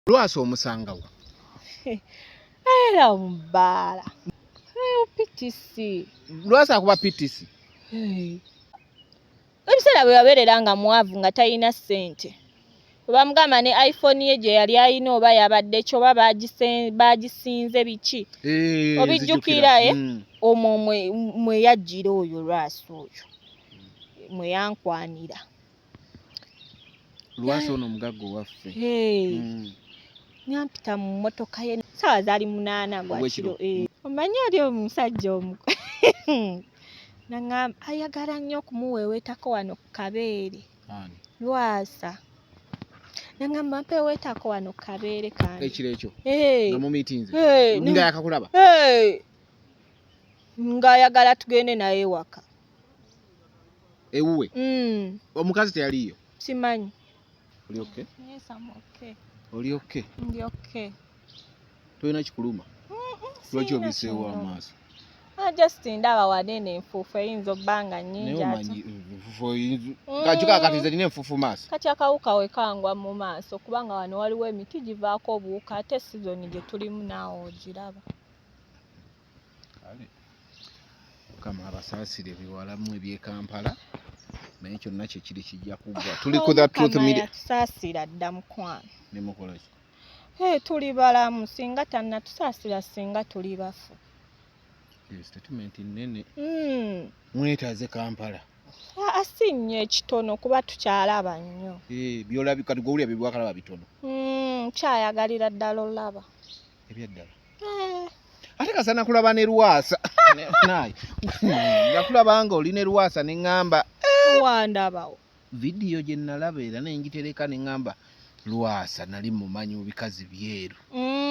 Lwasa omusangawa? Era mu bbaala. PTC. Lwasa akuba PTC? Ebiseera bwe yabeerera nga mwavu nga talina ssente, bwe bamugamba ne iPhone ye gye yali alina oba yabadde ki oba baagisinze biki, obijjukira? Omwo mwe yajjira oyo Lwasa oyo mwe yankwanira. Lwasa ono omugagga owaffe. Nyampita mu mmotoka ye, saawa zaali 8 gwa Ogw'ekiro. kiro. Omanyi oli omusajja omu naŋŋamba ayagala nnyo okumuweeweetako wano ku kabeere. Ani? Lwasa naŋŋamba mpeweetako wano ku kabeere kange. Ekiro ekyo? Eh. Nga mumiitinze? Eh, Nga yakakulaba? Eh. Ng'ayagala tugende naye waka. Ewuwe? Mm. Omukazi teyaliiyo? Simanyi. Oli okay? Yes, I'm okay. Oli okay? Ndi okay. Tolina kikuluma? Lwaki Sirina obiseewo kinnuma. amaaso? Ah, just ndaba wanene enfuufu eyinza obba nga Naye nnyingi ate. omanyi enfuufu kajuka kati nze nina enfuufu maaso. Kati akawuka we kangwa mu maaso kubanga wano waliwo emiti givaako obuwuka, ate sizoni gye tulimu naawe ogiraba. Kale Mukama abasaasire biwalamu eby'e Kampala, naye kyonna kye kiri kijja kuggwa. Tuli ku The Truth Omukama Media. Yatusaasira dda, mukwano. Ne mukola ki? Hey, tuli balamu, singa tannatusaasira singa tuli bafu. Eyo statement nnene. Mwetaaze Kampala? Aa, si nnyo, ekitono kuba tukyalaba nnyo. Eh, byolabi kati gw'owulira bye bwakalaba bitono. Kyayagalira ddala olaba. Ebyaddala? Eh. Ate kasa nakulaba ne Lwasa naye nakulaba nga oli ne Lwasa ne ŋŋamba Wandabawo? Vidiyo gye nalaba era ne ngitereka ne ŋŋamba Lwasa nali mumanyi mu bikazi byeru,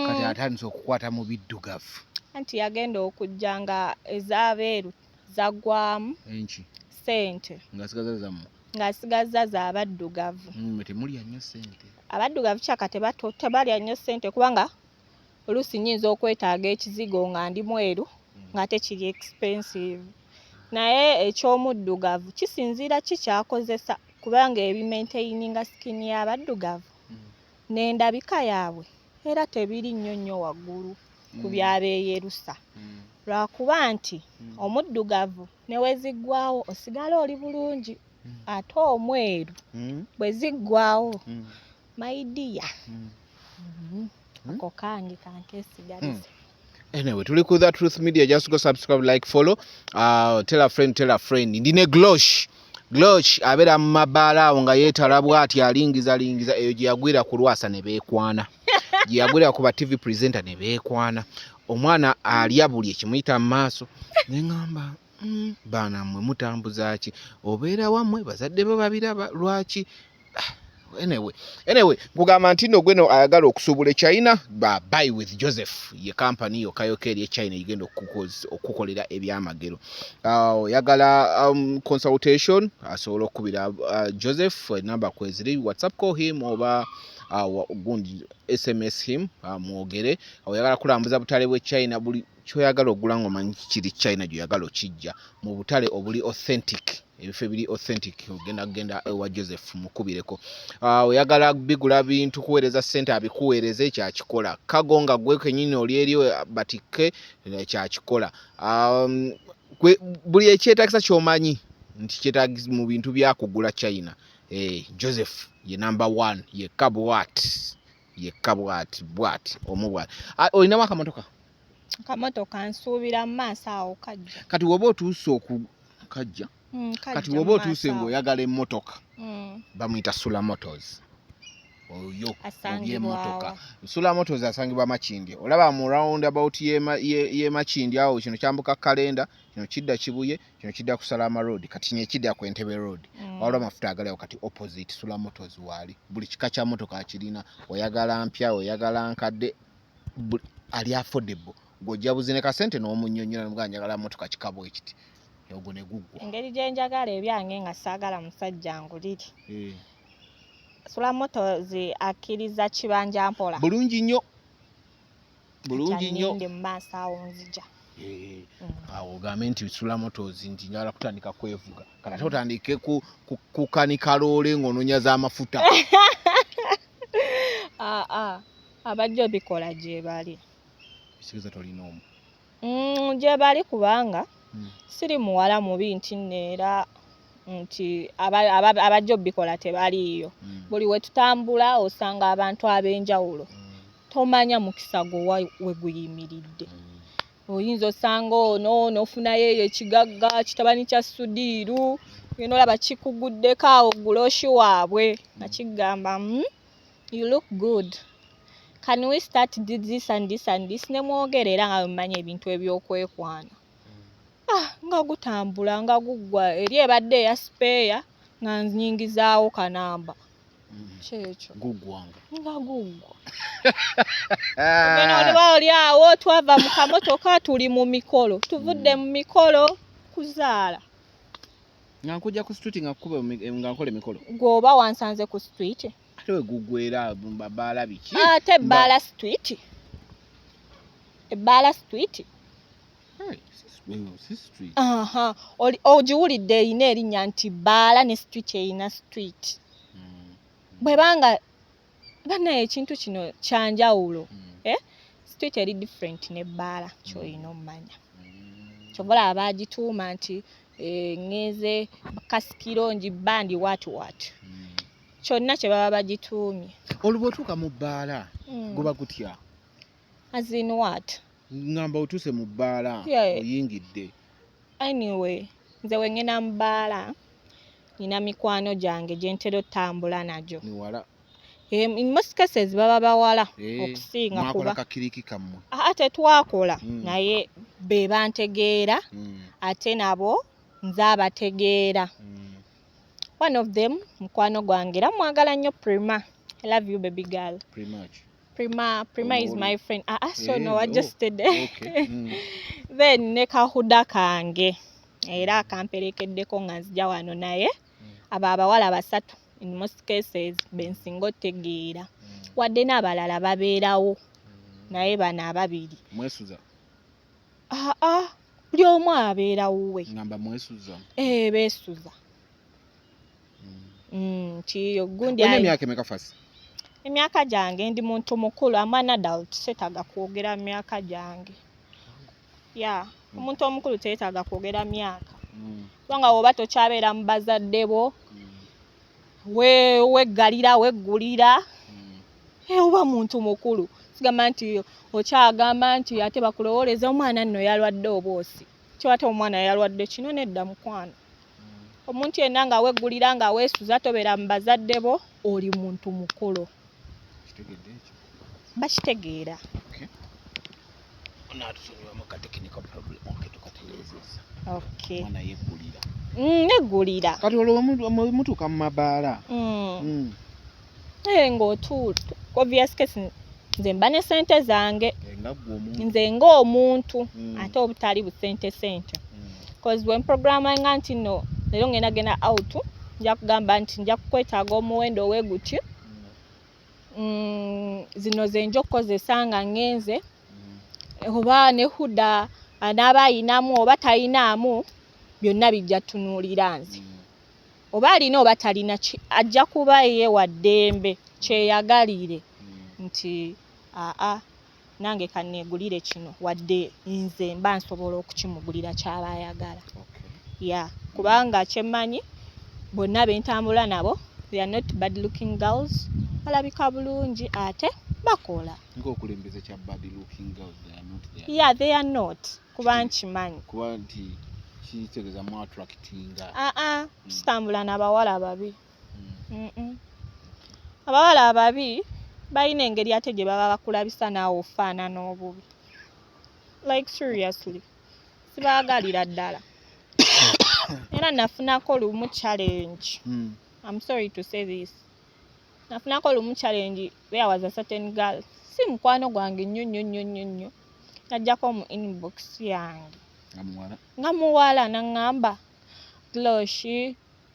kati atandise okukwata mu biddugavu. Anti yagenda okujja nga ez'abeeru zaggwamu. Enki? Ssente. Ng'asigaza zammwe. Ng'asigazza z'abaddugavu. Temulya nnyo ssente. Abaddugavu kyaka tebalya nnyo ssente kubanga oluusi nnyinza okwetaaga ekizigo nga ndi mweru ng'ate kiri expensive, naye eky'omuddugavu kisinziira ki kyakozesa kubanga ebimaintaininga skin y'abaddugavu n'endabika yaabwe era tebiri nnyo nnyo waggulu ku byabeeyerusa, lwakuba nti omuddugavu ne we ziggwawo osigala oli bulungi, ate omweru bwe ziggwawo, my dear, ako kange kankesigalize. Anyway, tuli ku The Truth Media. Just go subscribe, like, follow, tell a friend, tell a friend. Ndine Glosh. Glosh abeera mu mabaala awo nga yeetala bw'ati alingiza lingiza eyo gye yagwira ku Lwasa ne beekwana, gye yagwira ku ba TV presenter ne beekwana. Omwana alya buli ekimuyita mu maaso ne ŋŋamba, baana mmwe mutambuza ki? Obeera wammwe bazadde bo babiraba lwaki?" Ah, anyway, nkugamba nti nno gweno ayagala okusuubula e China, ba Buy with Joseph ye kampani yokka yokka eri e China egenda okukukolera ebyamagero. Oyagala consultation, asobola okukubira Joseph, enamba kweziri, WhatsApp, call him oba gundi SMS him, mwogere. Oyagala kulambuza butale bw'e China, buli kyoyagala ogula ng'omanyi kiri China gyoyagala okijja mu butale obuli authentic, ebifo ebiri authentic, ogenda kugenda ewa Joseph, mukubireko. Oyagala bigula bintu kuweereza ssente abikuweereze, kyakikola. Kago nga gwe kenyini oli eri batikke, kyakikola. Buli ekyetaagisa ky'omanyi nti kyetaagisa mu bintu byakugula China, Joseph ye number one yekka bwat yekka bwati bwati omu bwati. Ah, olinamu akamotoka? Akamotoka nsuubira mu maaso awo kajja. Kati woba otuuse oku kajja? Kajja Kati mu woba otuuse maaso awo. ng'oyagala emmotoka, bamuyita Sula Motors oyo. Asangibwa Obyemmotoka. wa? Sula Motors asangibwa Makindye, olaba mu round about ye Makindye awo. Kino kyambuka Kalenda, kino kidda Kibuye, kino kidda ku Salama Road, kati kino ekidda ku Entebbe Road. Waliwo amafuta agali awo kati opposite Sula Motors waali. Buli kika kya motoka akirina, oyagala mpya, oyagala nkadde, ali affordable. Gw'ojja buzine kasente n'omunnyonnyola nomugaa njagala motoka kika bwe kiti, ogwo ne guggwa. Engeri gye njagala ebyange nga saagala musajja nguliri, Eh. Sula Motors akkiriza kibanja mpola? Bulungi nnyo, bulungi nnyo. Kyanninde mu maaso awo nzija. Eh, awo ogambe nti Sula Motors nti njagala kutandika kwevuga, kati ate otandike kukanika loole ng'onoonya z'amafuta. Ah, ah. Abajja obikola gye bali. Kitegeeza tolina omu. Gye bali kubanga siri muwala mubi nti nno era nti abajja obikola tebaliiyo. Buli we tutambula osanga abantu ab'enjawulo. Tomanya mukisa gwo we guyimiridde. Oyinza osanga ono n'ofunayo eyo ekigagga kitabani kya Sudiiru, ogenda olaba kikuguddeko awo guloshi waabwe nga kigamba you look good. Can we start this and this and this? Ne mwogera era nga bwe mumanyi ebintu ebyokwekwana. Ah, nga gutambula nga guggwa eri ebadde eya spare nga nnyingizaawo kanamba. Kyekyo. Guggwanga. Nga guggwa. Ogenda oliba oli awo twava mu kamotoka tuli mu mikolo. Tuvudde mu mikolo kuzaala. Nga nkujja ku street nga nkuba nga nkola emikolo. Gw'oba wansanze ku street. Ate we guggwera baala biki? Ate ebbaala street. Ebbaala street. Hey, si street. Aha, ogiwulidde erina erinnya nti bbaala ne street erina street. Bw'ebanga bannaye ekintu kino kya njawulo. Street eri different n'ebbaala ky'olina ommanya. Ky'ova olaba baagituuma nti ŋŋenze Kasikiro ngibba ndi what what. Kyonna kye baba bagituumye. Olwo bw'otuuka mu bbaala guba gutya? As in what? Ŋŋamba otuuse mu bbaala oyingidde. Anyway, nze we ŋŋenda mu bbaala nina mikwano gyange gye ntera ottambula nagyo. Miwala. In most cases baba bawala okusinga mwakola kuba. Kakiriki kammwe. Aa tetwakola naye be bantegeera ate nabo nze abategeera. One of them mukwano gwange era mwagala nnyo Prima. I love you baby girl. Pretty much. Prima, Prima is my friend. Ah, ah, so no, I just said. Okay. Then ne kahuda kange era akamperekeddeko nga nzija wano naye abo abawala basatu in most cases bensinga otegeera. Wadde n'abalala babeerawo naye bano ababiri. Mwesuza. Ah ah, buli omu abeera wuwe. Ngamba mwesuza. Beesuza. Nti gundi Olina emyaka emeka first? Emyaka gyange ndi muntu mukulu, I'm an adult, seetaaga kwogera myaka gyange. Yeah, omuntu omukulu teyeetaaga kwogera myaka. Kubanga bw'oba tokyabeera mu bazadde bo, weggalira, weggulira, oba muntu mukulu. Sigamba nti okyagamba nti ate bakulowooleza omwana nno yalwadde obwosi. Kyo ate omwana yalwadde kino nedda mukwano. Omuntu yenna nga weggulira nga weesuza tobeera mu bazadde bo, oli muntu mukulu. Kitegedde ekyo. Bakitegeera. Okay. Onaatusonyiwamu ka technical problem. Okay, tukatereezezza. Okay. Omwana yeggulira. Neggulira. Kati olwo mutuuka mu mabaala. Ng'otuula obvious case nze mba ne ssente zange. Nga ggwe omuntu. Nze ng'omuntu ate obutali busente sente. 'Cause when programming nti nno leero ngenda genda out nja kugamba nti nja kukwetaaga omuwendo we guti. Zino ze nja okukozesa nga ŋŋenze oba ne Huda anaaba ayinamu oba tayinaamu byonna bijja tunuulira nze. Oba alina oba talina ajja kuba ye wa ddembe kyeyagalire nti aa nange kanneegulire kino wadde nze mba nsobola okukimugulira ky'aba ayagala. Yeah, kubanga kye mmanyi bonna be ntambula nabo they are not bad looking girls, balabika bulungi ate bakola. Ng'okulembeza kya bad looking girls, they are not there. Yeah, they are not. Kuba nkimanyi. Kuba nti kitegeeza mu attractinga. Ah ah, sitambula n'abawala babi. Abawala ababi balina engeri ate gye baba bakulabisa naawe ofaanana obubi. Like seriously. Sibaagalira ddala. Era nafunako lumu challenge. I'm sorry to say this. Nafunako lumu challenge where was a certain girl. Si mukwano gwange nnyo nnyo nnyo nnyo nnyo. Najjako mu inbox yange. Nga muwala. Nga muwala n'aŋŋamba Glosh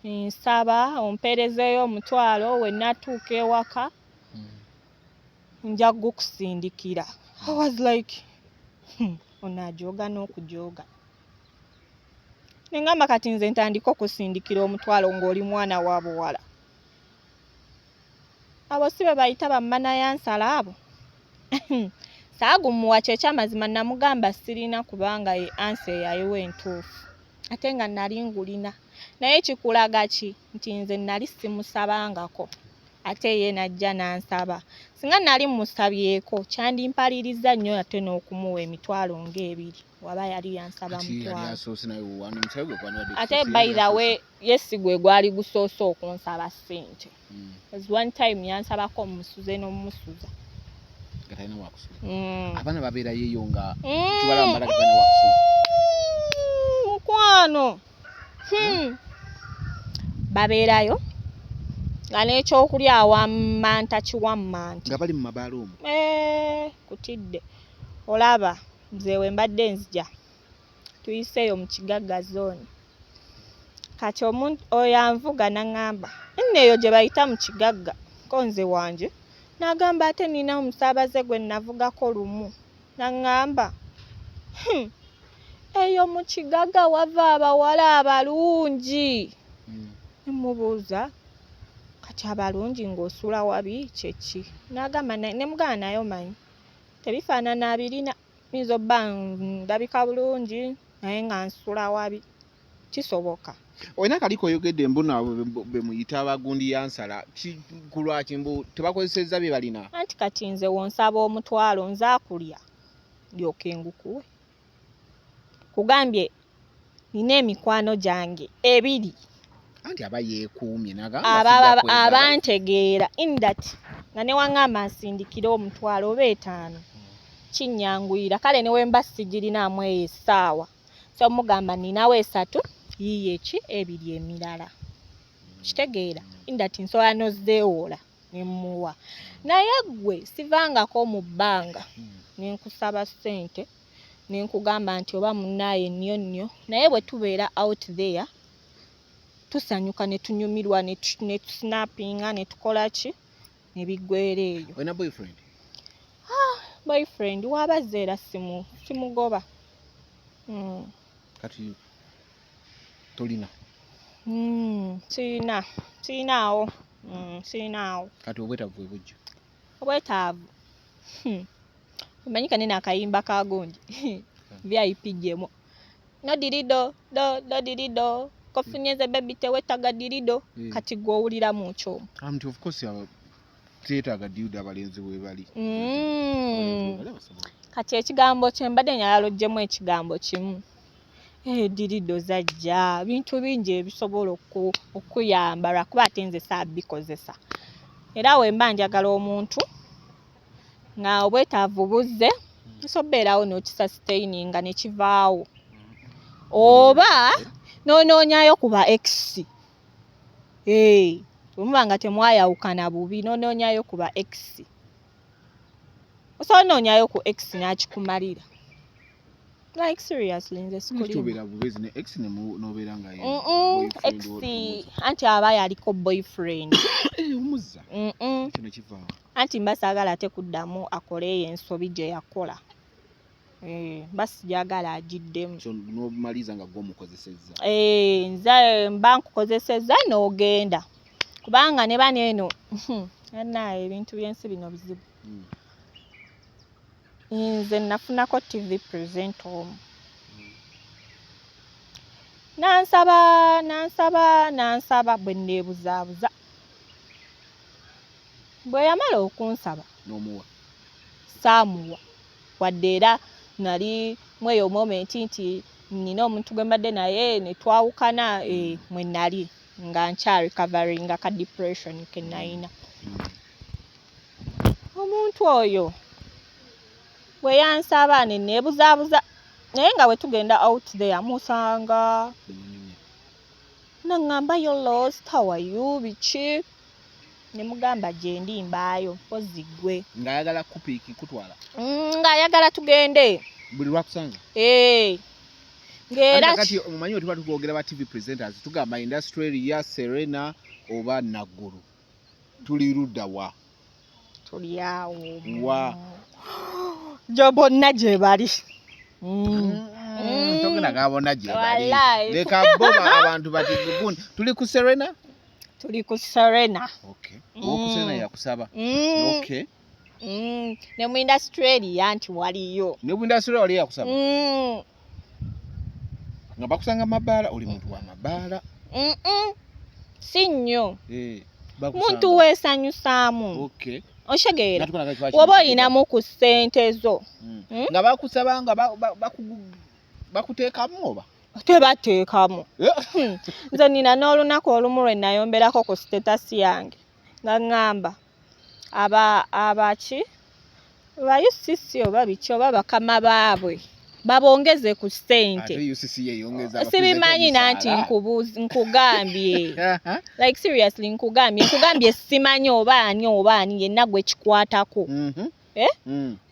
nsaba ompeerezeeyo omutwalo we natuuka ewaka nja gukusindikira. I was like ono ajooga n'okujooga. Ne ŋŋamba kati nze ntandike okusindikira omutwalo ng'oli mwana wa buwala. Abo si be bayita bammanayansala abo? Saagumuwa. Kyekyamazima, namugamba sirina, kubanga ye answer eyayiwa entuufu, ate nga nali ngulina. Naye kikulaga ki nti nze nali simusabangako, ate ye najja n'ansaba. Singa nali musabyeko, kyandimpaliriza nnyo ate n'okumuwa 20,000, waba yali yansaba Kati yali mutwalo. asoose naye wano omusawo gwe gwandibadde Ate gusoose, by yali the way, asoose. Ye si gwe gwali gusoose okunsaba ssente. Was one time yansabako omusuze n'omusuza. Nga talina wakusula. Abaana babeerayo eyo nga tubalaba mbalaga talina wakusula. Mukwano. Babeerayo nga n'ekyokulya awammanta kiwammanta. Nga bali mu mabaala omwo. Eh, kutidde olaba nze we mbadde nzija tuyiseeyo mu Kigagga Zone. Kati omuntu oyo anvuga n'aŋŋamba nno eyo gye bayita mu Kigagga, ko nze wanje n'agamba ate nina omusaabaze gwe navugako lumu n'aŋŋamba, eyo mu Kigagga wava abawala abalungi." Ne mubuuza, "Kati abalungi ng'osula wabi kyeki?" N'agamba ne mugamba, "Naye omanyi tebifaanana abirina, nyinza obba ndabika bulungi naye nga nsula wabi, kisoboka." Olina akaliko oyogedde mbu nabo be muyita abagundi yansala. Ku lwaki mbu tebakozesezza bye balina? Anti kati nze wonsaba 10,000, nze akulya ndyoke ngukuwe? Kugambye nina emikwano gyange ebiri. Anti aba yeekuumye n'agamba sijja kwegaba. Abantegeera in that nga ne waŋŋamba nsindikire 10,000 oba 5, kinnyanguyira. Kale ne wemba sigirinaamu eyo essaawa, so mugamba ninawo 3, yiiyo eki ebiri emirala, kitegeera in that nsobola nozeewola ne mmuwa. Naye ggwe sivangako mu bbanga ne nkusaba ssente ne nkugamba nti oba munnaaye nnyo nnyo, naye bwe tubeera out there tusanyuka ne tunyumirwa ne tusnappinga ne tukola ki ne biggweera eyo. Olina boyfriend? Boyfriend waabazze era simugoba. Kati tolina? Sirina, sirinaawo. Sirinaawo. Kati obwetaavu bwe bujja? Obwetaavu. Omanyi kanene akayimba ka gundi VIP jemo no dirido do do dirido kofunyeze baby tewetaga dirido. Kati gw'owuliramu kyomwo? Nti of course teetaaga dildo, abalenzi we bali. Abalenzi we bali abasobola. Kati ekigambo kye mbadde njagala oggyemu ekigambo kimu. Dildo zajja bintu bingi ebisobola okuyamba, lwakuba ate nze saabikozesa. Era we mba njagala omuntu nga obwetaavu buzze, nsobola obeerawo n'okisustaininga ne kivaawo, oba n'onoonyayo ku ba ex. Bwe muba nga temwayawukana bubi, n'onoonyayo ku ba ex, osobola onoonyayo ku ex n'akikumalira. Like seriously, nze sikulimba. Kyobeera bubezi ne ex ne n'obeera nga ye Ex boyfriend wo. Anti aba yaliko boyfriend. Omuzza kino kivaawo. Anti mba saagala ate kuddamu akole eyo ensobi gye yakola. Mba sijagala agiddemu. So n'omaliza nga gw'omukozesezza. Nze mba nkukozesezza n'ogenda, kubanga ne bano eno naye ebintu by'ensi bino bizibu. Nze nafunako TV presenter omu nansaba nansaba nansaba, bwe neebuzaabuza, bwe yamala okunsaba N'omuwa? Saamuwa wadde. Era nali mweyo moment nti nina omuntu gwe mbadde naye ne twawukana, mwe nali nga nkya recoveringa ka depression ke nalina. Omuntu oyo bwe yansaba ne neebuzaabuza, naye nga bwe tugenda out there musanga Nemunyumya. Naŋŋamba, "You lost, how are you?" Biki, ne mugamba gye ndi mbaayo mpozi ggwe. Ng'ayagala kupiiki kutwala? Ng'ayagala tugende. Buli lwakusanga? Eh. Ng'era Anti kati omumanyi wetuba tukwogera ba TV presenters, tugamba industrial Serena oba Naggulu, tuli ludda wa? Tuli awo. Wa? Gyo bonna gye bali. Togenda gaba bonna gye bali. Wallahi. Leka bo abantu bati gundi tuli ku Serena. Tuli ku Serena. Okay, owoku Serena yakusaba? Okay. Ne mu industry eriya nti waliyo. Ne mu industry waliyo akusaba? Nga bakusanga mabaala, oli muntu wa mabaala? Si nnyo. Eh, muntu weesanyusaamu. Okay. Oshegeera woba oyinamu ku ssente zo. Nga bakusaba nga bakuteekamu oba? Tebateekamu. Nze nina n'olunaku olumu lwe nayomberako ku status yange nga ŋŋamba abaki ba UCC oba biki oba bakama baabwe babongeze ku ssente. Sibimanyi nanti nkugambye like seriously nkugambye simanyi oba ani yenna gwe kikwatako.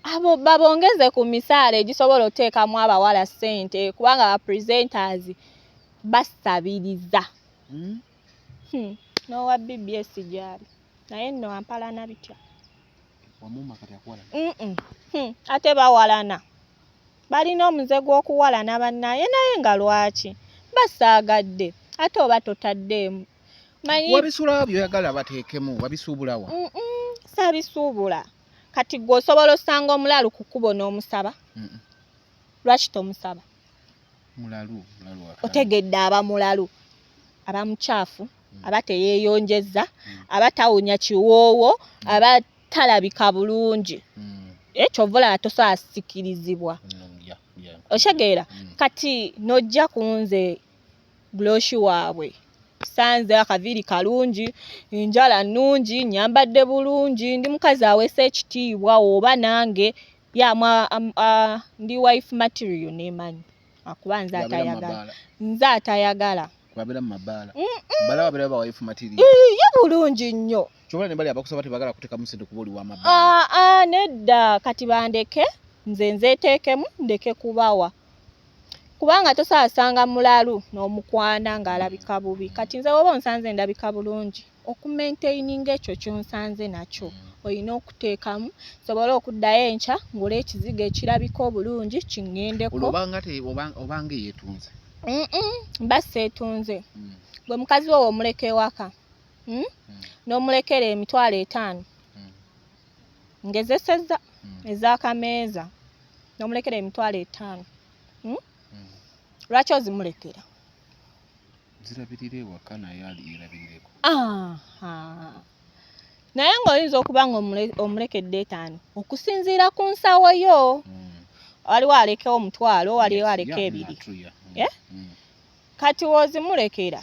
Abo babongeze ku misaala egisobola oteekamu abawala ssente kubanga ba presenters basabiriza. N'owa BBS gyali naye nno ampalana bitya. Ate bawalana, balina omuze gw'okuwalana bannaye, naye nga lwaki basaagadde ate oba totaddeemu. Wabisuulawa by'oyagala bateekemu, wabisuubulawa? Saabisuubula. Kati gwe osobola osanga omulalu ku kkubo n'omusaba? Lwaki tomusaba? Mulalu. Otegedde aba mulalu, aba mukyafu, aba teyeeyonjeza, aba tawunya kiwoowo, aba talabika bulungi. Ky'ova olaba tosobola sikirizibwa. Otegeera? Kati n'ojja ku nze Glosh waabwe, sanze akaviiri kalungi, enjala nnungi, nnyambadde bulungi, ndi mukazi aweesa ekitiibwa oba nange ndi wife material neemanyi. Akuba nze atayagala. Nze atayagala. Wabeera mu mabaala. Bala wabeera ba wife material. Ye bulungi nnyo. Ky'oba ne bali abakusaba tebagala kuteekamu ssente kuba oli wa mabaala. Nedda kati bandeke nze nzeeteekemu ndeke kubawa. Kubanga tosobola mulalu n'omukwana ng'alabika bubi. Kati nze woba onsanze ndabika bulungi, okumaintaininga ekyo ky'onsanze nakyo olina okuteekamu nsobole okuddayo enkya ngule ekizigo ekirabika obulungi kiŋŋendeko. Obanga eyeetunze? Mba seetunze. Gwe mukazi wo omuleka ewaka n'omulekera 50,000 ngezesezza ez'akameeza n'omulekera 50,000. Lwaki ozimulekera? Zirabirira ewaka naye yerabirireko. Naye ng'oyinza okuba nga omulekedde 5 okusinziira ku nsawo yo. Waliwo aleka 10, waliwo aleka 2. Kati w'ozimulekera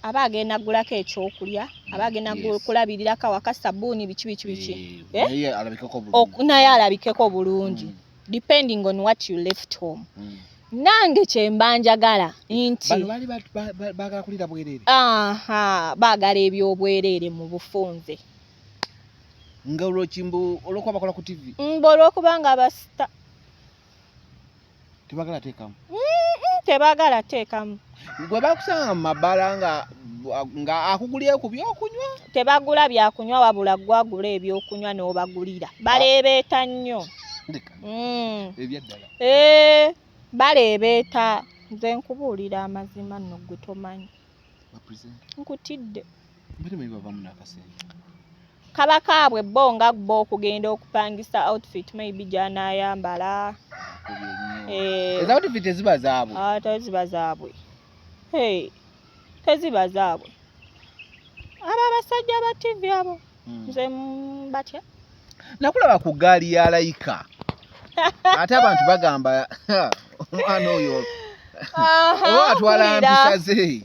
aba agenda kugulako ekyokulya, aba agenda kulabirirako awaka, sabbuuni, biki biki biki. Naye alabikeko bulungi. Depending on what you left home. Nange kye mba njagala nti bano baali baagala kulira bwereere. Baagala ebyobwereere mu bufunze. Nga olwokimbu olw'okuba bakola ku TV? Mbu olw'okuba nga basita. Tebagala teekamu? Tebagala teekamu. Gwe bakusanga mu mabaala nga akugulye ku byokunywa? Tebagula byakunywa wabula gwagula ebyokunywa n'obagulira. Baleebeeta nnyo. Ebyaddala. Baleebeeta. Nze nkubuulira amazima nno gwe tomanyi. Nkutidde. Kaba kaabwe bo nga bo okugenda okupangisa outfit maybe gy'anaayambala. Eza outfit teziba zaabwe? Teziba zaabwe. Teziba zaabwe. Abo abasajja ba TV abo nze mbatya. Nakulaba ku ggaali ya Layika. Ate abantu bagamba omwana oyo oba atwala mpisa ze.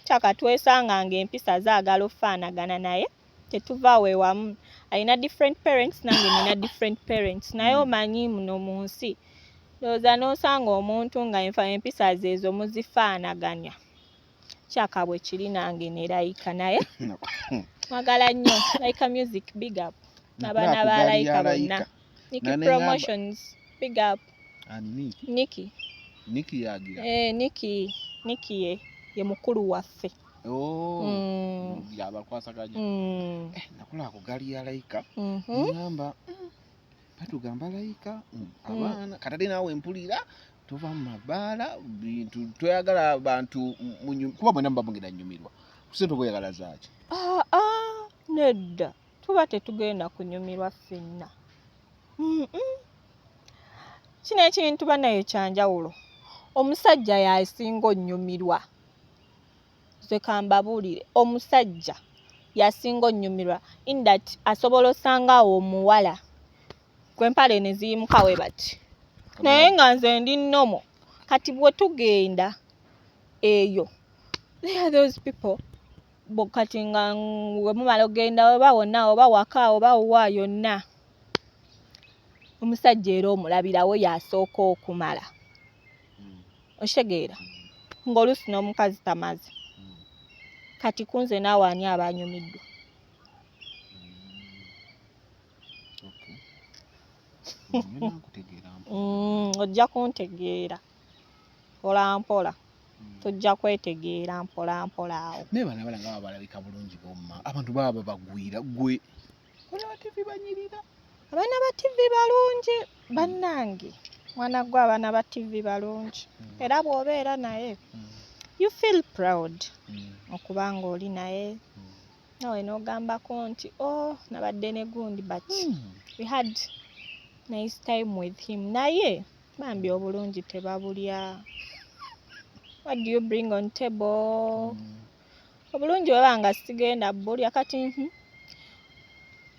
Kyaka twesanga ng'empisa zaagala okufaanagana naye tetuva we wamu. Alina different parents nange nina different parents. Naye omanyi muno mu nsi ndowooza n'osanga omuntu nga empisa ze ezo muzifaanaganya. Kyaka bwe kiri nange ne Layika naye mwagala nnyo. Layika Music big up. N'abaana ba Layika bonna. Nikki Promotions big up. Nikki. Nikki yagira. Nikki Nikki ye mukulu waffe. Yabakwasaganya. Nakulaba ku ggaali ya Layika. Ngamba batugamba Layika abaana kati naawe mpulira tuva mu mabaala bintu toyagala bantu kuba mwena muba mugenda nnyumirwa. Ssente oba oyagala zaaki? Nedda. Tuba tetugenda kunyumirwa ffenna. Kino ekintu banaye kyanjawulo. Omusajja y'asinga onnyumirwa. Nze kambabuulire, omusajja y'asinga onnyumirwa in that asobola osanga awo omuwala kw'empale ne ziyimuka we bati, naye nga nze ndi normal. Kati bwe tugenda eyo, there are those people bo kati nga bwe mumala okugenda oba wonna oba waka oba wa yonna, omusajja era omulabirawo y'asooka okumala. Okitegeera? Ng'oluusi n'omukazi tamaze. Kati ku nze naawe ani aba anyumiddwa? Okay. Ngenda nkutegeera mpola. Ojja kuntegeera mpola mpola. Tujja kwetegeera mpola mpola awo. Naye bano abaana nga balabika bulungi bomma, abantu baba babagwira gwe olaba TV banyirira. Abaana ba TV balungi bannange. Mwana gwe abaana ba TV balungi. Era bw'obeera naye you feel proud okuba ng'oli naye. Nawe n'ogambako nti oh nabadde ne gundi, but we had nice time with him. Naye bambi obulungi tebabulya. What do you bring on table? Obulungi bweba nga sigenda bulya kati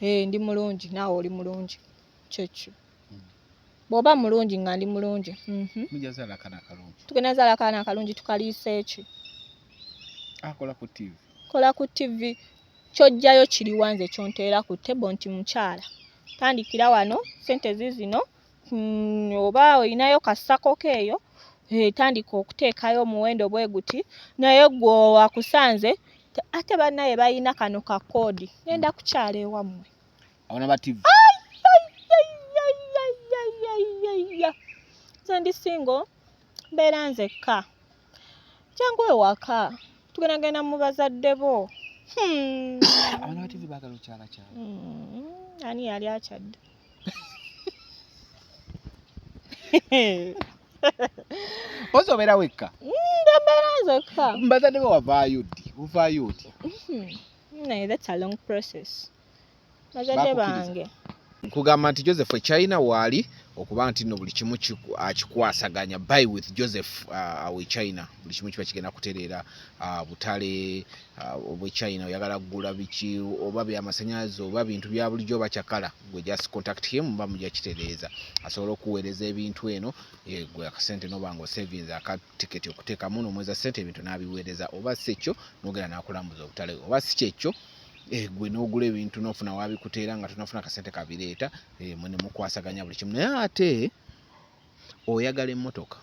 ndi mulungi naawe oli mulungi, kyekyo. Bw'oba mulungi nga ndi mulungi. Mujja zaala akaana akalungi. Tugenda zaala akaana akalungi, tukaliisa eki? Akola ku TV. Kola ku TV, ky'oggyayo kiri wanze ky'onteera ku table nti mukyala tandikira wano, ssente ziizino, oba olinayo kasako ko eyo, tandika okuteekayo omuwendo bwe guti, naye ggwe akusanze ate bannaye balina kano ka code, ngenda kukyala ewammwe. Abaana ba TV. Nze ndi single, mbeera nzekka. Jangu ewaka, tugendagenda mu bazadde bo. Abaana ba TV baagala okyalakyala. Ani yali akyadde? Mpozzi obeera wekka? Nze mbeera nzekka. Bazadde bo wavaayo ddi? Ovaayo otya? Naye that's a long process. Bazadde Bakukkiriza? bange. Nkugamba nti Joseph e China waali okuba nti nno buli kimu akikwasaganya. Buy with Joseph awo e China, buli kimu kiba kigenda kutereera. Butale obw'e China, oyagala kugula biki, oba byamasannyalaze oba bintu bya bulijjo oba kyakala, gwe just contact him, muba mujja kitereeza, asobola okuweereza ebintu eno. Gwe akasente noba nga osavinze aka tiketi okuteekamu n'omuweza ssente, ebintu n'abiweereza, oba si ekyo n'ogenda n'akulambuza obutale, oba si kyekyo gwe n'ogula ebintu n'ofuna wabikuteera nga tonafuna kasente kabireeta, mwe ne mukwasaganya buli kimu. Naye ate oyagala emmotoka,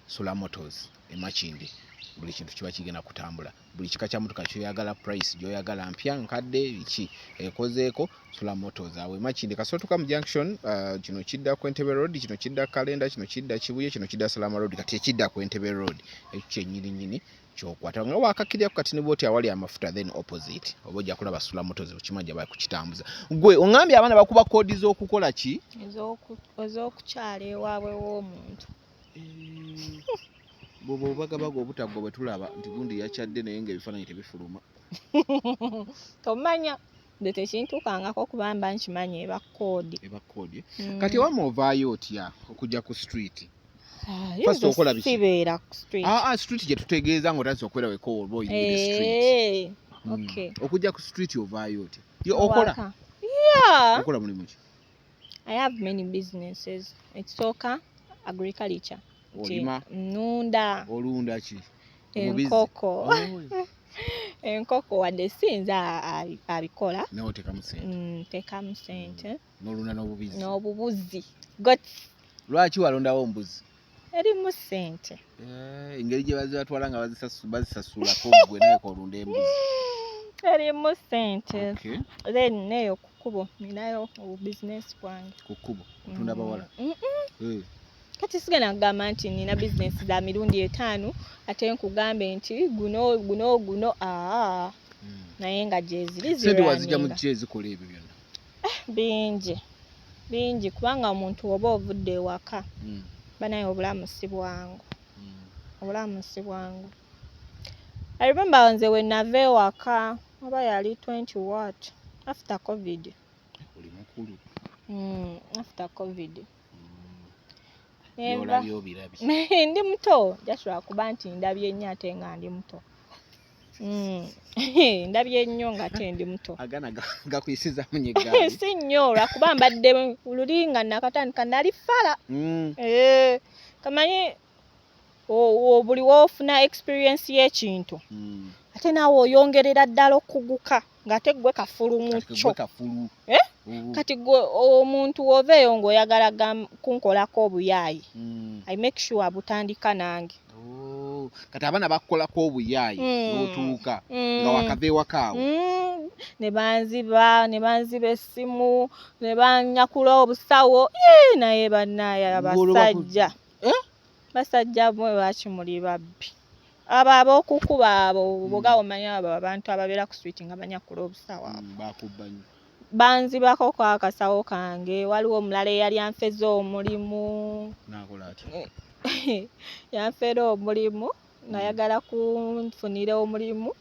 Sula Motors e Makindye, buli kintu kiba kigenda kutambula. Buli kika kya mmotoka ky'oyagala, price gy'oyagala, mpya, nkadde, biki ekozeeko, Sula Motors awo e Makindye. Kasita otuuka mu junction, kino kidda ku Entebbe Road, kino kidda Kalenda, kino kidda Kibuye, kino kidda Salama Road, kati ekidda ku Entebbe Road ekyo kyennyininyini kyokwata nga wakakiryaku kati ne bwoti awali amafuta, then opposite oba ojja kulaba Sula Motors, okimanya bakukitambuza. Gwe oŋŋambye abaana bakuba code z'okukola ki? Ez'okukyala ewaabwe w'omuntu. Bw'oba obubagabaga obutaggwa bwe tulaba nti gundi yakyadde naye ng'ebifaananyi tebifuluma. Tomanya, nze tekintuukangako kuba mba nkimanyi eba code. Eba code. Kati ewamma ovaayo otya okujja ku street? Ah, First nze okola biki? sibeera ku street. Ah, street gye tutegeeza ng'otandise okubeera wekka oba oyingire street. Okay. Okujja ku street ovaayo otya? Yo okola? Waka. Yeah. Okola mulimu ki? I have many businesses. Ekisooka agriculture. Olima? Nnunda. Olunda ki? Obubizi? Enkoko. Oh. Enkoko wadde si nze abikola. Nawe oteekamu ssente? Nteekamu ssente. N'olunda n'obubizi? N'obubuzi. Goats. Lwaki walondawo mbuzi? Erimu ssente. Engeri gye bazibatwala nga bazisasulako ggwe nawe k'olunda embuzi. Erimu ssente. Okay. Then neeyo ku kkubo ninayo obubizinesi bwange. Ku kkubo otunda bawala? Kati sigenda kugamba nti nina bizinesi za mirundi 5 ate nkugambe nti guno guno guno, aa. Naye nga gyeziri. Ssente wazijja mu zirwaninga. ki ezikola ebyo byonna? Bingi bingi, kubanga omuntu oba ovudde ewaka, banaye obulamu si bwangu. Obulamu si bwangu. I remember nze we nava ewaka oba yali 20 what. After COVID. Oli mukulu. After COVID. Byolabye obirabye. Ndi muto, just lwakuba nti ndabye nnyo ate nga ndi muto. Ndabye nnyo nga ate ndi muto. Agana gakuyisiza mu eggaali. Si nnyo, lwakuba mbadde luli nga nakatandika nali fala. Kamanyi buli w'ofuna experience y'ekintu ate naawe oyongerera ddala okuguka ng'ate ggwe kafulu mu kyo. Kati gwe omuntu w'ova eyo ng'oyagala kunkolako obuyaayi, I make sure butandika nange. Oh, kati abaana bakukolako obuyaayi n'otuuka nga wakava ewaka awo. Ne banziba essimu, ne banyakula obusawo. Naye bannaaye abasajja. Basajja mmwe lwaki muli babbi? Abo ab'okukuba abo boga omanyi abo abantu ababeera ku street nga banyakula obusawo abo. Bakubba nnyo. Banzibako ko akasawo kange, waliwo omulala eyali anfeze omulimu. N'akola atya? Yanfera omulimu ng'ayagala kunfunira omulimu.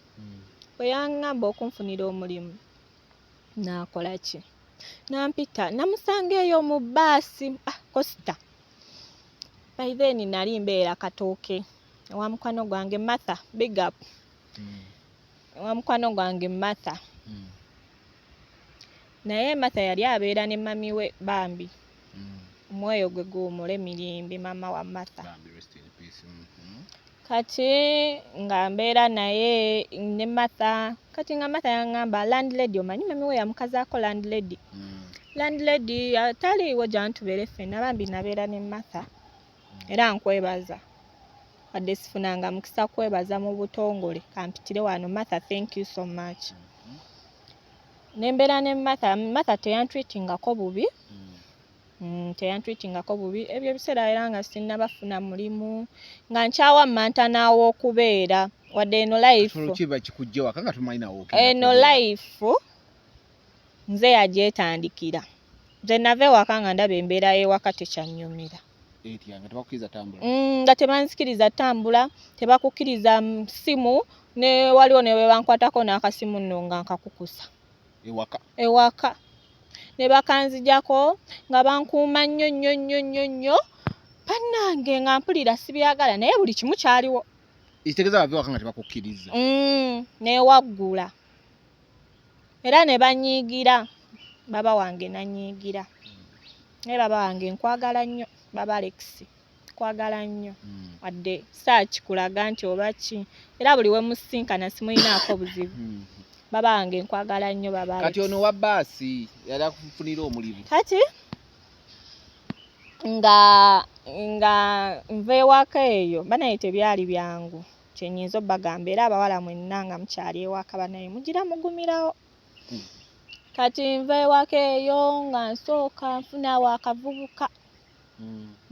Bwe yaŋŋamba okunfunira omulimu, n'akola ki? N'ampita, namusanga eyo mu bbaasi, Costa. By then nali mbeera Katooke ewa mukwano gwange Martha, big up. Ewa mukwano gwange Martha. Naye Martha yali abeera ne mami we bambi. Omwoyo gwe guwummule mirembe maama wa Martha. Bambi, rest in peace. Kati nga mbeera naye ne Martha, kati nga Martha yaŋŋamba landlady, omanyi mami we yamukazaako landlady. Landlady ataliiwo gyantubeere ffenna, bambi nabeera ne Martha. Era nkwebaza. Wadde sifunanga mukisa kwebaza mu butongole, kampitire wano Martha, thank you so much. Ne mbeera ne Martha, Martha teyantreatingako bubi. Teyantreatingako bubi. Ebyo ebiseera era nga sinnabafuna mulimu, nga nkyawa mmanta n'aw'okubeera. Wadde eno life. Kati kiba kikujja waka nga tomanyi nawo okenda Eno kubeera. life nze yagyetandikira. Nze nava ewaka nga ndaba embeera y'ewaka tekyannyumira. Etya nga tebakukkiriza tambula? Nga tebanzikiriza tambula, tebakukkiriza ssimu, ne waliwo ne bwe bankwatako n'akasimu nno nga nkakukusa. Ewaka? Ewaka. Ne bakanzigyako nga bankuuma nnyo nnyo nnyo nnyo nnyo. Bannange nga mpulira sibyagala naye buli kimu kyaliwo. Ekitegeeza bava ewaka nga tebakukkiriza. Newaggula. Era ne banyiigira. Baba wange nanyiigira. Naye baba wange nkwagala nnyo, baba Alex. Nkwagala nnyo. Wadde saakikulaga nti oba ki. Era buli we musisinkana simulinaako buzibu. Baba wange nkwagala nnyo baba Alex. Kati ono wa bbaasi yali akufunira omulimu. Kati nga nva ewaka eyo banaye tebyali byangu. Kye nnyinza obbagamba era abawala mwenna nga mukyali ewaka banaye mugira mugumirawo. Kati nva ewaka eyo nga nsooka nfunawo akavubuka.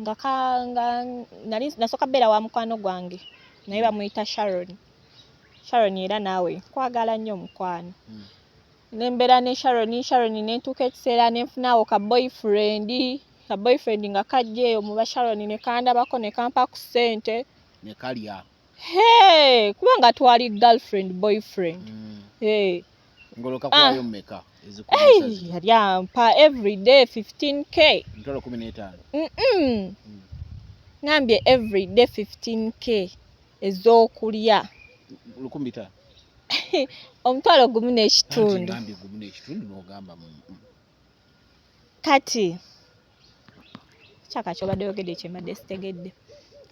Nga nali nasooka bbeera wa mukwano gwange naye bamuyita Sharon. Sharon era naawe nkwagala nnyo mukwano. Ne mbeera ne Sharon, Sharon ne ntuuka ekiseera ne nfunawo ka boyfriend. Ka boyfriend nga kajja eyo mu ba Sharon ne kandabako ne kampa ku ssente. Ne kalya. Hey, kubanga twali girlfriend boyfriend. Hey. Ng'olwo kakuwaayo mmeka ezikuliisa zino? Yali ampa everyday 15K. Emitwalo kumi n'etaano. Ngambye everyday 15K ez'okulya. 1500. 1,500 Anti ngambye gumu n'ekitundu n'ogamba Kati kyaka ky'obadde oyogedde kye mbadde sitegedde.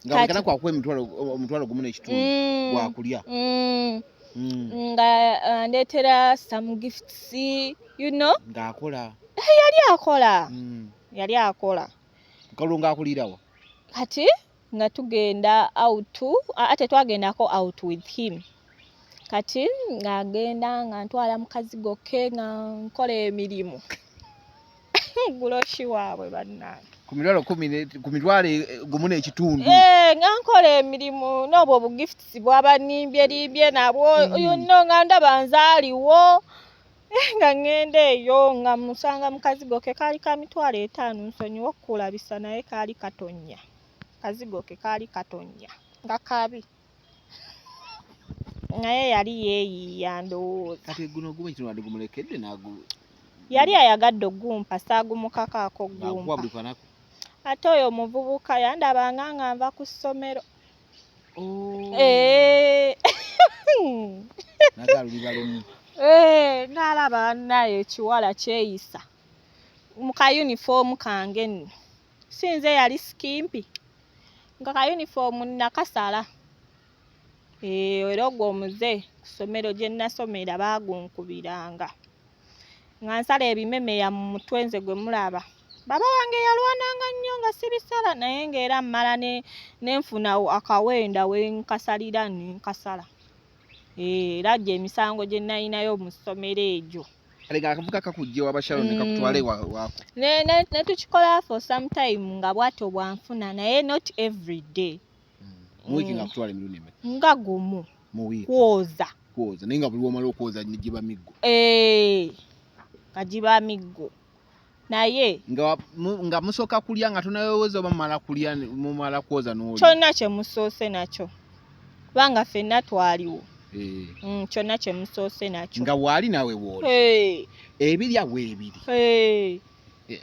Nga buli kanaku akuwa 1,500 gwakulya. Nga ndeetera some gifts, you know. Ng'akola. Yali akola. Yali akola. Kalwo ng'akulirawa? Kati nga tugenda out, ate twagendako out with him. Kati ng'agenda nga ntwala mu kazigo ke nga nkola emirimu. Guloshi waabwe bannange. Ku mitwalo kumi ne, ku mitwalo gumu n'ekitundu. Nga nkola emirimu n'obwo obugifts bw'abanimbye nabwo, you know, nga ndaba nzaaliwo. Nga ŋŋenda eyo nga musanga mu kazigo ke kaali ka 50,000, nsonyiwa okukulabisa naye kaali katonnya. Kazigo ke kaali katonnya nga kabi. Naye yali yeeyiiya ndowooza. Kati guno gumu ekitundu wadde gumulekedde nagu Yali ayagadde ogumpa, saagumukakaako ng'akuwa gumpa. buli kanaku. Ate oyo omuvubuka yandabanga nga nva ku ssomero. Oh. Eh. Naga luliba lumu. Eh, n'alaba naye ekiwala kyeyisa mu kayunifoomu kange nno. Si nze yali sikimpi, nga kayunifoomu nnakasala. Eh, era ogwo omuze ku ssomero gye nnasomera baagunkubiranga. Nga nsala ebimemeya mu mutwe nze gwe mulaba. Baba wange yalwananga nnyo nga sibisala naye ng'era mmala ne nfuna akawenda we nkasalira ne nkasala. Eh, era gye emisango gye nnalinayo mu ssomero egyo. Kale ng'akavuka kakujja ewa Basharon ne kakutwala ewa waako. Ne tukikola for some time nga bw'atyo bw'anfuna naye not every day. Mu wiiki ng'akutwala emirundi emeka? Nga gumu. Mu wiiki. Kwoza. Kwoza naye nga buli lw'omala okwoza ne giba miggo. Eh, nga giba miggo. Naye Nga musooka kulya nga tonayowooza oba mumala kulya mumala kwoza n'olya? Kyonna kye musoose nakyo. Kubanga ffenna twaliwo. Eh. Kyonna kye musoose nakyo. Nga waali naawe wooli. Eh. Ebirya weebiri. Eh. Eh.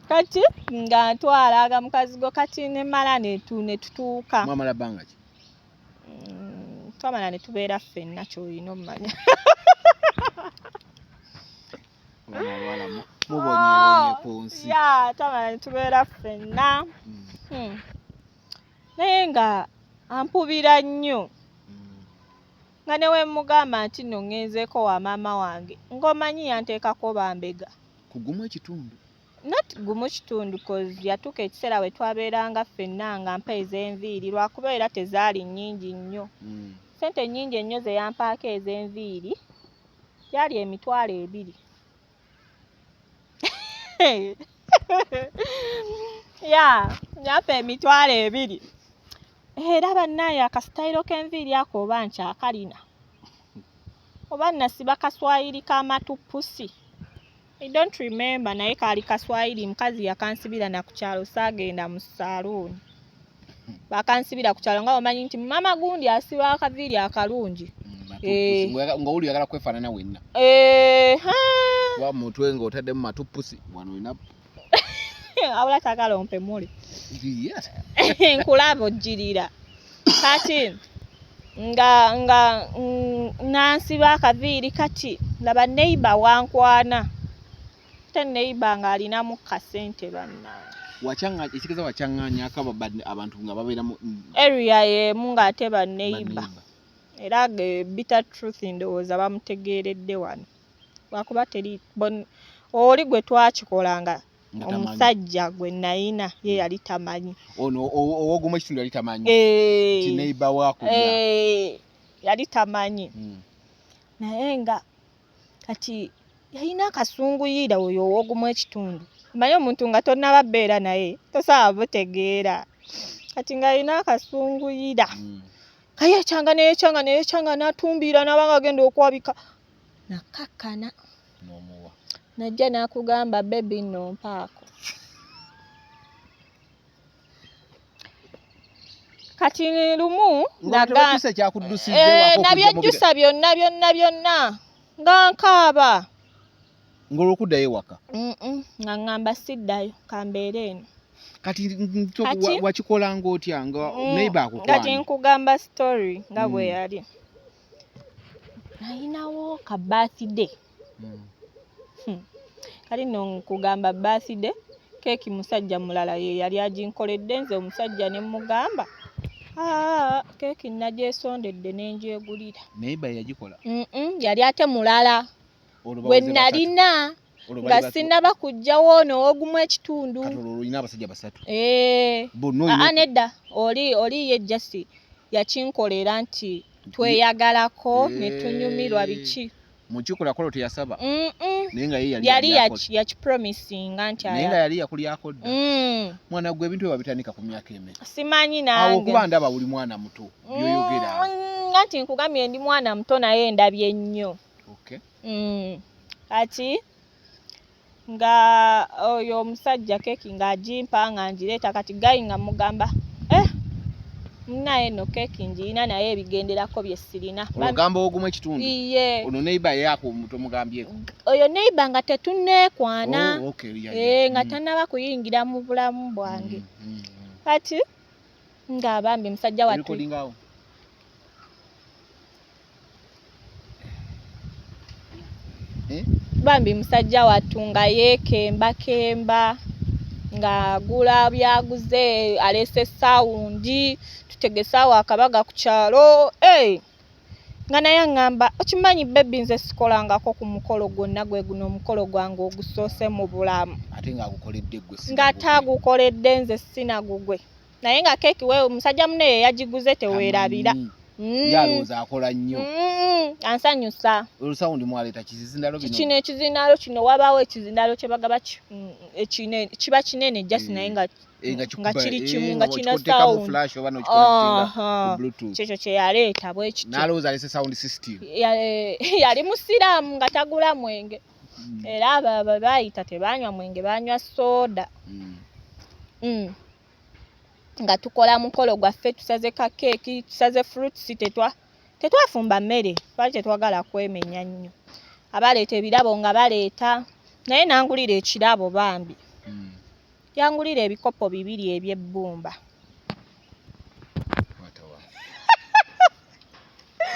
Kati nga ntwala aga mukazi gwo kati ne mmala ne tutuuka. Mwamala bbanga ki? Twamala ne tubeera ffenna ky'olina ommanya. Abawala mubonyeebonye ku nsi. Yeah, twamala ne tubeera ffenna. Naye nga ampubira nnyo. Nga ne we mmugamba nti nno ŋŋenzeeko wa maama wange, ng'omanyi yanteekako bambega. Ku gumu ekitundu? Not gumu kitundu 'cause yatuuka ekiseera we twabeeranga ffenna nga mpa ez'enviiri lwakuba era tezaali nnyingi nnyo. Ssente nnyingi ennyo ze yampaako ez'enviiri gyali 20,000. Yeah, yampa 20,000. Era bannaaye akasitayiro k'enviiri ako oba nkyakalina. Oba nasiba kaswayiri k'amatupusi. I don't remember naye kaali kaswayiri mukazi yakansibira na ku kyalo saagenda mu saaluuni. Bakansibira ku kyalo nga bw'omanyi nti maama gundi asiba akaviiri akalungi. Matupusi. Ng'owulira oyagala kwefaanana wenna. Eh, ha. Kuba mu mutwe ng'otaddemu matupusi wano olina Abula taagala ompemule. Yes. Nkulaba ojjirira. Kati nga nansiba akaviiri kati laba neighbor wankwana. Ate neighbor ng'alinamu kasente bannange. Ekitegeeza wakyaŋŋaanyaako abantu nga babeera mu area y'emu ng'ate ba neighbor. Neighbor. Era bitter truth ndowooza bamutegeeredde wano. Lwakuba teri oli gwe twakikolanga Nga tamanyi. omusajja gwe nayina ye yali tamanyi. Ono ow'ogumu ekitundu yali tamanyi. Eh. Nti neighbor waakulya. Eh, yali tamanyi. Naye nga kati yalina akasunguyira oyo ow'ogumu ekitundu. Omanyi omuntu nga tonnaba bbeera naye tosobola butegeera. Kati ng'alina akasunguyira. Kayeekyanga ne yeekyanga ne yeekyanga n'atumbiira n'aba ng'agenda okwabika. Nakkakkana. N'omuwa. Najja n'akugamba baby nno mpaako. Kati lumu Nga tebakyusa ekyakuddusizza ewaka okujja mu nabyejjusa byonna byonna byonna nga nkaaba. Ng'olwokuddayo ewaka? Nga ŋŋamba siddayo kambeere eno. Kati Kati wakikolanga otya nga neighbor akukwana? Kati nkugamba story nga bwe yali. Nayinawo ka birthday. Kati nno nkugamba birthday keeki musajja mulala ye yali aginkoledde nze omusajja ne mmugamba keeki nagyesondedde ne ngyegulira. Neighbor yagikola? Yali ate mulala. Olwo Gwe baweze basatu. nalina Olwo nga bali basatu. sinnaba kuggyawo ono ow'ogumu ekitundu. Kati olwo olina abasajja basatu. Eh. Bonna olina Nedda oli ye just yakinkolera nti tweyagalako ne tunyumirwa biki. Mu kikola kolo teyasaba. Naye nga ye yali Yali yalyako. yakipromisinga nti Naye nga yali yakulyako dda. Mwana gwe ebintu ebyo babitandika ku myaka emeka? Simanyi Awo nange. okuba ndaba buli mwana muto by'oyogera. Anti nkugambye ndi mwana muto naye ndabye nnyo. Okay. Kati nga oyo omusajja keeki ng'agimpa nga ngireeta kati guy nga mugamba Munaye nno keeki ngiyina naye ebigenderako bye sirina. Ogamba ogumu ekitundu? Iye. Ono neighbor yako tomugambyeko? Oyo neighbor nga tetunneekwana. Oh, okay, yeah. Eh, nga tannaba kuyingira mu bulamu bwange. Kati nga bambi musajja wattu. Recording awo. Eh? Bambi musajja wattu nga yeekembakemba ng'agula byaguze, aleese sawundi, tutegese awo akabaga ku kyalo. Hey! Nga naye aŋŋamba, okimanyi baby nze sikolangako ku mukolo gwonna, gwe guno omukolo gwange ogusoose mu bulamu. Ate ng'agukoledde ggwe si Ng'ate agukoledde nze sinagugwe. Naye nga keeki we musajja munne ye yagiguze teweerabira. Tamanyi. Yalowooza akola nnyo. Ansanyusa. Olusawundi mwaleeta kizindalo bino. Kino ekizindalo kino wabaawo ekizindalo kye bagaba kiba kinene just naye nga Nga nga kikuba, kiri kimu, nga nga kirina bw'okikuteekamu sound. flash oba n'okiconnectinga Aha. ku Bluetooth. Kyekyo kye yaleeta bwe kityo. N'alowooza aleese sound system. Yali musiraamu nga tagula mwenge. Era abo be baayita tebaanywa mwenge, baanywa sooda. Nga tukola mukolo gwaffe, tusaze ka keeki, tusaze fruits, tetwafumba mmere, twali tetwagala kwemenya nnyo. Abaleeta ebirabo nga baleeta, naye n'angulira ekirabo bambi. Yangulira ebikopo 2 eby'ebbumba.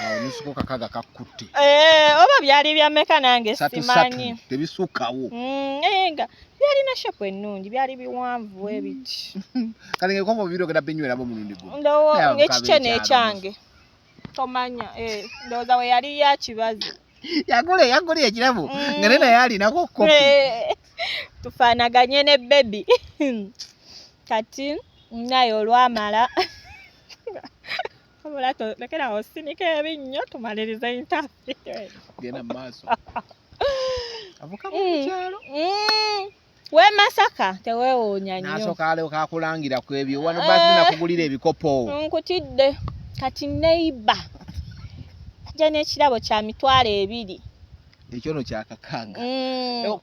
Awo nusuko kakaga kakkutte. Oba byali bya mmeka nange Satu, simanyi. satu, tebisukkawo. Nga byalina shape ennungi, byali biwanvu ebiti. Kale ng'ebikopo bibiri ogenda binywerako omulundi gumu. Ndowooza Naye ng'ekikye abavubuka n'ekyange. Tomanya, ndowooza we yali yakibaze. Yagula ekirabo, nga naye naye alinako kopi. Tufaanaganye ne baby. Kati naye olwamala wabula lekera awo osinika ebinnyo tumalirize interview. Genda mu maaso. Avuka mu kyalo. We Masaka teweewuunya nnyo. N'asooka alyoka akulangira ku ebyo. Wano basi nakugulira ebikopo. Nkutidde. Kati neighbor ajja n'ekirabo kya 20,000. Ekyo nno kya kakaaga.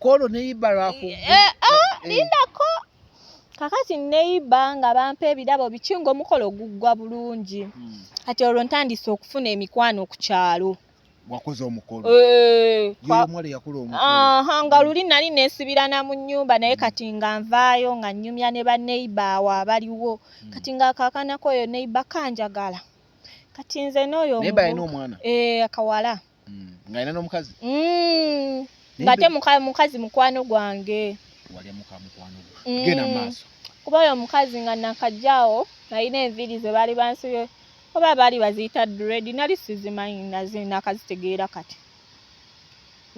Kwolwo neighbor lwaku- Lindako. Kakati neighbor nga bampa ebirabo biki ng'omukolo guggwa bulungi. Kati olwo ntandise okufuna emikwano ku kyalo. Wakoze omukolo. Ye omuwala eyakola omukolo. Aha, nga luli nali neesibirana mu nnyumba naye kati nga nvaayo nga nnyumya ne ba neighbor awo abaliwo. Kati ng'akaakanako oyo neighbor kanjagala. Kati nze n'oyo Neighbor alina omuvubuka. omwana? Akawala. Ng'alina n'omukazi? Ng'ate mukazi mukwano gwange. Walya muka mukwano gwo. Genda mu maaso. Kuba oyo omukazi nga nakajjaawo alina enviiri ze baali bansibye oba baali baziyita dread, nali sizimanyi nakazitegeera kati.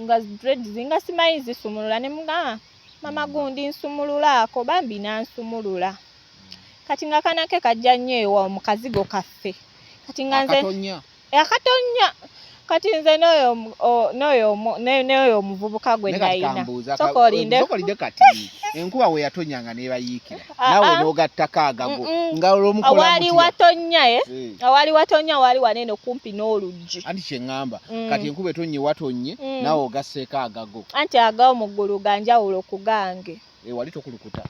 Nga dreads nga simanyi zisumulula ne mugamba mama gundi nsumululaako, bambi n'ansumulula. Kati nga akaana ke kajja nnyo ewa mu kazigo kaffe. Kati nga nze Akatonnya. Akatonnya. Kati nze n'oyo omuvubuka gwe Naye kati nalina. kambuuza, Sooka olinde. sooka olinde kati. Enkuba we yatonyanga n'ebayiikira. Naawe n'ogattako agago. Nga olw'omukola Awaali mutya. watonnya, Awaali watonnya waali wanene kumpi n'oluggi. Anti kye ŋŋamba, kati enkuba etonnye watonnye, naawe ogasseeko agago. Anti agawo mu ggulu ga njawulo ku gange. Wali tokulukuta.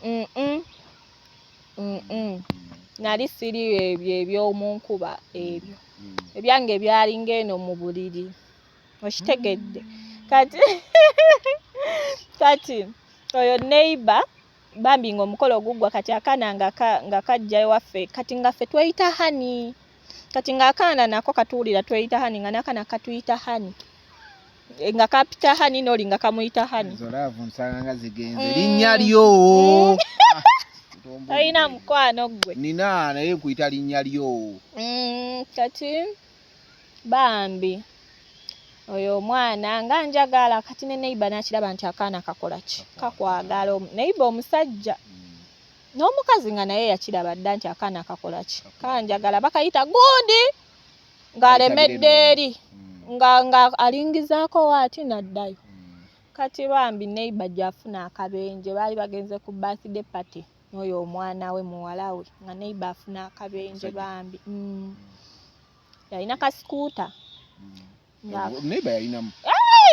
Nali siri ebyo eby'omu nkuba ebyo. Ebyange byalinga eno mu buliri. Okitegedde. Kati oyo neighbor bambi ng'omukolo guggwa kati akaana nga kajja ewaffe kati nga ffe tweyita honey. Kati ng'akaana nako katuwulira tweyita honey nga n'akaana katuyita honey. Nga kapita honey n'oli nga kamuyita honey. Ezo laavu nsanga nga zigenze. Linnya lyo. Tolina mukwano ggwe. Nina naye nkuyita linnya lyo. Kati bambi oyo omwana nga njagala kati ne neighbor n'akiraba nti akaana kakola ki? Kakwagala. Neighbor omusajja n'omukazi nga naye yakiraba dda nti akaana kakola ki? Kanjagala. Bakayita gundi ng'alemedde eri. Nga alingizaako waati n'addayo. Kati bambi neighbor gy'afuna akabenje, baali bagenze ku birthday party n'oyo omwana we muwala we nga neighbor afuna akabenje bambi. Yalina ka scooter. Neighbor yalinamu?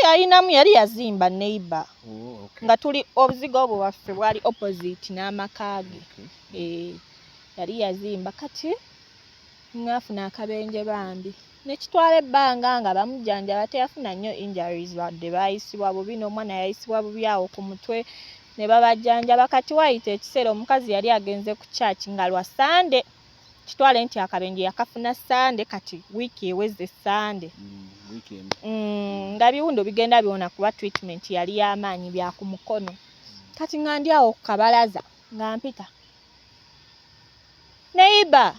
Yalinamu, yali yazimba neighbor. Oh, okay. Nga tuli obuzigo obwo bwaffe bwali opposite n'amaka ge. Yali yazimba kati Ngafuna akabenje bambi nekitwala ebbanga nga bamujjanjaba, teyafuna nnyo injuries wadde baayisibwa bubi, n'omwana yayisibwa bubi awo ku mutwe ne babajjanjaba. Kati waayita ekiseera, omukazi yali agenze ku church nga lwa Sande. Kitwale nti akabenje yakafuna Sande, kati wiiki eweze Sande. Wiiki emu. Nga biwundu bigenda byona kuba treatment yali y'amaanyi, bya ku mukono. Kati nga ndi awo ku kabalaza nga mpita, neighbor,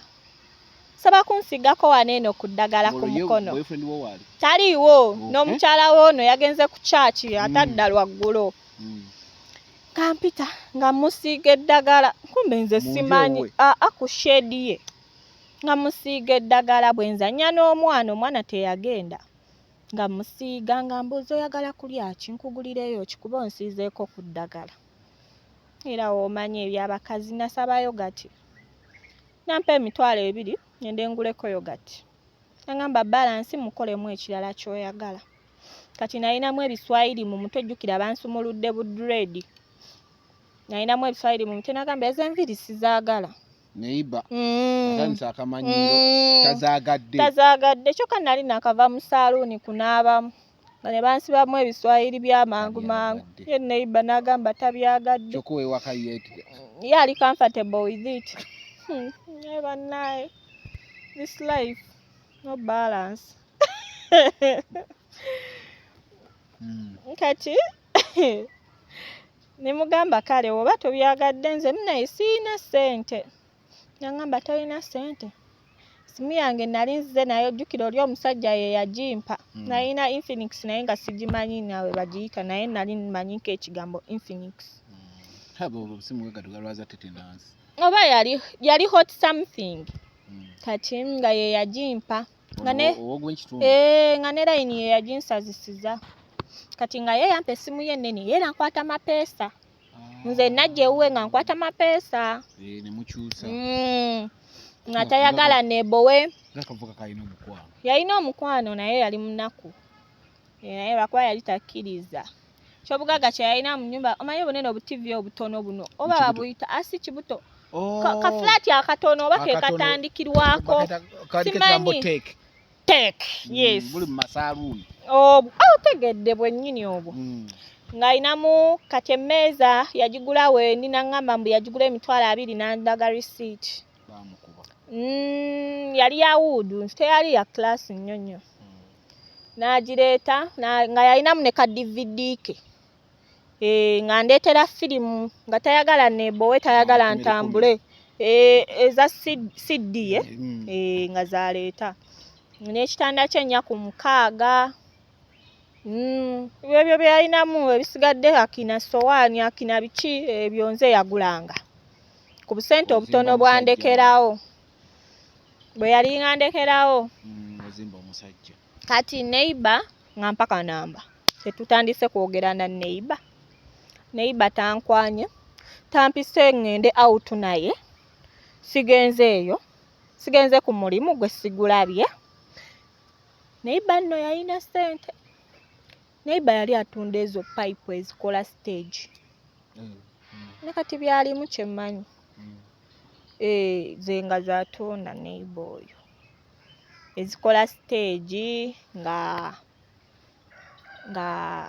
saba kunsigako wano eno ku ddagala ku Olwo ye mukono. Boyfriend wo waali? Taliiwo. N'omukyala we ono yagenze ku church, atadda lwaggulo. Nga mpita nga musiiga eddagala, kumbe nze Mu nju simanyi. ewuwe? Aa, ku shed ye nga musiiga eddagala. Bwe nzannya n'omwana, omwana teyagenda, nga musiiga, nga mbuuza, "Oyagala kulya ki? Nkugulireyo ki? Kuba onsiizeeko ku ddagala." Era w'omanyi ebyabakazi, nasaba yogurt, nampa 20,000 ngende nguleko yogurt. Nagamba, "Balance mukolemu ekirala ky'oyagala." Kati nalinamu ebiswayiri mu mutwe, jjukira bansumuludde bu dread, nalinamu ebiswayiri mu mutwe. Nagamba, "Ezo enviiri sizaagala." Neighbor atandise akamanyiiro. Tazaagadde. Tazaagadde, kyokka nali nakava mu saaluuni kunaabamu nga ne bansibamu ebiswayiri by'amangu mangu. Tabyagadde. Ye neighbor n'agamba tabyagadde. Kyokka ow'ewaka ye Ye ali comfortable with it. Naye bannaaye, this life no balance. Kati ne mugamba, "Kale oba tobyagadde, nze munaye siina ssente." Nagamba, "Tolina ssente?" Simu yange nali nzize naye, ojjukira oli omusajja ye yagimpa. Nalina Infinix naye nga sigimanyi nawe bagiyita, naye nali manyiko ekigambo Infinix. Abo obusimu bwe gatugalwaza tetanus. Oba yali hot something. Kati nga ye yagimpa nga ne Owogw'ekitundu. Eh, nga ne layini ye yaginsazisiza. Kati nga ye yampa essimu ye ennene, ye era nkwata mapeesa. Nze najja ewuwe nga nkwata mapeesa. Eh, ne mukyusa. Nga tayagala nebowe. Ng'akavuka kalina omukwano. Yalina omukwano naye yali munaku. Eh, naye lwakuba yali takkiriza kyobugagga kye yalina mu nyumba. Omanyi obunene obu TV obutono buno oba Kibuto. babuyita asi kibuto, ka flat akatono oba ke Akatono. katandikirwako. Simanyi. Simanyi. Tek. Tek, yes. Buli mu masaaluuni. Obwo otegedde bwennyini obwo. Ng'alinamu kati emmeeza yagigula wendi, naŋŋamba mbu yagigula 20,000, n'andaga receipt. Bamukuba. Yali ya wood, teyali ya class nnyo nnyo. N'agireeta nga yalinamu ne ka DVD ke. Eh, nga ndeetera firimu, nga tayagala nebowe, tayagala Kumi ntambule. Eh, eza CD ye. Eh, nga zaleeta n'ekitanda kye 4 ku 6. Ebyo bye yalinamu, ebisigadde akina sowaani, akina biki, ebyo nze yagulanga ku busente Ozimba obutono musajja. bwandekerawo, bwe yalinga ndekerawo. Ozimba omusajja. Kati neighbor nga mpaka namba, tetutandise kwogera na neighbor. Neighbor tankwanye, tampise ŋŋende out, naye sigenze eyo, sigenze ku mulimu gwe sigulabye. Neighbor nno yalina ssente. Neighbor yali atunda ezo pipe ezikola stage. Ne kati byalimu kyemmanyi. Eh, ze nga zatunda neighbor oyo ezikola stage, nga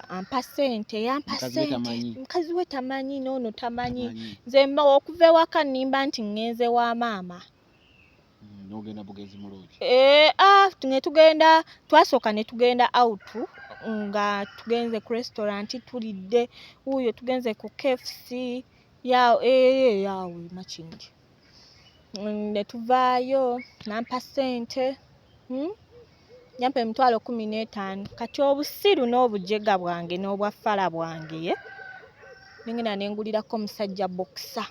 ampa ssente, yampa Mukazi we ssente. tamanyi. Mukazi we tamanyi, n'ono tamanyi. Tamanyi. Nze mba okuva ewaka nnimba nti ŋŋenze wa maama. N'ogenda bugenzi mu lodge. Eh, ah, ne tugenda, twasooka ne tugenda out, nga tugenze ku restaurant, tulidde wuuyo, tugenze ku KFC ya eh, yaawe Makindye. Ne tuvaayo, nampa ssente, Yampa 15,000. Kati obusiru n'obujega bwange n'obwafala bwange, ye nengenda nengulirako omusajja boxer.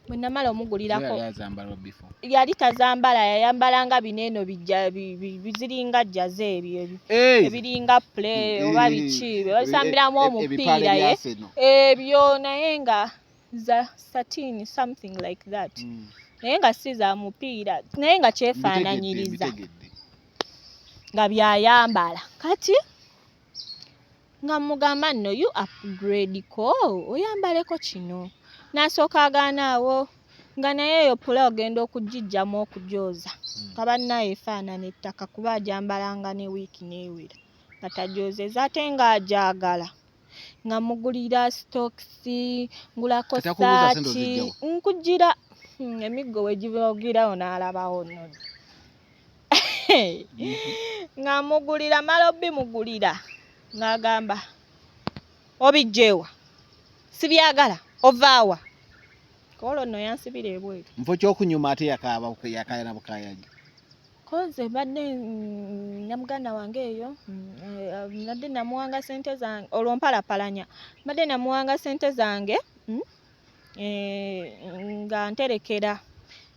Bwe namala omugulirako, Yali azambala before? Yali tazambala, yayambalanga bino eno bijja biziringa jjaze ebyo ebiringa play oba biki bebasambiramu Ebipale omupiira bya ye Arsenal. Ebyo, naye nga za satin, something like that. Naye nga si za mupiira, naye nga kyefaananyiriza. Mbitegedde. Nga byayambala. Kati nga mugamba, "Nno you upgrade ko oyambaleko kino." N'asooka agaana awo. Nga naye eyo pula ogenda okugiggyamu okugyoza nga bannaye efaanana ettaka kuba agyambalanga ne wiiki n'ewera nga tagyozezza ate ng'agyagala. Nga mugulira sitookisi, ngulako Kati akubuuza ssente ssaati, oziggya wa? Nkugira emiggo we gibogirawo n'alabawo nno. Nga mugulira mala obimugulira ng'agamba obiggye wa? Sibyagala ovaawa? Olwo nno yansibira ebweru. Nfo kyokunyuma ate yakaaba yakaayana bukaayanyi. Ko nze mbadde na muganda wange eyo mbadde namuwanga ssente zange olwo mpalapalanya mbadde namuwanga ssente zange nga nterekera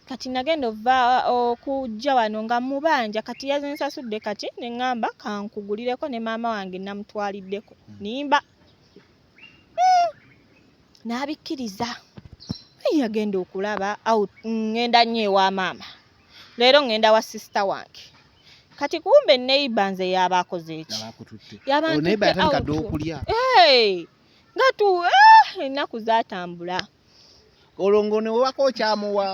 kati nagenda ova okujja wano nga mubanja kati yazinsasudde kati ne ŋŋamba kankugulireko ne maama wange namutwaliddeko nimba n'abikkiriza. Yagenda okulaba out ŋŋenda nnyo ewa maama leero ŋŋenda wa sisita wange kati kumbe neighbor nze yaba akoze eki Yabakututte. Yaba Olwo neighbor antutte yatandika dda out. okulya. Hey, nga tu ennaku zaatambula. Olwo ng'onewewako okyamuwa.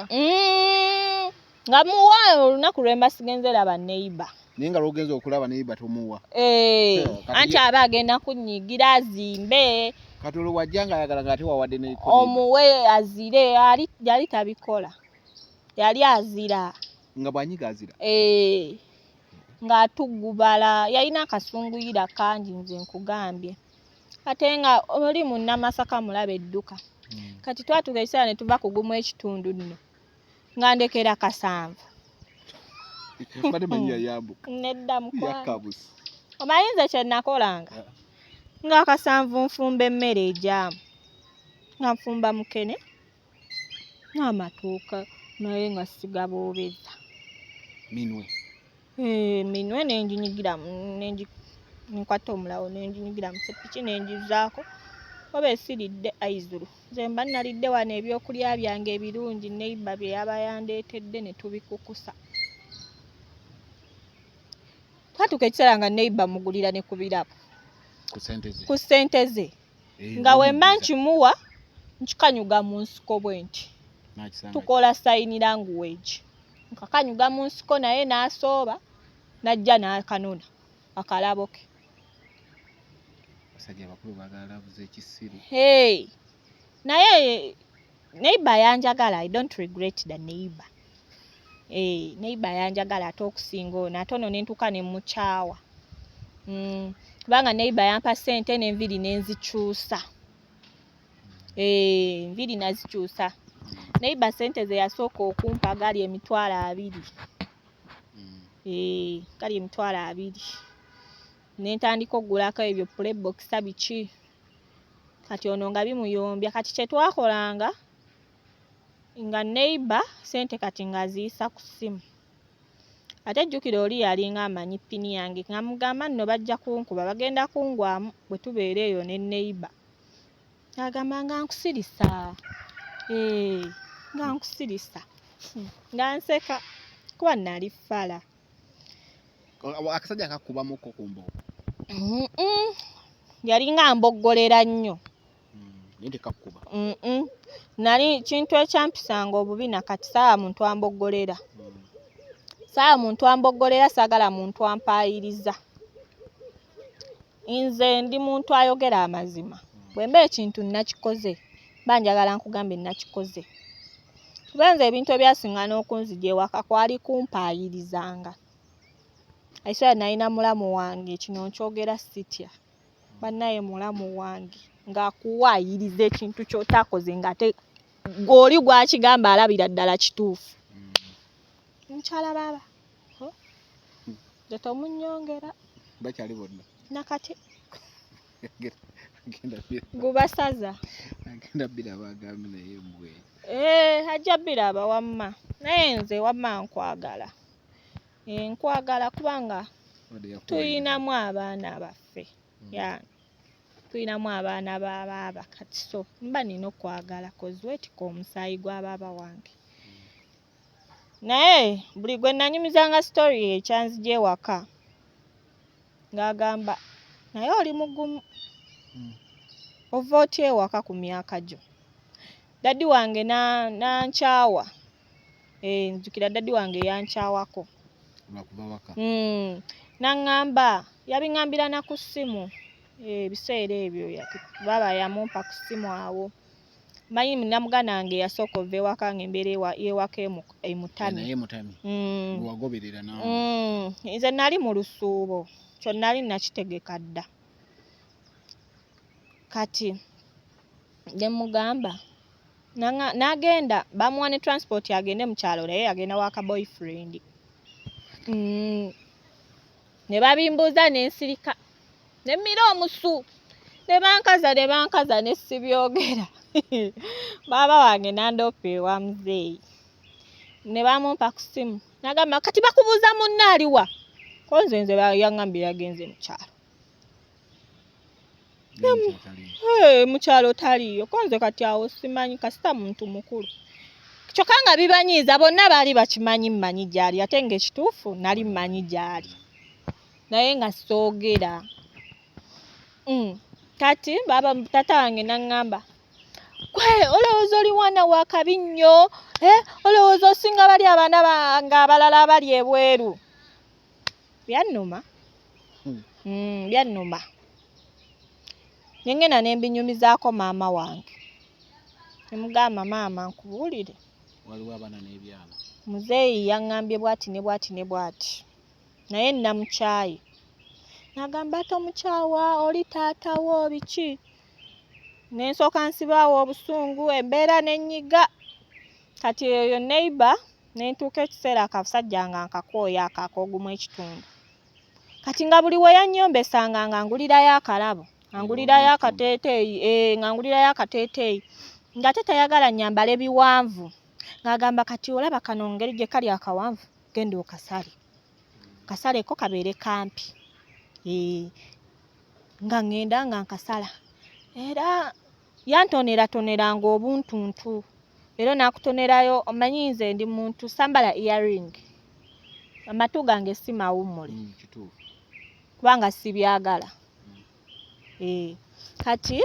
Nga muwa olunaku lwe mba sigenze laba neighbor. Naye nga lw'ogenze okulaba neighbor tomuwa. Eh, anti aba agenda kunnyiigira azimbe. Kati olwo wajja ng'ayagala ng'ate wawadde ne Omuwe azire yali tabikola. Yali azira. Nga bw'anyiga azira. Eh, ng'atugubala yalina akasunguyira kangi nze nkugambye. Ate nga oli munnamasaka mulaba edduka. Kati twatuuka ekiseera ne tuva ku gumu ekitundu nno nga ndekera kasanvu. Mbadde manyi yayambuka. Nedda mukwano. Yakkabusi. Omanyi nze kye nakolanga? Ng'akasanvu nfumba emmere egyamu. Nga nfumba mukene n'amatuuka naye nga sigaboobeza. Minwe. Eh, minwe nenjinyigira nenkwata omulawo nenjinyigira mu ssepiki nengizaako oba esiridde aizulu. Nze mba nalidde wano ebyokulya byange ebirungi neighbor bye yaba yandeetedde ne tubikukusa. Twatuuka ekiseera nga neighbor mugulira ne ku birabo. Ku ssente ze. Ku ssente ze. Eh, Nga bwe mba omuguza. nkimuwa nkikanyuga mu nsiko bwe nti. N'akisanga. Tukola sign language. Nkakanyuga mu nsiko naye n'asooba n'ajja n'akanona akalabo ke. Abasajja abakulu baagala love z'ekisiru. Hey. Naye neighbor yanjagala, I don't regret the neighbor. Eh, neighbor yanjagala ate okusinga ono ate ono ne ntuuka ne mukyawa. Kubanga neighbor yampa ssente n'enviiri ne nzikyusa. Eh, enviiri nazikyusa. Neighbor ssente ze yasooka okumpa gaali 20,000. Eh, gaali 20,000. Ne ntandika okugulako ebyo pulebokisa biki. Kati ono nga bimuyombya. Kati kye twakolanga nga neighbor ssente kati ng'aziyisa ku ssimu. Ate jjukira oli yalinga amanyi PIN yange nga mugamba nno bajja kunkuba bagenda kungwamu bwe tubeera eyo ne neighbor. Agamba nga nkusirisa. Eh, nga nkusirisa. Nga nseka kuba nali ffala. Akasajja kakubamuko ku mbogo. Yalinga amboggolera nnyo. Naye tekakuba. Nali kintu ekyampisanga obubi nakati saagala muntu amboggolera. Saagala muntu amboggolera, saagala muntu ampaayiriza. Nze ndi muntu ayogera amazima. Bwe mba ekintu nakikoze, mba njagala nkugambe nakikoze. Kuba nze ebintu ebyasinga n'okunzigya ewaka kwali kumpaayirizanga. I swear nalina mulamu wange kino nkyogera sitya. Bannaye mulamu wange ng'akuwaayiriza ekintu ky'otaakoze ng'ate oli gw'akigamba alabira ddala kituufu. Mukyala baaba. Nze tomunnyongera. Bakyali bonna. Nakati. Gubasaza. Agenda biraba agambe naye mbwe. Eh, ajja biraba wamma. Naye nze wamma nkwagala. Eh, nkwagala kubanga tuyinamu abaana baffe. Ya. Tuyinamu abaana ba baaba kati so mba nina okwagala 'cause weetika omusaayi gwa baaba wange. Naye buli gwe nanyumizanga story ekyanzigya ewaka ng'agamba naye oli mugumu. Ova otya ewaka ku myaka gyo? Daddy wange nankyawa. Nzijukira daddy wange yankyawako. Lwakuva waka. Naŋŋamba, yabiŋŋambira na ku ssimu ebiseera ebyo baaba yamumpa ku ssimu awo. Manyi namuganda wange yasooka ova ewaka ng'embeera y'ewaka emutamye. Naye mutamye. Gwe wagoberera naawe. Nze nali mu lusuubo, kyo nali nakitegeka dda. Kati ne mugamba n'agenda bamuwa ne transport agende mu kyalo naye yagenda wa ka boyfriend. Ne babimbuuza ne nsirika ne mmira omusu ne bankaza ne bankaza ne sibyogera. Baaba wange n'andoopa ewa muzeeyi ne bamumpa ku ssimu n'agamba kati bakubuuza munno aliwa? Ko nze nze yaŋŋambye yagenze mu kyalo. Mu kyalo taliiyo ko nze kati awo simanyi kasita muntu mukulu. Kyokka nga bibanyiiza bonna baali bakimanyi mmanyi gy'ali ate ng'ekituufu nali mmanyi gy'ali naye nga soogera. Kati baaba taata wange n'aŋŋamba gwe olowooza oli mwana wa kabi nnyo, olowooza osinga bali abaana bange abalala abali ebweru. Byannuma. Byannuma. Ne ŋŋenda ne mbinyumizaako maama wange. Ne mugamba maama nkubuulire. Waliwo abaana n'ebyana. Muzeeyi yaŋŋambye bw'ati ne bw'ati ne bw'ati naye namukyaye. N'agamba tomukyawa oli taata wo biki. Ne nsooka nsibaawo obusungu embeera ne nnyiga. Kati eyo neighbor ne ntuuka ekiseera akasajja nga nkakooya ako ak'ogumu ekitundu. Kati nga buli we yannyombesanga nga ngulirayo akalabo, nga ngulirayo akateeteeyi, nga ngulirayo akateeteeyi ng'ate tayagala nnyambale biwanvu. Ng'agamba kati olaba kano ngeri gye kali akawanvu genda okasale. Kasaleko kabeere kampi. Nga ŋŋenda nga nkasala. Era yantoneratoneranga obuntuntu. Era n'akutonerayo omanyi nze ndi muntu sambala earring. Amatu gange si mawummule. Kubanga sibyagala. Kati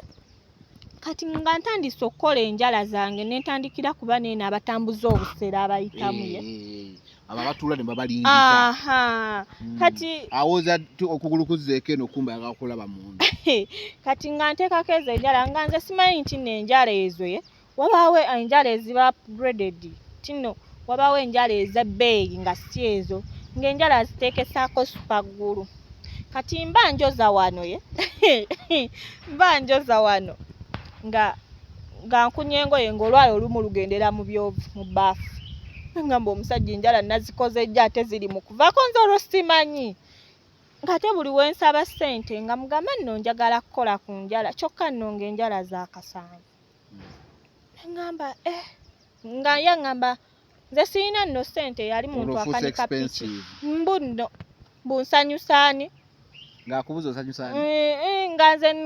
nga ntandise okukola enjala zange ne ntandikira ku bano eno abatambuza obusero abayitamu ye. Abo abatuula ne babalingiza. Kati awoza okugulu kuzzeeko eno kumba ayagala kulaba munda. Kati nga nteekako ezo enjala nga nze simanyi nti nno enjala ezo ye wabaawo enjala eziba upgraded nti nno wabaawo enjala ez'ebbeeyi nga si ezo ng'enjala aziteekesaako super glue. Kati mba njoza wano ye mba njoza wano nga nkunya engoye ng'olwala olumu lugendera mu byovu mu bbaafu. Ngamba omusajja enjala nazikoze jjo ate ziri mu kuvaako nze olwo simanyi. Ng'ate buli we nsaba ssente nga mugamba nno njagala kukola ku njala kyokka nno ng'enjala za kasanvu. Ŋŋamba nga ye aŋŋamba nze sirina nno ssente yali muntu akanika piki. Mbu nno mbu nsanyusa ani? Ng'akubuuza osanyusa ani?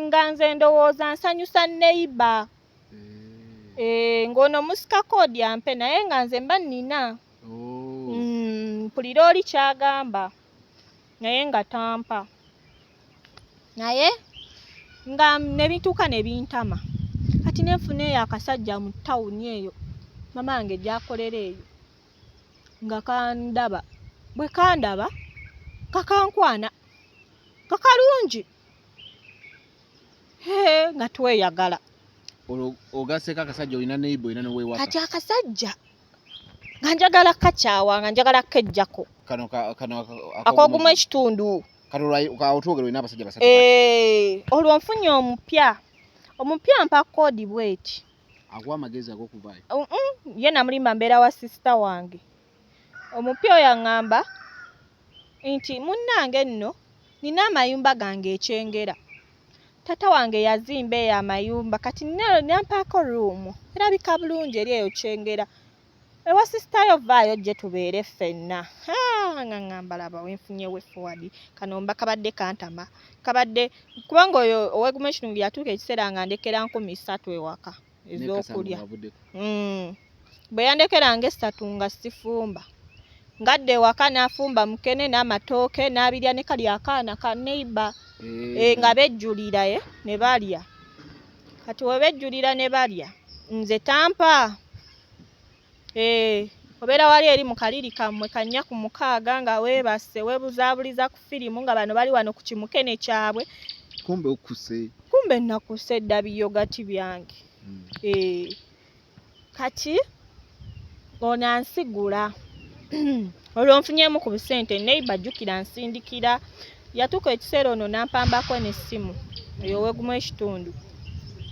Nga nze ndowooza nsanyusa neighbor. Ng'ono musika koodi ampe naye nga nze mba nnina. Mpulira oli ky'agamba naye nga tampa. Naye nga ne bituuka ne bintama. Kati ne nfuna eyo akasajja mu ttawuni eyo maama wange gy'akolera eyo nga kandaba bwe kandaba nga kankwana nga kalungi nga tweyagala. Olwo ogasseeko akasajja olina neighbor olina n'ow'ewaka. Kati akasajja nga njagala kakyawa nga njagala keggyako. Kano ak'ogumu ekitundu. Kati awo twogera olina abasajja basatu. Olwo nfunye omupya. Omupya mpa koodi bw'eti. Akuwa amagezi ag'okuvaayo. Ye namulimba mbeera wa sisita wange. Omupya oyo aŋŋamba nti munnange nno nina amayumba gange e Kyengera. Taata wange yazimba eyo amayumba kati nampaako ruumu erabika bulungi eri eyo Kyengera. Ewa sisita yo vaayo ojje tubeere ffenna. Nga ŋŋamba laba we nfunye way forward. Kano mba kabadde kantama. Kabadde kubanga oyo ow'egumu ekitundu yatuuka ekiseera nga ndekera 3000 ewaka ez'okulya. Bwe yandekeranga 3 nga sifumba. Ngadda ewaka n'afumba mukene n'amatooke n'abirya ne kali akaana ka neighbor. Nga bejjulira ne balya. Kati we bejjulira ne balya. Nze tampa. Eh, obeera wali eri mu kaliri kammwe ka 4 ku 6 nga weebase, weebuzaabuliza ku firimu, nga bano bali wano ku kimukene kyabwe. Kumbe okuse. Kumbe nakuse dda biyogati byange. Eh, kati ono ansigula olwo nfunyemu ku busente. Neighbor, jjukira nsindikira, yatuuka ekiseera ono n'ampambako n'essimu eyo owegumu ekitundu,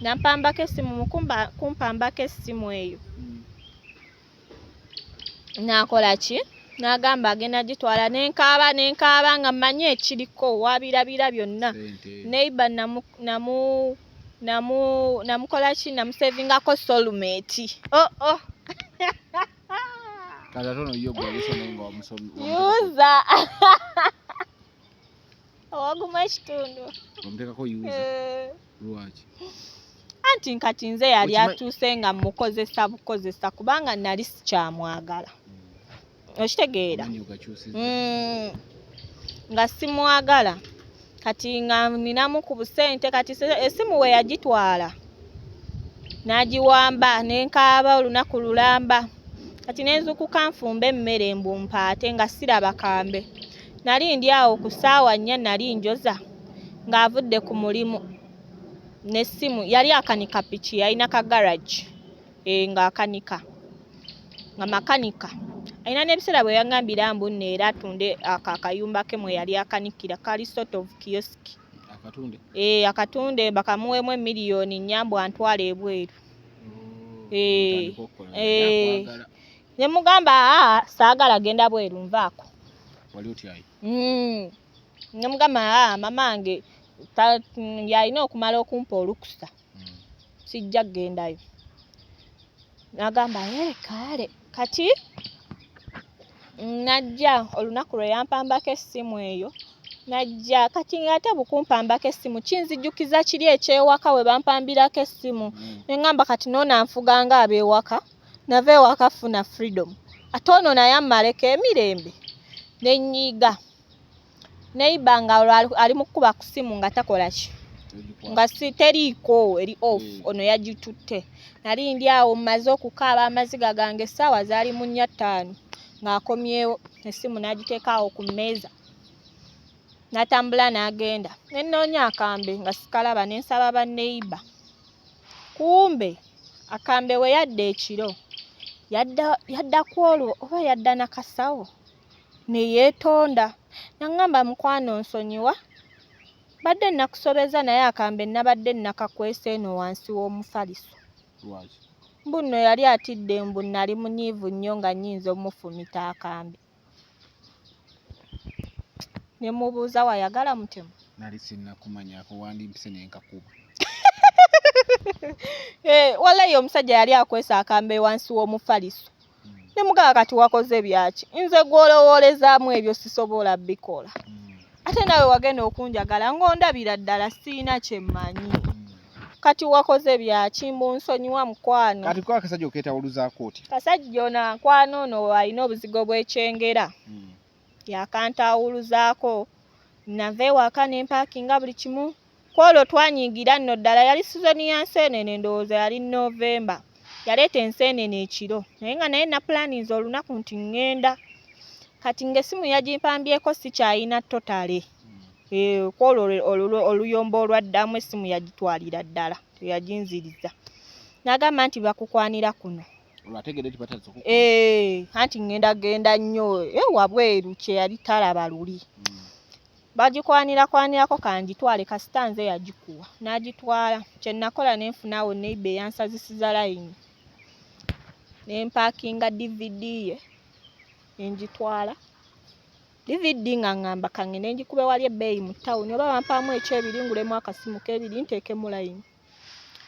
nampambako essimu. Mukumba kumpambako essimu eyo, n'akola ki? N'agamba agenda gitwala. Nenkaaba, nenkaaba nga mmanyi ekiriko, wabirabira byonna. Sente. Neighbor namu namu namu namukola ki? Namusevingako soulmate. Oh, oh. Kati ate ono ye gwalese naye nga wamusomi. User owagumu ekitundu. Wamuteekako user? Eh. Lwaki? Anti nkati nze yali atuuse nga mukozesa bukozesa, kubanga nali sikyamwagala, okitegeera? Amanyi ogakyusiza. Nga simwagala, kati nga ninamu ku busente. Kati essimu we yagitwala n'agiwamba, nenkaaba olunaku lulamba. Kati nenzukuka nfumba emmere mbu mpaate, nga siraba kambe. Nali ndi awo ku ssaawa 4, nali njoza ng'avudde ku mulimu n'essimu. Yali akanika piki, yalina ka garage, e, ng'akanika, nga makanika. Alina n'ebiseera bwe yaŋŋambira mbu nno era atunde ako akayumba ke mwe yali akanikira, kali sort of kiosk. Akatunde? E, akatunde bakamuweemu emiliyoni 4 mbu antwale ebweru. Oh, Eh, otandika okukola, eh. yakwagala. Ne mugamba, aa, saagala genda bweru, nvaako. Wali otyayo? Ne mugamba, aa, mamange yalina okumala okumpa olukusa, sijja kgendayo. N'agamba, ee, kaale. Kati najja olunaku lwe yampambako essimu eyo, najja. Kati ng'ate bukumpambako essimu kinzijukiza kiri ekyewaka we bampambirako essimu. Ne ŋŋamba, kati noono anfuga nga ab'ewaka. Nava ewaka funa freedom, ate ono naye ammaleko emirembe. Ne nnyiiga. Neighbor nga olwo ali mu kkuba ku ssimu nga takola ki, nga si teriiko, eri off. Ono yagitutte. Nali ndi awo mmaze okukaaba amaziga gange, essaawa zaali mu 4:05, ng'akomyewo, essimu n'agiteeka awo ku mmeeza, n'atambula n'agenda. Ne nnoonya akambe nga sikalaba, ne nsaba ba neighbor. Kumbe akambe we yadda ekiro, yadda, yadda ku olwo oba yadda nakasawo, ne yeetonda, naŋŋamba, mukwano nsonyiwa, badde nakusobeza, naye akambe nabadde nakakwesa eno wansi w'omufaliso. Lwaki? Mbu nno yali atidde mbu nali munyiivu nnyo nga nnyinza omufumita akambe. Ne mubuuza, wayagala mutemu? Nali sinnakumanyako, wandimpise nenkakuba. Eh, wallayi omusajja yali akwesa akambe wansi w'omufaliso. Ne mugamba, kati wakoze byaki? Nze gw'olowoolezaamu ebyo sisobola bikola. Ate naawe wagenda okunjagala ng'ondabira ddala siina kye mmanyi. Kati wakoze byaki? Mbu nsonyiwa, mukwano. Kati ko akasajja okeetawuluzaako otya? Kasajja ono ankwano, ono alina obuzigo bw'ekyengera, yakantawuluzaako. Nava ewaka ne mpaakinga buli kimu. Kwolwo twanyiigira nno ddala. Yali sizoni ya nseenene, ndowooza yali November. Yaleeta enseenene ekiro, naye nga naye napulaninze olunaku nti ŋŋenda. Kati ng'essimu yagimpambyeko, sikyayina totale. Eh, kwolwo oluyombo olwaddamu, essimu yagitwalira ddala, teyaginziriza. N'agamba nti bakukwanira kuno. Olwategedde nti batandise okukuba? Eh, anti ŋŋenda genda nnyo, eh, wabweru kye yali talaba luli. Bagikwanira-kwanirako, kangitwale kasita nze yagikuwa. N'agitwala. Kye nakola, ne nfuna awo neighbor eyansazisiza layini, ne mpaakinga DVD ye, ne ngitwala. DVD nga ŋŋamba kaŋŋende ngikube wali ebbeeyi mu ttawuni, oba bampaamu ekyebiri ngulemu akasimu k'ebiri nteekemu layini.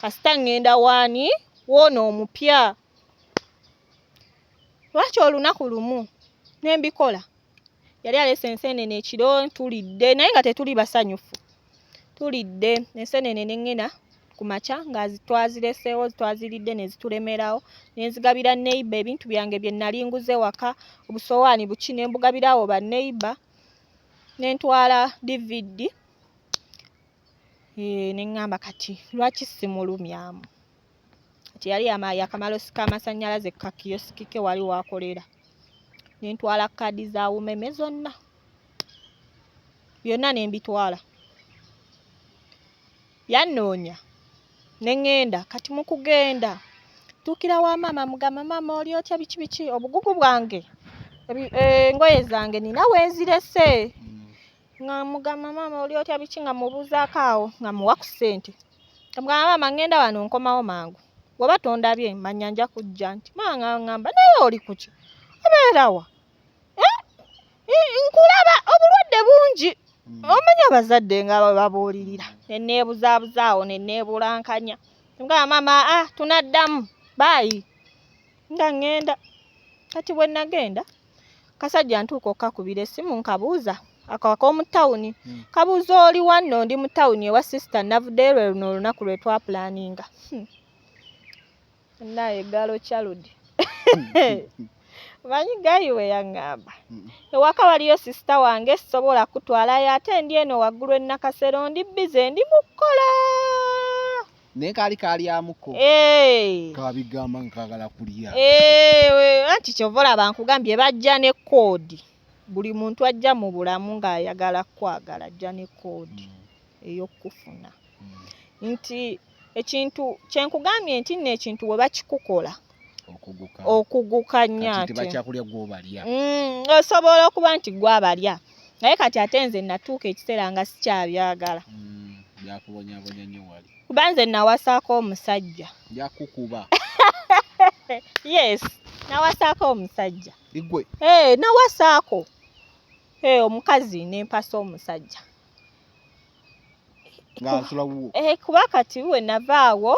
Kasita ŋŋenda waani woono omupya. Lwaki olunaku lumu ne mbikola. Yali aleese enseenene ekiro, tulidde naye nga tetuli basanyufu. Tulidde enseenene, ne ŋŋenda ku makya nga twazireseewo, twaziridde ne zitulemerawo, ne nzigabira neighbor ebintu byange bye nali nguze waka, obusowaani buki, ne mbugabira awo ba neighbor. Ne ntwala DVD, eh, ne ŋŋamba kati lwaki simulumyamu? Kati yali yakamala osika amasannyalaze ku kakiyosiki ke wali wakolera. Ne ntwala kaadi za Umeme zonna. Byonna ne mbitwala. Yannoonya ne ŋŋenda. Kati mu kugenda ntuukira wa maama mugamba maama oli otya biki biki obugugu bwange engoye zange nina we nzirese. Nga mugamba maama oli otya biki nga mubuuzaako awo nga muwa ku ssente. Nga mugamba maama ŋŋenda wano nkomawo mangu. Bw'oba tondabye manya nja kujja nti maama nga ŋŋamba naye oli ku ki? Obeera wa? Eh? Nkulaba obulwadde bungi. Omanyi abazadde nga bwe babuulirira. Ne neebuzaabuza awo ne neebulankanya. Ngamba maama ah tunaddamu baayi. Nga ŋŋenda. Kati bwe nagenda kasajja ntuuka okkakubira essimu nkabuuza ako ak'omu ttawuni. Kabuuza oli wanno ndi mu ttawuni ewa sisita navuddeyo lwe luno olunaku lwe twapulaninga. Naye galo Charudi. Omanyi gayi we yaŋŋamba. Ewaka waliyo sisita wange sisobola kutwalayo ate ndi eno waggulu e Nakasero ndi bbize ndi mu kukola. Naye kaali kalyamuko. Kabigamba nga kaagala kulya. Anti ky'ova olaba nkugambye bajja ne koodi. Buli muntu ajja mu bulamu ng'ayagala kukwagala ajja ne koodi ey'okukufuna. Nti ekintu kye nkugambye nti nno ekintu bwe bakikukola okuguka nnyo ate. Tebakyakulya gw'obalya. Osobola okuba nti gw'abalya naye kati ate nze natuuka ekiseera nga sikyabyagala. Byakubonyabonya nnyo wali. Kuba nze nawasaako omusajja. Byakukuba. Yes, nawasaako omusajja. Igwe? Nawasaako. Omukazi ne mpasa omusajja. Nga nsula wuwo. Kuba kati we navaawo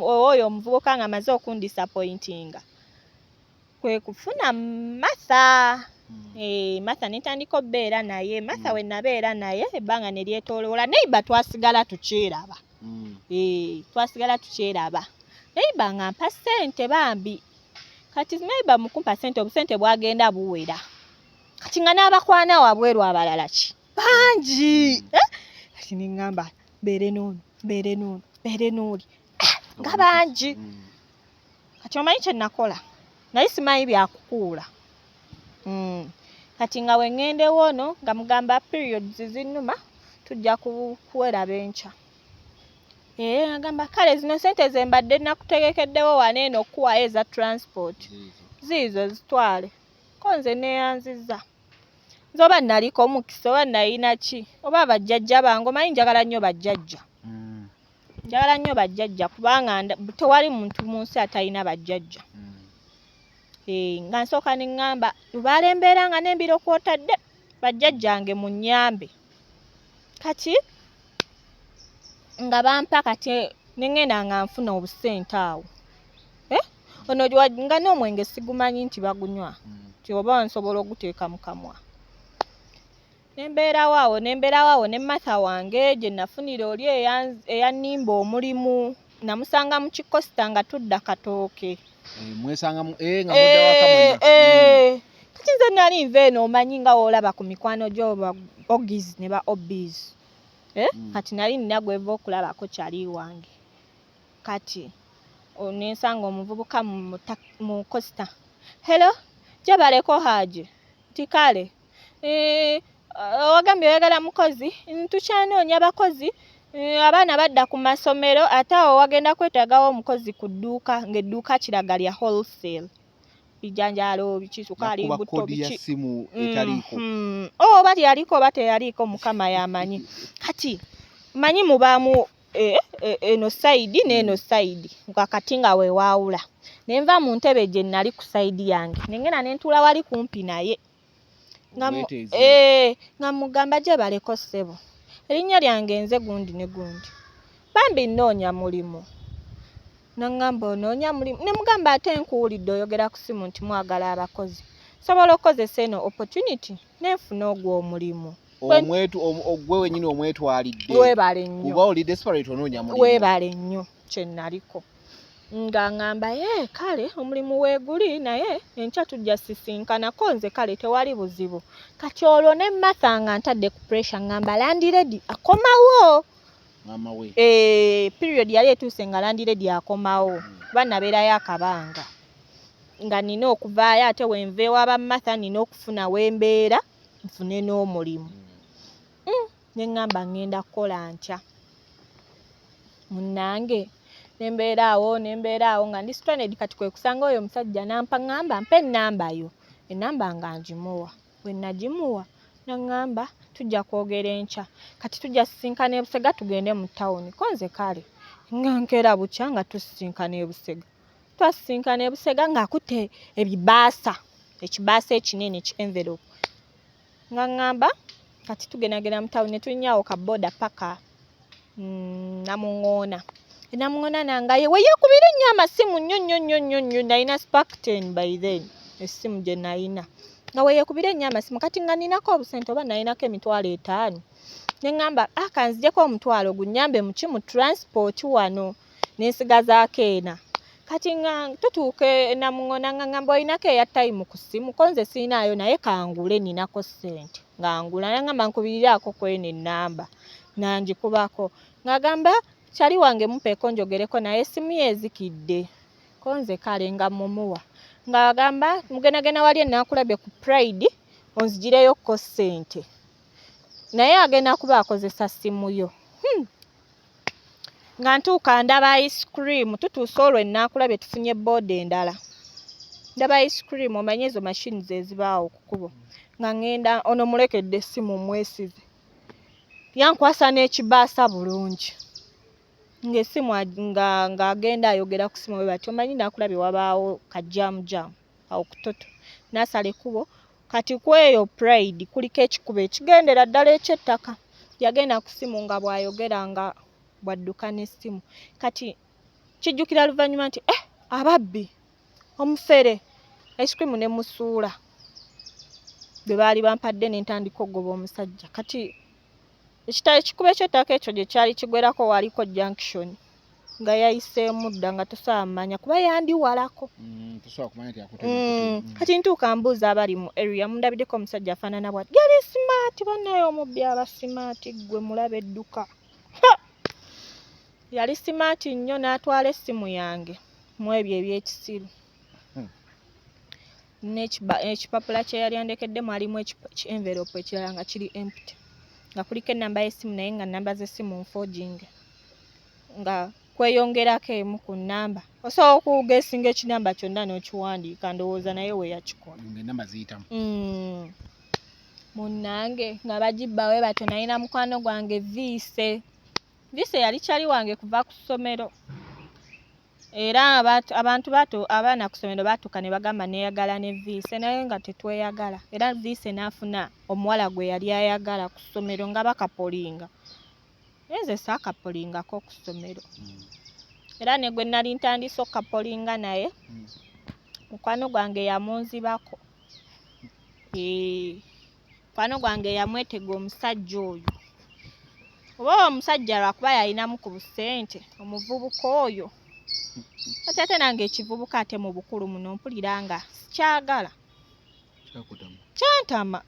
oyo omuvubuka nga amaze okundisappointinga kwe kufuna Martha. Martha ne ntandika obbeera naye. Martha we nabeera naye ebbanga ne lyetooloola neighbor twasigala tukyeraba. Twasigala tukyeraba. Neighbor nga mpa ssente bambi. Kati neighbor mu kumpa ssente obusente bwagenda buwera. Kati nga n'abakwana wabweru abalala ki? Bangi. Kati ne ŋŋamba mbeere n'ono, mbeere n'ono, mbeere n'oli. Nga bangi. Kati omanyi kye nakola? Naye simanyi byakukuula. Kati nga we ŋŋenda ewoono nga mugamba periods zinnuma tujja kuweraba enkya. Agamba kale zino ssente ze mbadde nakutegekeddewo wano eno okukuwaayo eza transport. Ziizo zitwale. Ko nze neeyanzizza. Nze oba naliko omukisa oba nalina ki oba bajjajja bange omanyi njagala nnyo bajjajja. Njagala nnyo bajjajja kubanga tewali muntu mu nsi atalina bajjajja. Nga nsooka ne ŋŋamba lubaale mbeera nga n'embiro kw'otadde bajjajjange munnyambe. Kati nga bampa kati ne ŋŋenda nga nfuna obusente awo. Ono nga n'omwenge sigumanyi nti bagunywa. Nti oba nsobola oguteeka mu kamwa. Ne mbeerawo awo ne mbeerawo awo ne Martha wange gye nafunira oli eyannimba omulimu namusanga mu kikosita nga tudda Katooke. Mwesanga nga mudda waka mwenna. Kati nze nali nva eno omanyi nga w'olaba ku mikwano gyo ba Ogis ne ba Obis. Kati nali nina gweva okulabako kyali wange. Kati ne nsanga omuvubuka mu kosita. Hello, gyebaleko Haji. Nti kale. Wagambye oyagala mukozi, tukyanoonya bakozi, abaana badda ku masomero ate awo wagenda kwetaagawo omukozi ku dduuka ng'edduuka kiraga lya wholesale. Bijanjaalo, biki, sukaali, Nakuba butto, kkoodi ya biki. ssimu etaliiko. Oba yaliko oba teyaliiko Mukama y'amanyi. Kati manyi mubaamu eno sayidi n'eno sayidi wakati nga weewaawula. Ne nva mu ntebe gye nali ku sayidi yange ne ngenda ne ntuula wali kumpi naye. Nga mugamba gyebaleko ssebo. Erinnya lyange nze gundi ne gundi. Bambi nnoonya mulimu. N'aŋŋamba onoonya mulimu. Ne mugamba ate nkuwulidde oyogera ku ssimu nti mwagala abakozi. Nsobola okukozesa eno opportunity ne nfuna ogwo omulimu. Gwe wennyini omwetwalidde. Weebale nnyo. Kuba oli desperate onoonya mulimu. Weebale nnyo kye naliko. Nga ŋŋamba kale omulimu weeguli naye enkya tujja sisinkanako nze kale tewali buzibu. Kati olwo ne Martha nga ntadde ku pressure ŋŋamba landlady akomawo. Maama we. Period yali etuuse nga landlady akomawo, kuba nabeerayo akabanga nga nina okuvaayo, ate wenva ewa ba Martha nina okufuna wembeera nfune n'omulimu. Ne ŋŋamba ŋŋenda kukola ntya munnange? Nembeera awo nga ndi stranded. Kati kwe kusanga oyo omusajja nampa, ŋŋamba mpa ennamba yo. Ennamba nga ngimuwa. Bwe nagimuwa naŋŋamba tujja kwogera enkya, kati tujja sisinkana e Busega, tugende mu tawuni. Ko nze kale, nga nkeera bukya nga tusisinkana e Busega. Twasisinkana e Busega ng'akutte ebibaasa, ekibaasa ekinene ki envelope, nga ŋŋamba kati tugendagenda mu tawuni. Ne tulinnyawo ka boda paka Namuŋŋoona. Namuŋŋoona nangaye we yeekubira ennyo amasimu nnyo nnyo nnyo nnyo nnyo. Nalina Spark 10 by then, essimu gye nalina, nga we yeekubira ennyo amasimu. Kati nga ninako obusente, oba nalinako 50,000, ne ŋŋamba, ah, kanzigyeko 1,000 gunnyambe muki, mu transport wano, nensigazaako ena. Kati nga tutuuka e Namuŋŋoona, nga ŋŋamba olinako airtime ku ssimu? Ko nze siinaayo, naye kangule, ninako ssente, nga ngula. Naŋŋamba nkubiriraako kweno ennamba, nangikubako, ng'agamba kyali wange mumpeeko njogereko naye essimu ye ezikidde. Ko nze kale, nga mumuwa, ng'agamba mugendagenda wali enaakulabye ku Pride, onzigireyo ko ssente, naye agenda kuba akozesa ssimu yo. Nga ntuuka ndaba ice cream. Tutuuse olwo enaakulabye, tufunye booda endala, ndaba ice cream, omanye ezo machines ezibaawo ku kkubo. Nga ŋŋenda, ono mulekedde essimu, mwesize, yankwasa n'ekibaasa bulungi, ng'essimu ng'agenda ayogera ku ssimu bwe bati, omanyi naakulabye wabaawo ka jam jam awo ku Total. N'asala ekkubo. Kati ku eyo Pride kuliko ekikubo ekigendera ddala ekyettaka. Yagenda ku ssimu nga bw'ayogera nga bw'adduka n'essimu. Kati kijjukira luvannyuma nti eh, ababbi, omufere, ice cream ne musuula bwe baali bampadde, ne ntandika okugoba omusajja. Kati ekikubo ekyettaka ekyo gye kyali kigwerako waliko junction, nga yayiseemu dda, nga tosobola mmanya kuba yandiwalako. Tosobola kumanya nti akutte. Kati ntuuka mbuuza abali mu area, mundabiddeko omusajja afaanana bwati, yali smart? Bannaye omubbi aba smart, ggwe mulaba edduka. Ha! Yali smart nnyo, n'atwala essimu yange mu ebyo ebyekisiru. Ekipapula kye yali andekedde mwalimu ki envelope ekirala nga kiri empty, nga kuliko ennamba y'essimu, naye nga nnamba z'essimu nforging, nga kweyongerako emu ku nnamba. Osobola okugeesinga ekinamba kyonna n'okiwandiika, ndowooza naye we yakikola. Ng'ennamba ziyitamu. Munnange nga bagibba we batyo. Nalina mukwano gwange Viise. Viise yali kyali wange kuva ku ssomero, era abantu bato, abaana ku ssomero baatuuka ne bagamba neeyagala ne Viise, naye nga tetweyagala. Era Viise n'afuna omuwala gwe yali ayagala ku ssomero, nga bakapolinga, naye nze saakapolingako ku ssomero. Era ne gwe nali ntandise okukapolinga naye, mukwano gwange yamunzibako. Mukwano gwange yamwetega omusajja oyo, oba omusajja lwakuba yalinamu ku busente, omuvubuka oyo. Ate ate nange ekivubuka, ate mu bukulu muno mpulira nga sikyagala. Kyakutama. Kyantama,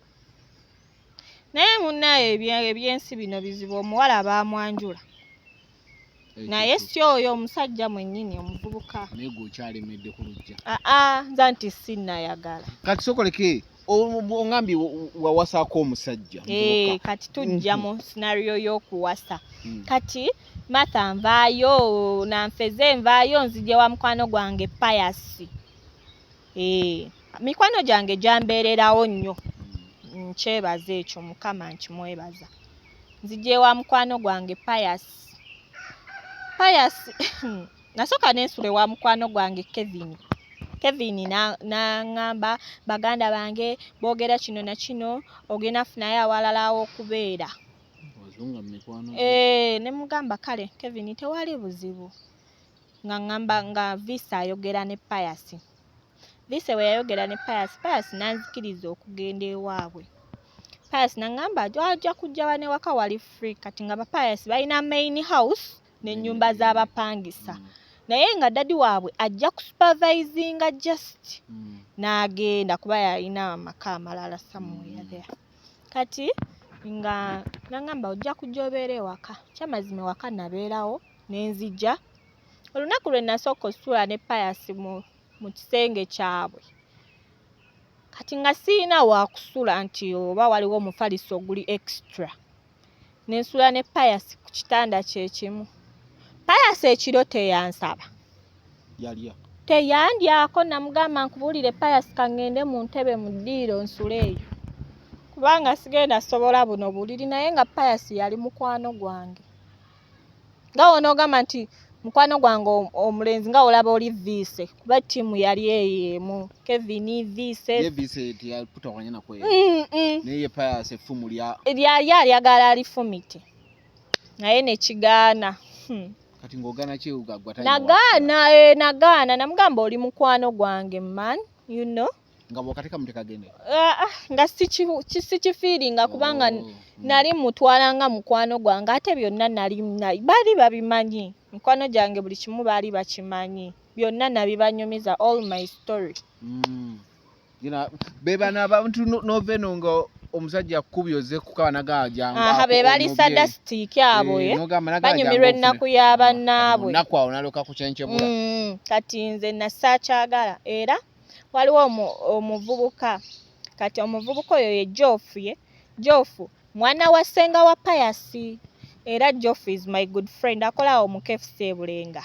naye munnaye ebyensi bino bizibu. Omuwala baamwanjula, naye si oyo omusajja mwennyini, omuvubuka. Naye gwe okyalemedde ku lujja. Aa, nza nti sinnayagala. Kati sokoleke oŋambye wawasaako omusajja muvubuka. Kati tujja mu scenario y'okuwasa. Kati Martha nvaayo, nanfeze nvaayo, nzije wa mukwano gwange Payasi. Mikwano gyange gyambeererawo nnyo, nkyebaza ekyo, Mukama nkimwebaza. Nzija ewa mukwano gwange Payasi. Payasi, nasooka nensula ewa mukwano gwange Kevin. Kevin n'aŋŋamba baganda bange boogera kino na kino, ogenda funayo awalala aw'okubeera. Wazunga mu mikwano gyo. Ne mugamba kale Kevin, tewali buzibu. Nga ŋŋamba nga Visa ayogera ne Payasi. Visa bwe yayogera ne Payasi, Payasi n'anzikiriza okugenda ewaabwe. Payasi n'aŋŋamba ajja kujja wano ewaka wali free. Kati nga bapayasi balina main house n'ennyumba z'abapangisa, naye nga daddy waabwe ajja kusupervisinga just n'agenda, kuba yalina amaka amalala somewhere there. Kati Nga nangamba ojja kujja obeera ewaka. Kyamazima ewaka nabeerawo nenzija. Olunaku lwe nasooka osula ne Pius mu kisenge kyabwe, kati nga siyina wakusula nti oba waliwo omufaliso oguli extra, nensula ne Pius ku kitanda kyekimu. Pius ekiro teyansaba. Yalya. Teyandyako. Namugamba, nkubuulire Pius, kaŋŋende mu ntebe mu ddiiro nsule eyo kubanga sigenda sobola buno buliri. Naye nga Pius yali mukwano gwange, nga wonoogamba nti mukwano gwange omulenzi nga olaba oli Viise, kuba ttiimu yali eyo emu, Kevin, Viise. Ye Viise teyakutawanya nakweyo? Naye ye Pius effumu lya Lyali alyagala alifumite naye nekigaana. Kati ng'ogaana ki? Gwa Nagaana, nagaana. Namugamba, oli mukwano gwange man. Nga bw'okateeka mutekagende. Ah, ah, nga sikifiiringa kubanga Oh, nali mutwala nga mukwano gwange, ate byonna nali baali babimanyi. Mikwano gyange buli kimu baali bakimanyi, byonna nabibanyumiza, all my story. Be bano abantu nova eno nga omusajja akubye ozze kukaba nagaa jangu. Aha, be bali sadistic abo, eh? Banyumirwa ennaku ya bannaabwe. Naku awo naloka kucyenkyebula. Kati nze nasaakyagala era waliwo omuvubuka. Kati omuvubuka oyo ye Jofu. Ye Jofu mwana wa ssenga wa Pius, era Jofu is my good friend, akolawo mu KFC e Bulenga.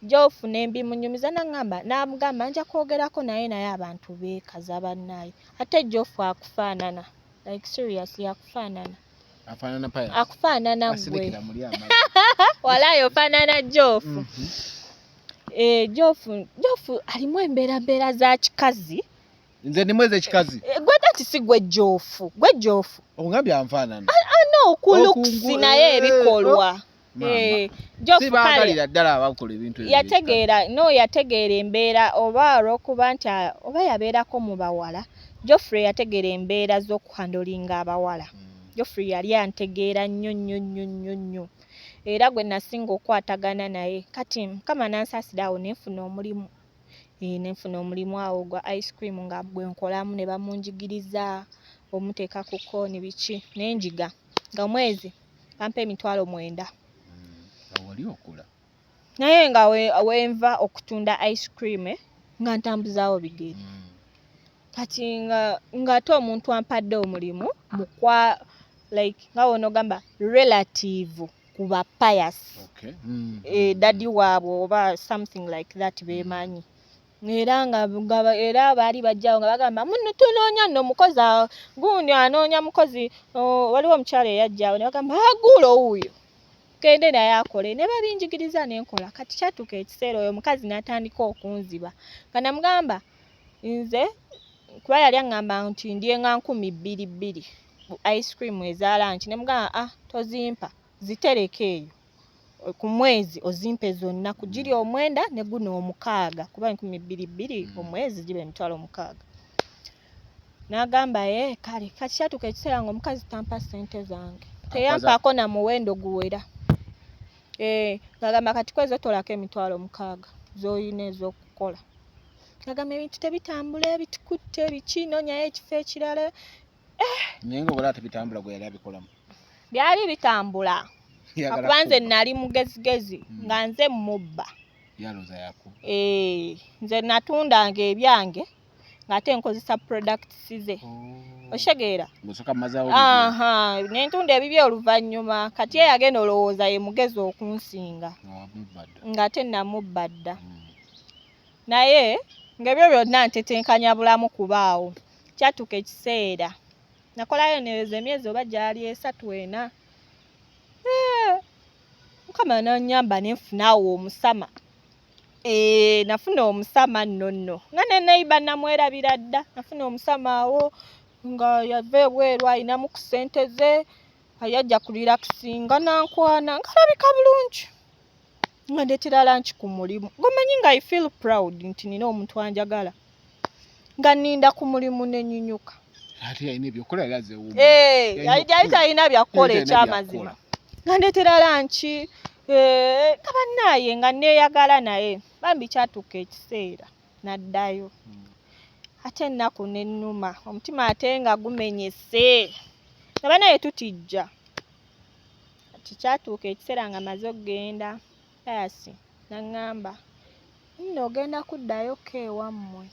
Jofu nembimunyumiza, naŋŋamba, namugamba nja kwogerako naye, naye abantu beekaza bannaaye. Ate Jofu akufaanana, like seriously akufaanana. Afaanana Pius? Akufaanana gwe. Asirikira muli amazzi. Walaayi ofaanana Jofu. Eh, Jofu alimu embeera mbeera za kikazi. Nze ndimu ez'ekikazi? Eh, gwe tati si gwe Jofu, gwe Jofu. Okugambye anfaanana. No, ku looks, naye ebikolwa. Maama. Eh, Jofu kale Sibaagalira ddala abakola ebintu ebyo. Yategeera, no, yategeera embeera oba olw'okuba nti oba yabeerako mu bawala. Joffrey yategeera embeera z'okuhandlinga abawala. Joffrey yali antegeera nnyo nnyo nnyo nnyo nnyo, era gwe nasinga okukwatagana naye. Kati Mukama nansaasira awo nenfuna omulimu. Eh, nenfuna omulimu awo gwa ice cream nga gwe nkolamu, ne bamunjigiriza omuteeka ku kooni biki, nenjiga nga omwezi bampa 90,000. Awo wali okola? Naye nga wenva okutunda ice cream, eh, nga ntambuzaawo bigere. Kati nga ng'ate omuntu ampadde omulimu mukwa like nga wonogamba relative ku ba Pius. Eh, daddy waabwe oba something like that, bemanyi era nga era baali bajjawo nga bagamba muno tunoonya nno mukozi, gundi anoonya mukozi. Oh, waliwo omukyala eyajjawo ne bagamba aguula owuuyo gende naye akole, ne babinjigiriza nenkola. Kati kyatuuka ekiseera oyo omukazi n'atandika okunziba nga namugamba nze, kuba yali aŋŋamba nti ndyenga 2,200 ice cream eza lunch, ne mugamba, ah, tozimpa, zitereke eyo ku mwezi ozimpe zonna ku giri omwenda ne guno omukaaga, kuba 2,200 omwezi giba 60,000. N'agamba ye kale. Kati kyatuuka ekiseera nga omukazi tampa ssente zange, teyampaako na muwendo guwera. Eh, ng'agamba kati kwezo tolako 60,000 z'olina ez'okukola. Ng'agamba ebintu tebitambula, ebitukutte biki, noonyayo ekifo ekirala. Naye nga olaba tebitambula, gwe yali abikolamu? Byali bitambula. Yagala Akuba nze kubba. nali mugezigezi nga nze mubba. Yalooza yakuba. Eh, nze natundanga ebyange ng'ate nkozesa products ze, okitegeera? Ng'osooka mumazaawo. Aha, nentunda ebibye oluvannyuma. Kati ye yagenda olowooza ye mugezi okunsinga. Nga wamubba dda. Ng'ate namubba dda. Naye ng'ebyo byonna ntetenkanya bulamu kubaawo. Kyatuuka ekiseera nakolayo neeza emyezi oba gyali 3, 4. Eh, Mukama nanyamba nenfunaawo omusama. Eh, nafuna omusama nno nno nga ne neighbor namwerabira dda. Nafuna omusama awo nga yava ebweru, ayinamu ku ssente ze, yajja ku relaxinga, nankwana ngalabika bulungi, nga ndeetera lunch ku mulimu. Gomanyi nga I feel proud nti nina omuntu anjagala, nga nninda ku mulimu nenyinyuka. Ate yalina ebyokukola, yali azze. Eh, Yalina yali yali talina byakukola. Yali talina. Ekyamazima nga ndeetera lunch, eh, nga bannaaye nga neeyagala. Naye bambi kyatuuka ekiseera n'addayo, ate ennaku nennuma omutima, ate nga gumenyese. Nga banaye tutijja. Kati kyatuuka ekiseera nga maze okugenda, Pius n'aŋŋamba, nno ogenda kuddayo ko ewammwe.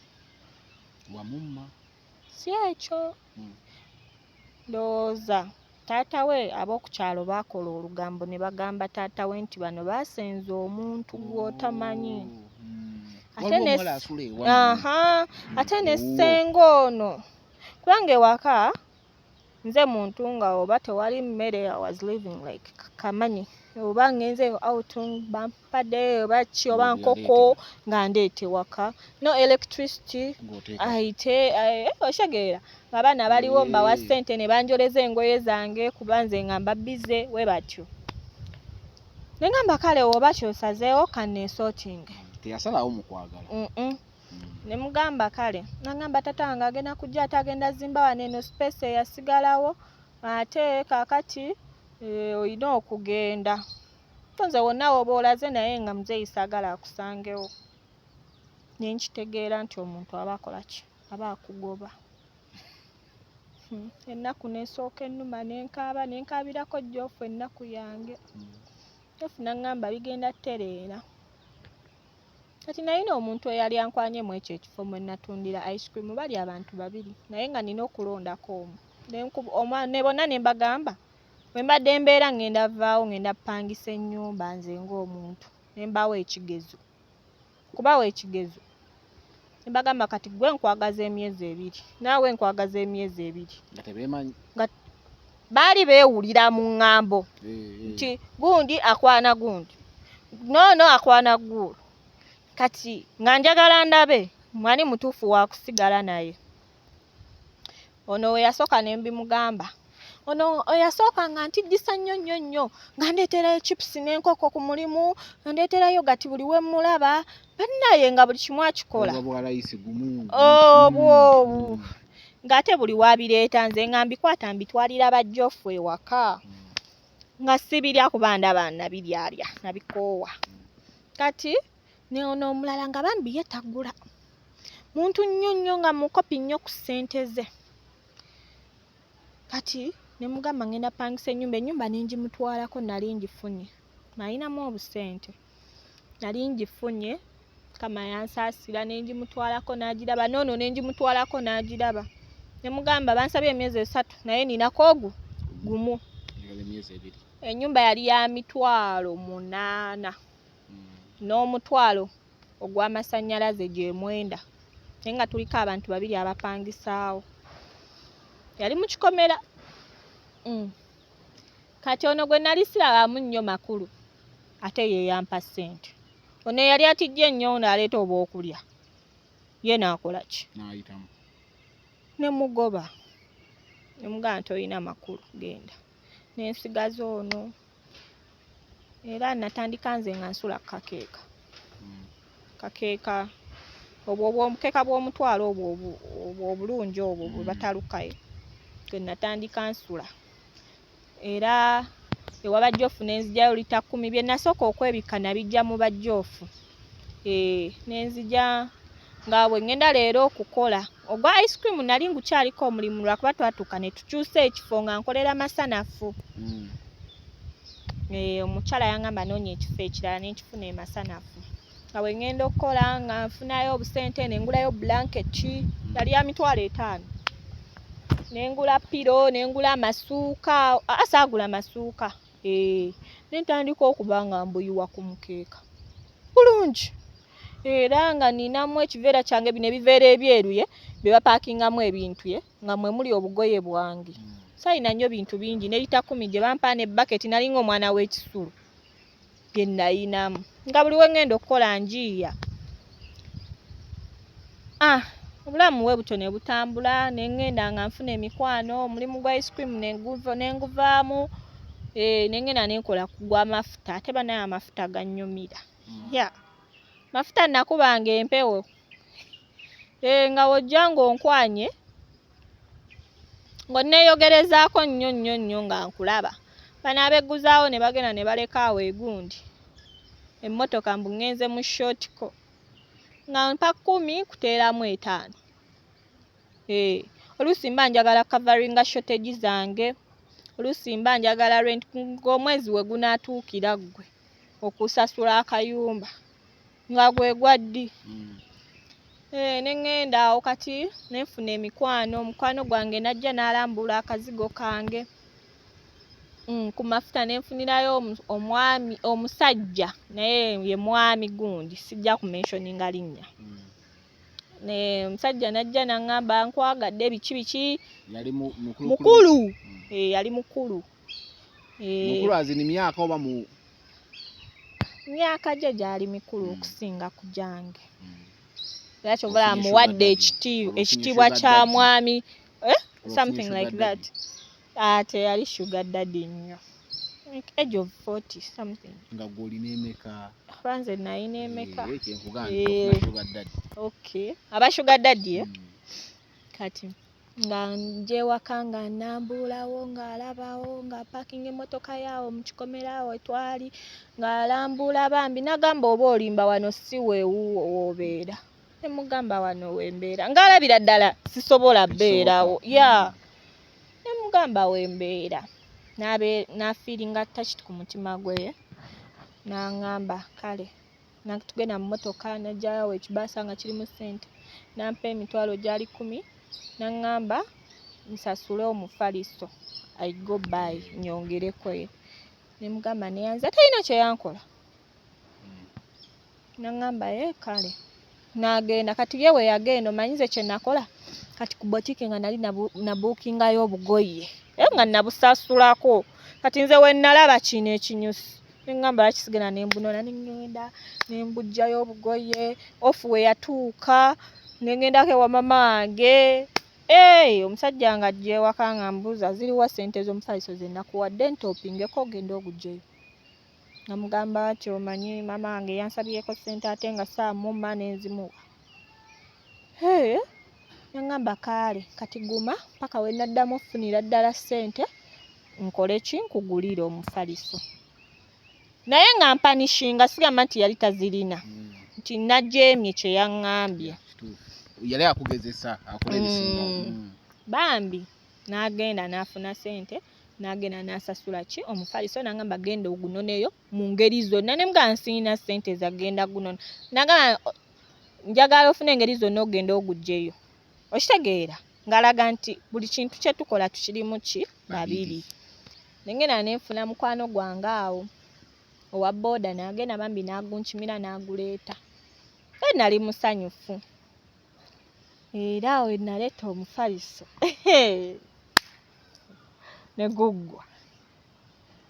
Wamumma? Si ekyo. Ndowooza taata we ab'oku kyalo baakola olugambo ne bagamba taata we nti bano baasenza omuntu gw'otamanyi. Ate Waliwo ne omuwala asula ewammwe. Aha, ate ne Owuwo. ssenga ono, kubanga ewaka nze muntu nga oba tewali mmere, I was living like kamanyi oba ngenze out bampadde oba ki oba nkoko nga ndeeta ewaka, no electricity. Ng'oteeka. Ayite otegeera abaana baliwo mbawa ssente ne banjoleza engoye zange kuba nze nga mba busy we batyo. Ne ngamba kale oba kyosazeewo kanneesootinge. Teyasalawo mu kwagala. Ne mugamba kale, nagamba taata wange agenda kujja ate agenda zimba wano eno space eyasigalawo, ate kaakati olina okugenda. So nze wonna w'oba olaze naye nga muzeeyi saagala akusangewo. Ne nkitegeera nti omuntu aba akola ki? Aba akugoba. Ennaku n'esooka ennuma ne nkaaba, ne nkaabirako Joofu ennaku yange. Joofu n'aŋŋamba bigenda ttereera. Kati nalina omuntu eyali ankwanye mu ekyo ekifo mwe natundira ice cream, bali abantu babiri naye nga nina okulondako omu. Ne bonna ne mbagamba bwe mbadde mbeera ŋŋenda vaawo ŋŋenda ppangisa ennyumba nze ng'omuntu, ne mbawa ekigezo. Kubawa ekigezo ne mbagamba kati ggwe nkwagaza emyezi 2, naawe nkwagaza emyezi 2. Nga tebeemanyi. Nga baali beewulira mu ŋŋambo nti gundi akwana gundi, noono akwana guulu. Kati nga njagala ndabe mwani mutuufu wa kusigala naye. Ono we yasooka ne mbimugamba. Ono eyasooka nga ntijjisa nnyo nnyo nnyo, nga ndeeterayo chips n'enkoko ku mulimu, nga ndeeterayo gati buli we mmulaba, bannaye nga buli kimu akikola. Oba bwa layisi gumu. Obwo obwo. Ng'ate buli w'abireeta nze nga mbikwata mbitwalira bajjoofu ewaka. Nga sibirya kuba ndaba nabiryalya, nabikoowa. Kati ne ono omulala nga bambi ye tagula. Muntu nnyo nnyo nga mukopi nnyo ku ssente ze. Kati ne mugamba ngenda pangisa ennyumba, ennyumba ne ngimutwalako nali ngifunye. Nalinamu obusente. Nali ngifunye, Mukama yansaasira ne ngimutwalako n'agiraba, n'ono ne ngimutwalako n'agiraba. Ne mugamba bansabye emyezi 3 naye ninako ogu gumu. Njagala emyezi 2. Ennyumba yali ya 800,000 n'omutwalo ogw'amasannyalaze gye 9, naye nga tuliko abantu babiri abapangisaawo. Yali mu kikomera. Kati ono gwe nali sirabamu nnyo makulu, ate ye yampa ssente. Ono eyali atijja ennyo n'aleeta obwokulya, ye n'akola ki? N'ayitamu. Ne mugoba. Ne mugamba nti olina makulu, genda. Ne nsigaza ono. Era natandika nze nga nsula ku kakeeka. Kakeeka obwo obukeeka bw'omutwalo obwo obwo obulungi obwo bwe batalukayo. Gwe natandika nsula. Era ewa bajjoofu ne nzigyayo lita 10 bye nasooka okwebikka nabijja mu bajjoofu. Ne nzija nga bwe ŋŋenda leero okukola. Ogwa ice cream nali ngukyaliko omulimu lwakuba twatuuka ne tukyusa ekifo nga nkolera Masanafu. Omukyala yangamba noonya ekifo ekirala ne nkifuna e Masanafu. Nga bwe ŋŋenda okukola nga nfunayo obusente ne ngulayo blanketi yali ya 50,000. Ne ngula pillow, ne ngula amasuuka, saagula masuuka. Ne ntandika okuba nga mbuyiwa ku mukeeka. Bulungi. Era nga ninamu ekiveera kyange bino ebiveera ebyeru ye bye bapaakingamu ebintu ye nga mwe muli obugoye bwange. Saalina nnyo bintu bingi ne lita 10 gye bampa ne bucket nalinga omwana w'ekisulu bye nayinamu. Nga buli we ŋŋenda okukola njiiya. Obulamu bwe butyo ne butambula ne ŋŋenda nga nfuna emikwano, omulimu gwa ice cream ne nguvaamu, ne ŋŋenda ne nkola ku gw'amafuta ate bannaye amafuta gannyumira. Yeah. Mafuta nakubanga empewo. Nga w'ojja ng'onkwanye ng'onneeyogerezaako nnyo nnyo nnyo nga nkulaba. Bano abegguzaawo ne bagenda ne baleka awo egundi. Emmotoka mbu ŋŋenze mu shortco. Nga mpa 10 kuteeramu 5. Oluusi mba njagala coveringa shortage zange. Oluusi mba njagala rent ng'omwezi we gunaatuukira ggwe okusasula akayumba nga gwe gwa ddi. Ne ŋŋenda awo kati ne nfuna emikwano, omukwano gwange n'ajja n'alambula akazigo kange ku mafuta ne nfunirayo omwami omusajja naye ye mwami gundi sijja kumentioninga linnya. Ne omusajja n'ajja n'aŋŋamba nkwagadde biki biki. Yali mukulu? Mukulu. Yali mukulu. Mukulu azini myaka oba mu Myaka gye gyali mikulu okusinga ku gyange. Era kyova olaba Ofunye muwadde sugar daddy. Ofunye ekitiibwa sugar kya daddy. mwami, eh? Ofunye Something sugar like that. daddy. Ate yali sugar daddy nnyo, like age of 40 something. Nga gwe olina emeka? Oba nze nalina emeka? Eh, kyenkugamba nti ofuna sugar daddy. Okay, aba sugar daddy, eh? Mm. Kati nga nja ewaka nga nambuulawo ng'alabawo ng'apaakinga emmotoka yaawo mu kikomera awo twali ng'alambuula bambi n'agamba oba olimba wano si weewuwo w'obeera. Ne mugamba wano wembeera ng'alabira ddala sisobola bbeerawo. Tekisoboka. Ya, ne mugamba wembeera n'afeelinga touched ku mutima gwe n'aŋŋamba kale tugenda mu mmotoka n'aggyayo ekibaasa nga kirimu ssente n'ampa 10,000 gyali 10 n'aŋŋamba nsasule omufaliso I go buy nyongereko ne mugamba neeyanza talina kye yankola. N'aŋŋamba ye kale n'agenda. Kati ye we yagenda omanyi nze kye nakola kati ku boutique nga nali nabuukingayo obugoye era nga nabusasulako. Kati nze we nalaba kino ekinyusi ne ŋŋamba lwaki sigenda ne mbunona ne ŋŋenda ne mbuggyayo obugoye. Off we yatuuka ne ŋŋendako ewa maama wange. Ee, omusajja ng'ajja ewaka ng'ambuuza ziriwa ssente z'omufaliso ze nakuwadde ntoopingeko ogende oguggyeyo. Namugamba nti omanyi maama wange yansabyeko ssente ate nga saamumma ne nzimuwa. Hee, n'aŋŋamba kaale kati guma paka we nnaddamu okufunira ddala ssente nkole ki nkugulire omufaliso. Naye nga mpunishinga sigamba nti yali tazirina nti najeemye kye yaŋŋambye. Kituufu. Yali akugezesa akola ebisingawo. Bambi n'agenda n'afuna ssente n'agenda n'asasula ki omufaliso n'aŋŋamba genda ogunoneyo mu ngeri zonna ne mugamba sirina ssente zagenda gunona. N'agamba njagala ofune engeri zonna ogende oguggyeyo. Okitegeera ng'alaga nti buli kintu kye tukola tukirimu ki babiri. Ne ngenda ne nfuna mukwano gwange awo owa bbooda n'agenda bambi n'agunkimira n'aguleeta. Era nali musanyufu. Era awo we naleeta omufaliso ne guggwa.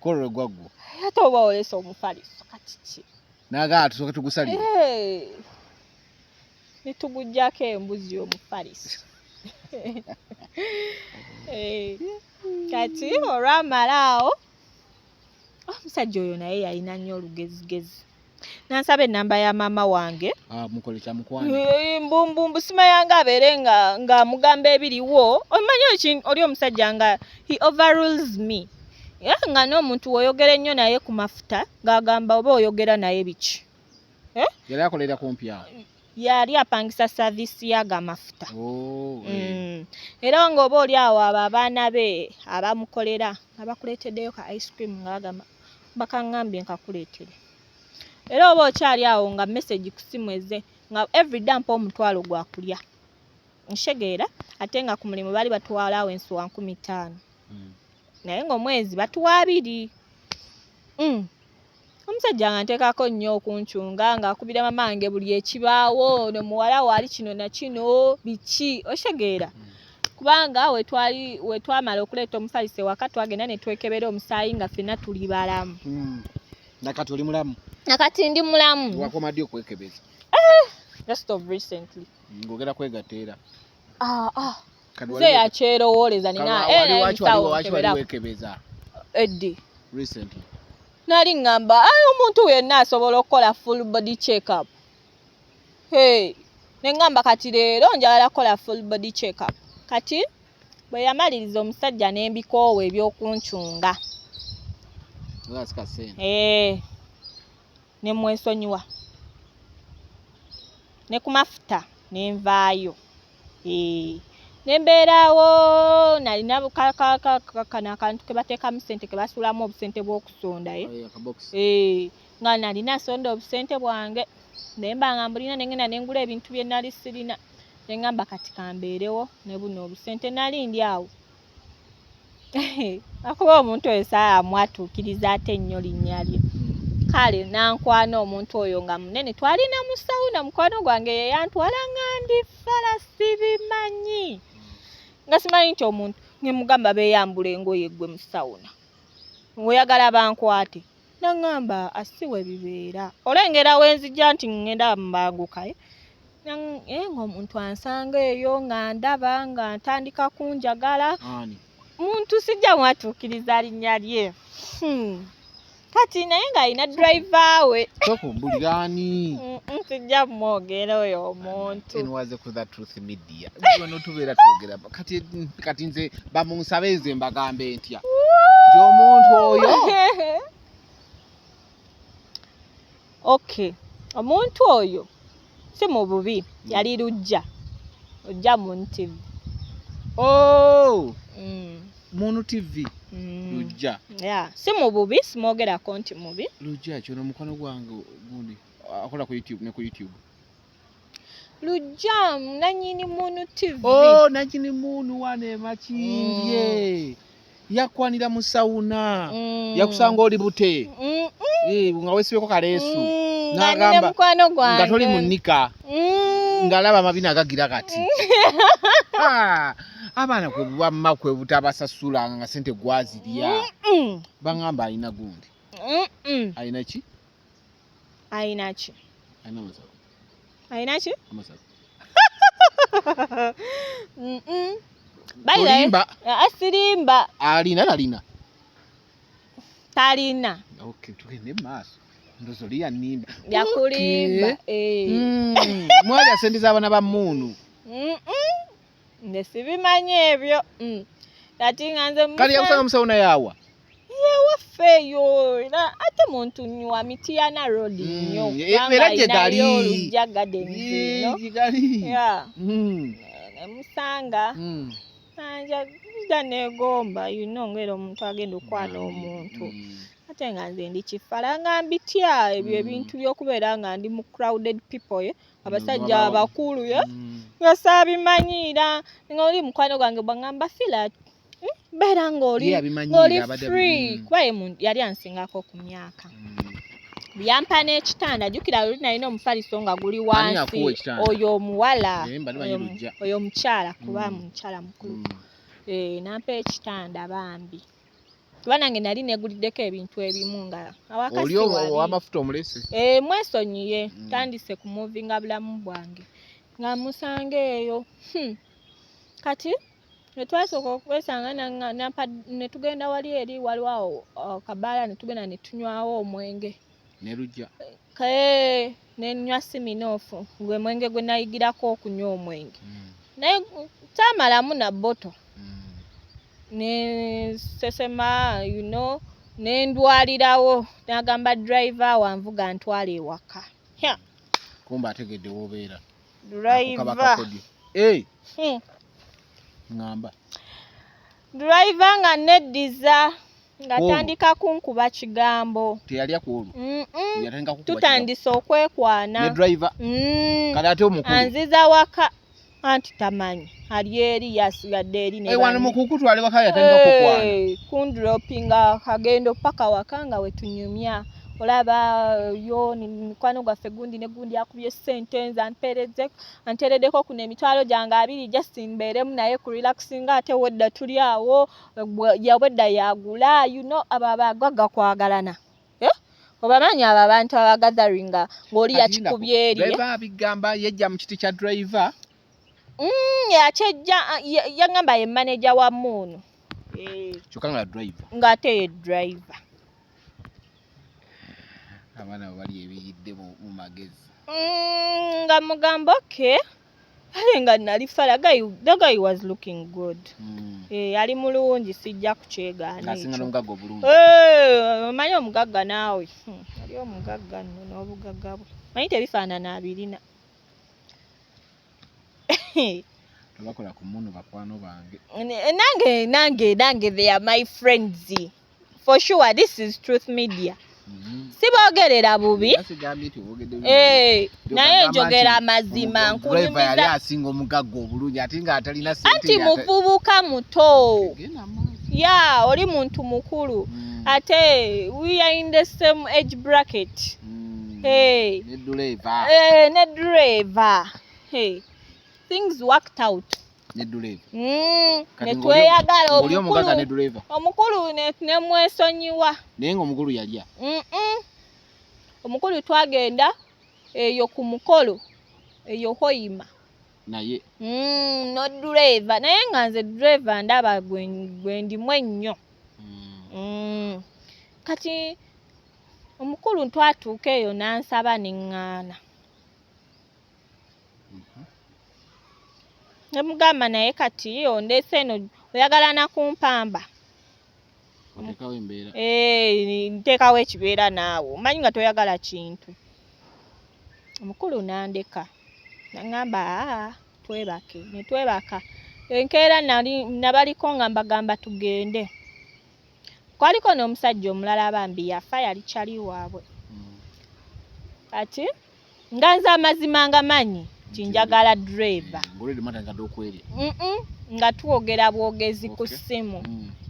Ko lwe gwaggwa? Ate oba oleese omufaliso kati ki? N'agamba tusooke tugusalire. Hey! Ne tuguggyako embuzi omufaliso. Eh, kati olwamala awo omusajja oyo naye yalina nnyo olugezigezi. N'ansaba ennamba ya maama wange. Ah, mukole kyamukwano. Eh, mbu simayanga abeere nga ng'amugamba ebiriwo. Omanyi oli omusajja nga he overrules me. Era nga n'omuntu w'oyogera ennyo naye ku mafuta ng'agamba oba oyogera naye biki. Eh? Yali akolera kumpi awo? Yali apangisa service y'ago amafuta. Oh, eh. Era ng'oba oli awo abo abaana be abamukolera nga bakuleeteddeyo ka ice cream nga bagamba bakaŋŋambye nkakuleetere. Era oba okyali awo nga message ku ssimu ezze nga everyday ampa 50 gwa kulya. Ntegeera ate nga ku mulimu baali batuwa allowance wa 5,000. Naye ng'omwezi batuwa 2. Omusajja nga nteekako nnyo okuncunga ng'akubira maama wange buli ekibaawo ono muwala we ali kino na kino biki okitegeera. Kubanga we twali we twamala okuleeta omufaliso ewaka twagenda ne twekebera omusaayi nga ffenna tuli balamu. Nakati oli mulamu? Nakati ndi mulamu. Wakoma ddi okwekebeza? Just of recently. Ng'ogera kwegatta era? Ah, ah. Kati Nze yakyerowooleza nina wali eh, waki musawo wali waki wali nkeberako. weekebeza Eddi. recently? Nali ŋŋamba ayi omuntu yenna asobola okukola full body check up. Hey, ne ŋŋamba kati leero njagala kukola full body check up. Kati bwe yamaliriza omusajja ne mbikoowa ebyokuncunga. Nga si kasente. Eh, ne mwesonyiwa. Ne ku mafuta ne nvaayo. Eh, Ne mbeerawo nalina kano akantu ke bateekamu ssente, ke basuulamu obusente bw'okusonda, eh? Eh, nga nalina nsonda obusente bwange, naye mba nga mbulina, ne ngenda ne ngula ebintu bye nali sirina, ne ŋŋamba kati kambeerewo ne buno obusente. Nali ndi awo akuba omuntu oyo saamwatuukiriza ate nnyo linnya lye. Kale nankwana omuntu oyo nga munene, twalina mu sauna, mukwano gwange ye yantwala, nga ndi fala, sibimanyi, nga simanyi nti omuntu ngemugamba beeyambula engoye, gwe mu sauna ng'oyagala bankwate. Naŋŋamba asiwe bibeera olengera wenzijja nti ŋŋenda mbanguka, eh? Ng'omuntu ansanga eyo nga ndaba nga ntandika kunjagala. Ani? Muntu sijja mwatuukiriza linnya lye. Kati naye ng'alina driver we. Tokumbulira ani? Sijja mwogera oyo omuntu. Enwaze ku The Truth Media wano tubeera twogera. Kati nze bamunsabe, nze mbagambe ntya nti omuntu oyo? Okay, omuntu oyo si mu bubi, yali Lujja, Lujja Moon TV. Oh, Moon TV. Lujja. Yeah, si mu bubi, simwogerako nti mubi. Lujja kyono mukwano gwange gundi akola ku YouTube ne ku YouTube. Lujja nanyini Moon TV. Oh, nanyini Moon wano emakindye yakwanira mu sauna. Yakusanga oli bute. Eh, nga wesibeko kaleesu. Nga ndi ne N'agamba- mukwano gwange. Nga toli mu nnika. Ng'alaba amabina agagira kati. Ah, abaana kwe bwamma kwe butabasasula nga sente gwazirya. Baŋŋamba alina gundi. Alina ki? Alina ki? Alina amasavu. Alina ki? Amasavu. By the way, Olimba. Asirimba. Alina talina? Talina. Okay, tugende mu maaso, ndozo liyanimba. Yakulimba. Eh. Mwalya sente z'abaana ba Moon. Nze sibimanyi ebyo. Kati nga nze Kati yakusanga mu sauna yawa? Yewaffe eyo, era ate muntu nywa Mityana Road nnyo. Kubanga Era gye gali. alinayo Lujja Gardens eno. Gye gali. Yeah. Nemusanga anja nja negomba, you know, ngera omuntu agenda okwana omuntu. Ate nga nze ndi kifala, nga mbitya ebyo ebintu by'okubeera nga ndi mu crowded people, ye abasajja abakulu, ye nga saabimanyiira, nga oli mukwano gwange bwangamba fila beera ng'oli Ye abimanyiira, ng'oli free, kuba ye yali ansingako ku myaka. Yampa n'ekitanda, jjukira luli nalina omufaliso nga guli Ani wansi. akuwa ekitanda? Oyo omuwala. Eh, mbadde manyi Lujja. Oyo omukyala, kuba mukyala mukulu. Eh, nampa ekitanda bambi, kuba nange nali neguliddeko ebintu ebimu nga awaka Oli si wali. ow'amafuta omulese. Eh, mwesonyiye. Tandise kumuvinga bulamu bwange nga musanga eyo. Kati ne twasooka okwesanga nampa, ne tugenda wali eri waliwo awo kabaala, ne tugenda ne tunywawo omwenge. Ne Lujja? Kae, ne nywa Smirnoff, gwe mwenge gwe nayigirako okunywa omwenge, naye saamalamu na bottle. Ne sesema, you know, ne ndwalirawo, n'agamba driver wanvuga ntwala ewaka. Ya, Kumba ategedde w'obeera. Driver. Akukaba kakodyo. Eh, ŋŋamba. Driver nga neddiza Kwolwo. ng'atandika kunkuba kigambo. Teyalya ku olwo? Yatandika kukuba? Tutandise okwekwana. Ne driver? Kale ate omukulu. Anziza waka, anti tamanyi ali eri, yasigadde eri ne Eh, wano banne. mukukutwala waka yatandika kukwana. Eh, kundropinga kagendo paka waka nga wetunyumya, olaba yo ni mikwano gwaffe gundi ne gundi akubye ssente, nze ampeereze anteereddeko kuno 20,000 just mbeeremu naye ku relaxinga, ate wedda tuli awo yawedda yagula, you know, abo abagagga kwagalana. Eh? Obamanyi abo abantu abagatheringa ng'oli Kati yakikubye eri, eh? Driver abigamba yejja mu kiti kya driver. Yakyejja yaŋŋamba ye manager wa Moon. Eh, Kyokka nga driver. Ng'ate ye driver. Abaana bwe bali ebiyidde mu magezi. Nga mugamba okay, kale nga nali fala, the guy was looking good. Eh, yali mulungi, sijja kukyegaana Ng'asinga ekyo. n'omugagga obulungi. Eh, omanyi omugagga naawe. Ali omugagga nno n'obugagga bwe, manyi tebifaanana abirina. Abakola ku munu bakwano bange. Nange nange nange, they are my friends for sure. This is Truth Media. Siboogerera bubi. Era sigambye nti oboogedde bubi. Eh, naye Ogamba njogera nti amazima. Driver yali Nkunyumiza. asinga omugagga obulungi ate nga atalina ssente. Anti muvubuka muto. Genda maaso. Ya, oli muntu mukulu. Ate we are in the same age bracket. Hey. Ne driver. Eh, ne driver. Hey. Things worked out. Ne driver. Kati Ne tweyagala. Ng'oli omugagga ne Omukulu driver. Omukulu ne mwesonyiwa. Naye ng'omukulu yalya. Omukulu twagenda eyo ku mukolo eyo Hoima. Naye No driver, naye nga nze driver ndaba gwe ndimu ennyo. Kati omukulu twatuuka eyo n'ansaba ne ŋŋaana. Ne mugamba, naye kati ondeese eno oyagala na kumpamba. Oteekawo embeera. Eh, nteekawo ekibeera naawe omanyi nga toyagala kintu. Omukulu n'andeka, naŋŋamba, aa, twebake. Ne twebaka. Enkeera nali nabaliko nga mbagamba tugende. Kwaliko n'omusajja omulala bambi yafa, yali kyali waabwe. Kati nga nze amazima nga manyi nti njagala driver. Ng'olwedde mwatandika dda okwerya. Nga twogera bwogezi ku ssimu.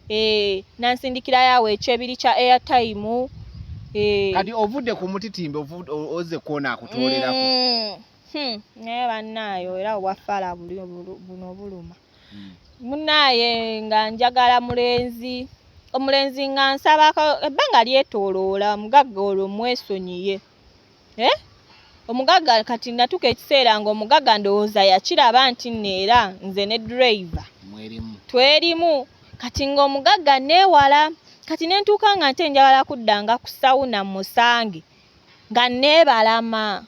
Eh, nansindikirayo awo ekyebiri kya airtime. Eh, Kati ovudde ku mutitimbe, ozze kwona akutoolerako. Naye bannaayo era obwafaala buli buno buluma. Munnaaye nga njagala mulenzi, omulenzi nga nsabako ebbanga lyetooloola, omugagga olwo mwesonyiye. Eh? Omugagga kati natuuka ekiseera ng'omugagga ndowooza yakiraba nti nno era nze ne driver Mwerimu. Twerimu. Kati ng'omugagga neewala, kati ne ntuuka nga nte njagala kuddanga ku sauna musange nga neebalama,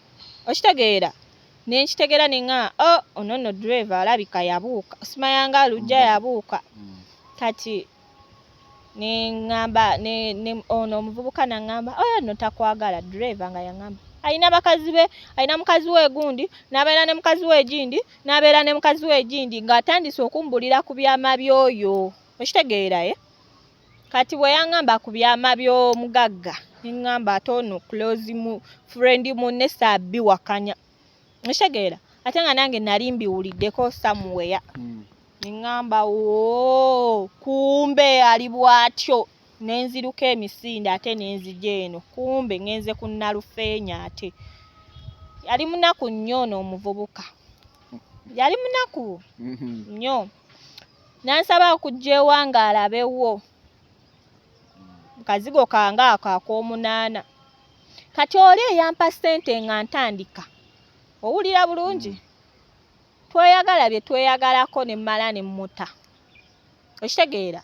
okitegeera? Ne nkitegeera ne ŋŋamba, o ono nno driver alabika yabuuka, simayanga lujja yabuuka. Kati ne ŋŋamba ne ono omuvubuka naŋŋamba, oyo nno takwagala. Driver nga yaŋŋamba alina bakazi be, alina mukazi we gundi, n'abeera ne mukazi we egindi, n'abeera ne mukazi we egindi, ng'atandise okumbulira ku byama by'oyo, okitegeera? Ye kati bwe yaŋŋamba ku byama by'omugagga, ne ŋŋamba ate ono close mu friend munne saabiwakanya, okitegeera? Ate nga nange nali mbiwuliddeko somewhere. Ne ŋŋamba, woo, kumbe ali bw'atyo. Ne nziruka emisinde ate ne nzija eno, kumbe ŋŋenze ku Nalufeenya. Ate yali munaku nnyo ono omuvubuka, yali munaku nnyo. Nansaba okujja ewange alabewo kazigo kange ako ak'omunaana. Kati oli eyampa ssente nga ntandika, owulira bulungi, tweyagala bye tweyagalako, ne mmala ne mmuta, okitegeera?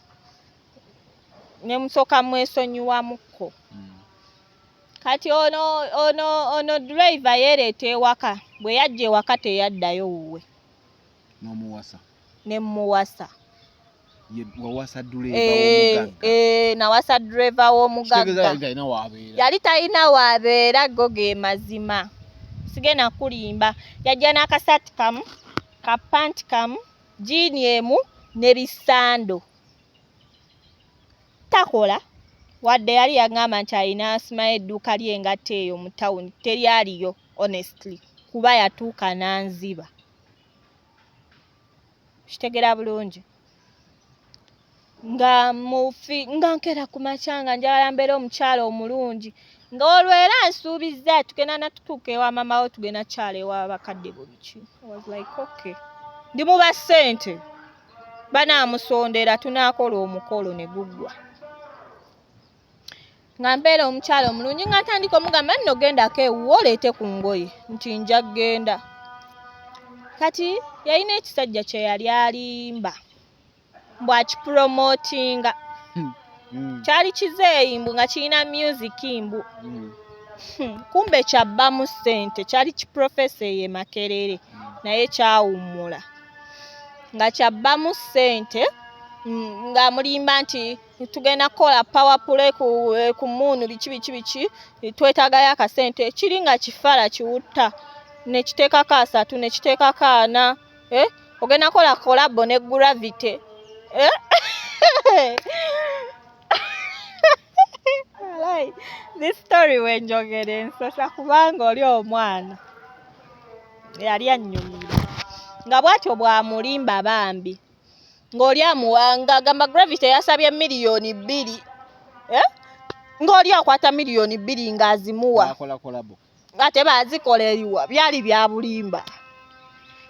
Ne musooka mwesonyiwamukko. Kati ono driver yeereeta ewaka. Bwe yajja ewaka teyaddayo wuwe. N'omuwasa. Ne mmuwasa. Ye wawasa driver Eh, w'omugagga? Eh, nawasa driver Kitegeeza w'omugagga. yali talina waabeera. Yali talina waabeera, go ge mazima, sigenda kulimba. Yajja n'akasaati kamu, kapanti kamu, jiini emu ne bisando. Takola wadde yali yaŋŋamba nti alina asimayo edduuka ly'engatto eyo mu tawuni, teryaliyo honestly, kuba yatuuka n'anziba, kitegeera bulungi? Nga mufi nga nkeera ku makya nga njagala mbeere omukyala omulungi, nga olwo era nsuubizza tugenda natutuuka ewa mama we, tugenda kyala ewa bakadde bo biki. I was like, okay, ndi muba ssente banaamusondera, tunaakola omukolo ne guggwa, nga mbeera omukyala omulungi, nga ntandika omugamba nno gendako ewuwo oleete ku ngoye nti nja kgenda. Kati yalina ekisajja kye yali alimba mbu akipromotinga. Kyali kizeeyi mbu nga kirina music mbu. Kumbe kyabbamu ssente. Kyali kiprofesa eyo e Makerere, naye kyawummula nga kyabbamu ssente. Ng'amulimba nti tugenda kukola power play ku muunu, biki biki biki, twetaagayo akasente. Kiri nga kifala kiwutta, ne kiteekako 30, ne kiteekako 40, eh? Ogenda kola collabo ne Gravity. Eh? Walai, this story wenjogera ensesa kubanga oli omwana yali annyumira nga bw'atyo bw'amulimba bambi ng'oli amuwanga agamba Gravity yasabye 2 million, eh? Ng'oli akwata 2 million ng'azimuwa. Bakola collabo. Ate bazikola eriwa? Byali bya bulimba.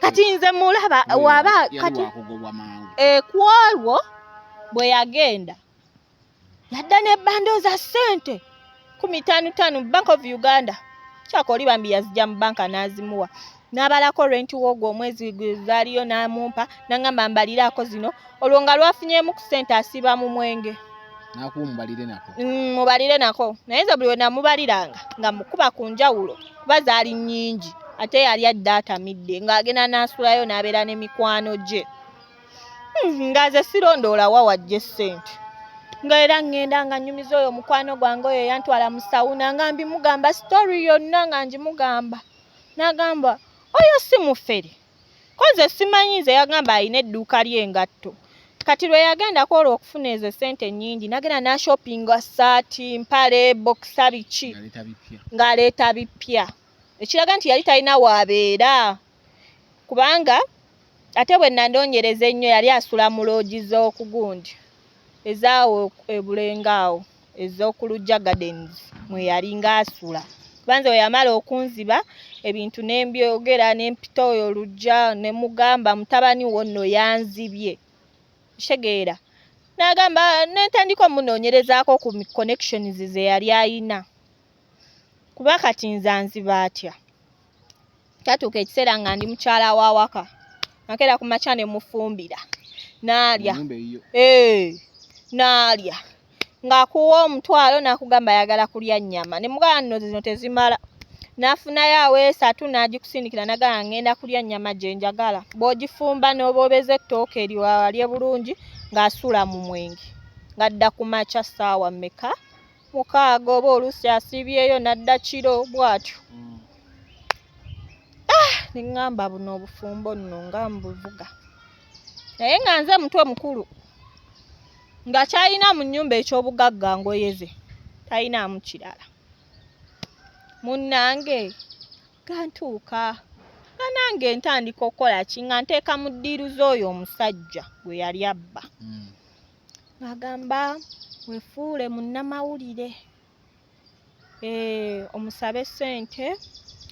Kati nze mulaba waba Yali kati wakugobwa mangu. Ku olwo bwe yagenda yadda ne bundle za ssente 15,000, Bank of Uganda. Kyaka oli bambi yazijja mu banka n'azimuwa, n'abalako rent w'ogwo omwezi gwe zaaliyo n'amumpa, n'aŋŋamba mbaliraako zino. Olwo nga lwafunyeemu ku ssente asiiba mu mwenge. Nakuwa omubalire nako. Mubalire nako, naye nze buli we namubaliranga nga mukuba ku njawulo kuba zaali nnyingi, ate yali adde atamidde ng'agenda n'asulayo n'abeera ne mikwano gye. Nga nze sirondoola wa wajja ssente, nga era ŋŋenda nga nnyumiza oyo mukwano gwange oyo eyantwala mu sauna, nga mbimugamba story yonna, nga ngimugamba, n'agamba oyo si mufere, ko nze simanyi. Nze yagamba alina edduuka ly'engatto. Kati lwe yagendako olwo okufuna ezo ssente ennyingi, n'agenda n'ashopinga saati, mpale, boxer, biki. Yaleeta bipya. Ng'aleeta bipya, ekiraga nti yali talina waabeera, kubanga ate bwe nandoonyereza ennyo yali asula mu lodge z'okugundi ezaawo ebulenga awo ez'oku Luggya Gardens mwe yali ng'asula. Kuba nze bwe yamala okunziba ebintu ne mbyogera ne mpita oyo Luggya ne mugamba mutabani wo nno yanzibye, kitegeera? N'agamba ne ntandika omunoonyerezaako ku connections ze yali ayina, kuba kati nze anziba atya? Kyatuuka ekiseera nga ndi mukyala wa waka, nakeera ku makya ne mufumbira n'alya. Mu nnyumba eyiyo. Ee, n'alya ng'akuwa 10 n'akugamba ayagala kulya nnyama, ne mugamba nno zino tezimala, n'afunayo awo esatu n'agikusindikira, n'agamba ngenda kulya nnyama gye njagala. Bw'ogifumba n'oboobeza ettooke eryo alye bulungi, ng'asula mu mwenge, ng'adda ku makya ssaawa mmeka? 6, oba oluusi asiibyeyo n'adda kiro bw'atyo. Ne ŋŋamba buno obufumbo nno nga mbuvuga, naye nga nze mutwe mukulu, nga kyalina mu nnyumba eky'obugagga ngoye ze, talinaamu kirala. Munnange gantuuka nga nange ntandika okukola ki, nga nteeka mu deal z'oyo omusajja gwe yali abba. Ng'agamba weefuule munnamawulire, omusabe ssente,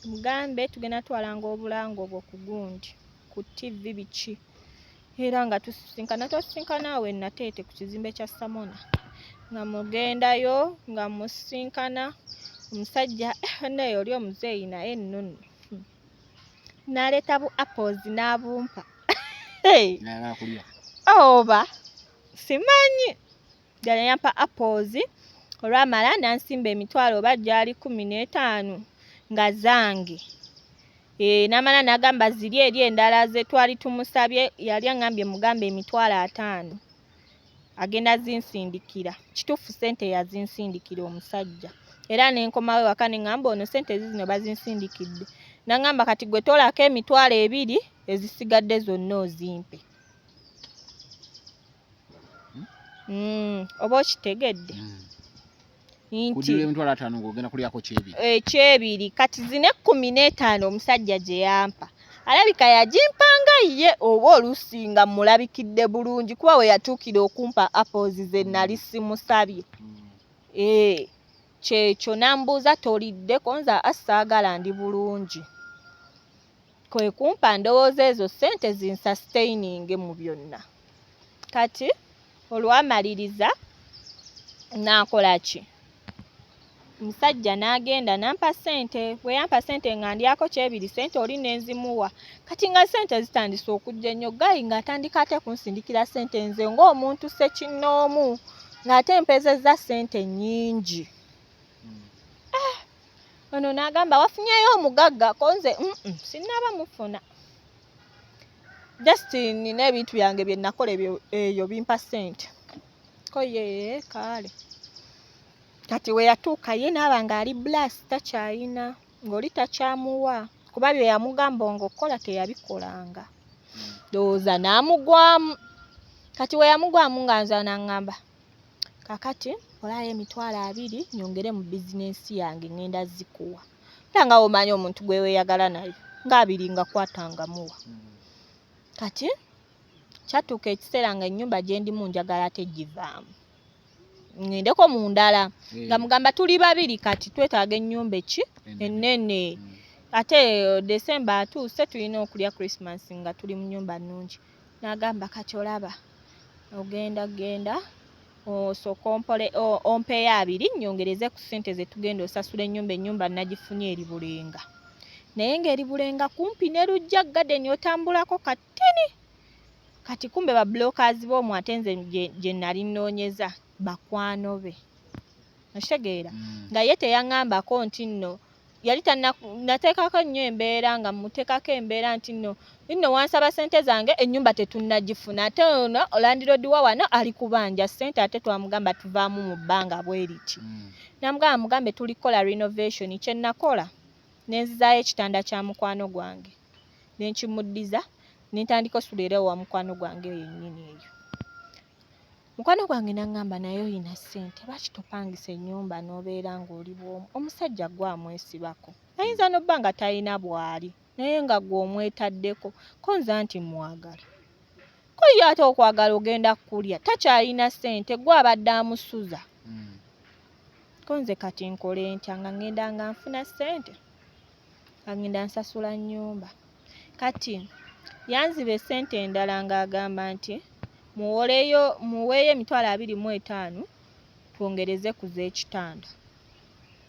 mugambe tugenda twalanga obulango bwo ku gundi ku TV biki. Era nga tusisinkana, twasisinkana awo e Nateete ku kizimbe kya Samona, nga mugendayo nga musisinkana omusajja naye oli omuzeeyi, naye nno nno n'aleeta bu apples n'abumpa. Ng'ayagala kulya. Oba simanyi ddala yampa apples. Olwamala n'ansimba emitwalo oba gyali 15 nga zange. N'amala n'agamba ziri eri endala ze twali tumusabye, yali aŋŋambye mugambe 50,000 agenda zinsindikira. Kituufu ssente yazinsindikira omusajja, era ne nkomawo ewaka ne ŋŋamba ono ssente ziizino bazinsindikidde, n'aŋŋamba kati gwe toolako 20,000 ezisigadde zonna ozimpe. Oba okitegedde? Nti Kuddira 50,000 ng'ogenda kulyako kyebiri. Ekyebiri. Kati zino 15 omusajja gye yampa alabika yagimpanga ye, oba oluusi nga mulabikidde bulungi, kuba we yatuukira okumpa apples ze nali simusabye. Ee, kyekyo n'ambuuza toliddeko? Nze saagala, ndi bulungi. Kwe kumpa ndowooza ezo ssente zinsustaininge mu byonna. Kati olwamaliriza n'akola ki, omusajja n'agenda n'ampa ssente. Bwe yampa ssente nga ndyako kyebiri, ssente oli ne nzimuwa. Kati nga ssente zitandise okujja ennyo, guy ng'atandika ate kunsindikira ssente nze ng'omuntu ssekinnoomu, ng'ate mpezezza ssente nnyingi. Ono n'agamba wafunyeyo omugagga? Ko nze sinnaba mufuna, just nina ebintu byange bye nakola ebyo eyo bimpa ssente. Ko ye kaale. Kati we yatuuka ye n'aba ng'ali blas, takyayina, ng'oli takyamuwa, kuba bye yamugamba ng'okukola teyabikolanga. Ndowooza n'amugwamu. Kati we yamugwamu nga nze n'aŋŋamba, kaakati mpolaayo 20,000 nyongere mu bizinensi yange, ŋŋenda zikuwa. Era nga bw'omanyi omuntu gwe weeyagala naye, ng'abiri nga kwata nga muwa. Kati kyatuuka ekiseera nga ennyumba gye ndimu njagala ate givaamu, ŋŋendeko mu ndala. Nga mugamba tuli babiri kati twetaaga ennyumba eki ennene. Ate December atuuse, tulina okulya Christmas nga tuli mu nnyumba nnungi. N'agamba kati olaba ogenda genda osooke ompole ompeeyo abiri nnyongereze ku ssente ze tugenda osasula ennyumba. Ennyumba nagifunye eri Bulenga, naye ng'eri Bulenga kumpi ne Luggya Garden, otambulako katini. Kati kumbe ba brokers b'omwo ate nze gye nali nnoonyeza bakwano be, okitegeera? Nga ye teyaŋŋambako nti nno yali nateekako nnyo embeera, nga muteekako embeera nti nno nno wansaba ssente zange, ennyumba tetunnagifuna, ate ono landlord wa wano ali kubanja ssente, ate twamugamba tuvaamu mu bbanga bwe riti. Namugamba mugambe tuli kukola renovation. Kye nakola ne nzizaayo ekitanda kya mukwano gwange ne nkimuddiza, ne ntandika osula era ewa mukwano gwange yennyini eyo. Mukwano gwange n'aŋŋamba naye oyina ssente, lwaki topangisa ennyumba n'obeera ng'oli bw'omu? Omusajja gwe amwesibako ayinza n'obba nga talina bw'ali, naye nga gwe omwetaddeko. Ko nze anti mwagala, ko ye ate okwagala ogenda kulya, takyalina ssente, gwe abadde amusuza. Ko nze kati nkole ntya nga ŋŋenda nga nfuna ssente, nga ŋŋenda nsasula nnyumba? Kati yanziba essente endala ng'agamba nti muwoleyo, muweeyo 25,000 twongereze ku z'ekitanda,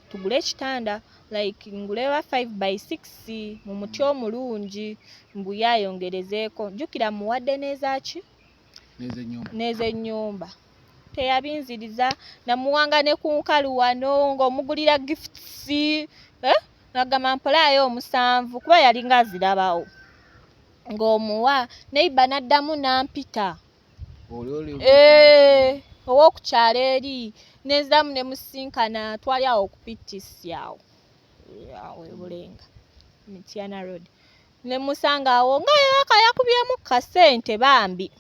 tugule ekitanda, like ngule ba 5 by 6 mu muti omulungi, mbu ye ayongerezeeko. Jjukira muwadde n'ezaaki, n'ez'ennyumba. Teyabinziriza, namuwanga ne ku nkalu wano ng'omugulira gifts, eh? Nagamba mpolaayo omusanvu kuba yalinga azirabawo ng'omuwa. Neighbor n'addamu n'ampita ow'okukyalo eri, nenziramu ne musinkana, twali awo ku PTC awo awo e Bulenga, Mityana Road, ne musanga awo nga yaka yakubyemu kasente bambi.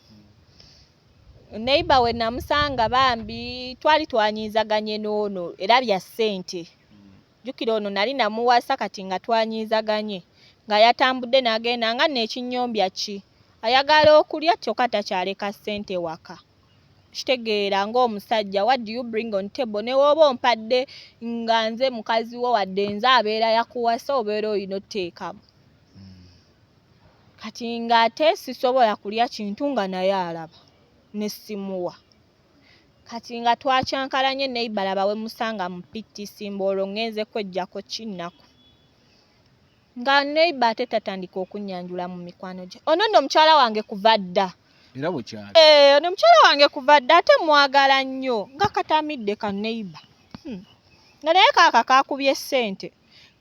Neighbor we namusanga bambi twali twanyiizaganye n'ono era bya ssente. Jjukira ono nali namuwasa, kati nga twanyiizaganye nga yatambudde n'agenda, nga nno ekinnyombya ki, ayagala okulya kyokka takyaleka ssente waka. Kitegeera ng'omusajja, what do you bring on table? Ne w'oba ompadde nga nze mukazi wo, wadde nze abeera yakuwasa, obeera olina otteekamu. Kati ng'ate sisobola kulya kintu nga naye alaba ne simuwa. Kati nga twakyankalanye neighbor, laba we musanga mu PTC, mbu olwo ŋŋenze kweggyako kinnaku. Nga neighbor ate tatandika okunnyanjula mu mikwano gye. Ono nno mukyala wange kuva dda. Era bwekyali. Ono mukyala wange kuva dda, ate mwagala nnyo, nga katamidde ka neighbor. Nga naye kaaka kaakubye ssente,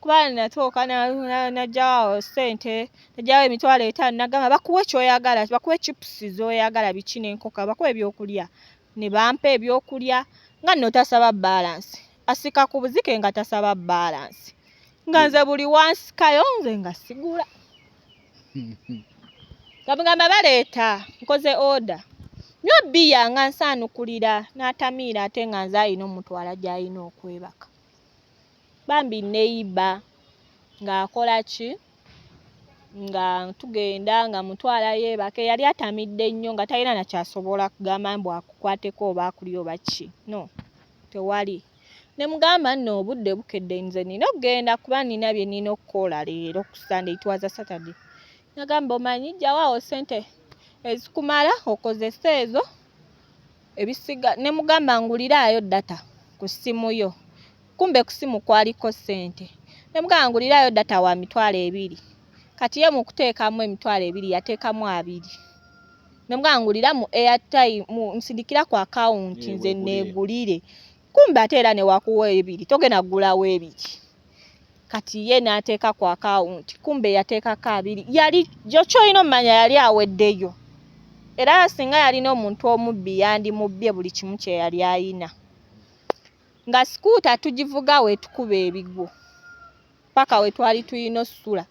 kuba natuuka n'aggyawo ssente, n'aggyawo 50,000, n'agamba bakuwe ky'oyagala, bakuwe chips z'oyagala, biki n'enkoko, bakuwe ebyokulya. Ne bampa ebyokulya, nga nno tasaba balance, asika ku buzike nga tasaba balance, nga nze buli wansikayo nze nga sigula, nga mugamba baleeta, nkoze order, nywa bbiya nga nsaanukulira n'atamiira, ate nga nze alina omutwala gy'alina okwebaka. Bambi neighbor ng'akola ki, nga tugenda nga mutwala yeebake, yali atamidde nnyo nga talina na ky'asobola kugamba mbu akukwateko oba akulya oba ki, no tewali. Ne mugamba nno obudde bukedde, nze nina okugenda kuba nina bye nina okukola leero ku Sunday, it was a Saturday. Nagamba omanyi ggyawo awo ssente ezikumala okozese ezo ebisiga, ne mugamba nguliraayo data ku ssimu yo, kumbe ku ssimu kwaliko ssente. Ne mugamba nguliraayo data wa 20,000. Kati ye mu kuteekamu 20,000 yateekamu abiri. Ne mugamba ngulira mu airtime, nsindikira ku akawunti nze neegulire. Kumbe ate era ne wakuwa ebiri togenda kugulawo ebiri. Kati ye n'ateeka ku akawunti, kumbe yateekako abiri, yali ky'olina ommanya yali aweddeyo. Era singa yalina omuntu omubbi yandimubbye buli kimu kye yali ayina. Nga scooter tugivuga weetukuba ebigwo paka we twali tulina ossula.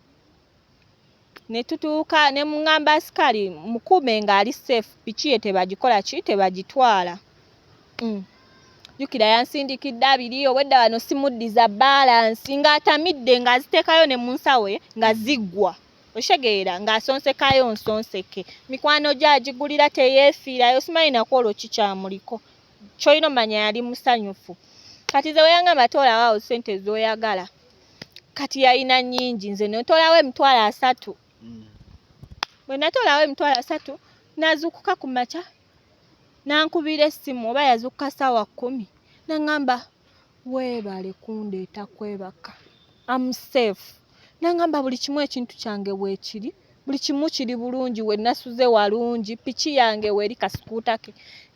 Ne tutuuka ne muŋŋamba asikaali mukuume ng'ali safe, piki ye tebagikola ki, tebagitwala. Jjukira yansindikidde abiri, obwedda wano simuddiza balance, ng'atamidde ng'aziteekayo ne mu nsawo ye nga ziggwa. Otegeera ng'asonsekayo nsonseke. Mikwano gye agigulira teyeefiirayo, simanyi naku olwo kikyamuliko. Ky'olina omanya yali musanyufu. Kati nze we yaŋŋamba toolawo awo ssente z'oyagala. Kati yalina nnyingi, nze ne ntoolawo 30,000. Bwe natoolawo 30,000 n'azuukuka ku makya n'ankubira essimu oba yazuukuka ssaawa 10 n'aŋŋamba weebale kundeeta kwebaka. I'm safe. N'aŋŋamba buli kimu ekintu kyange weekiri, buli kimu kiri bulungi, we nasuze walungi, piki yange weeri kasikuuta ke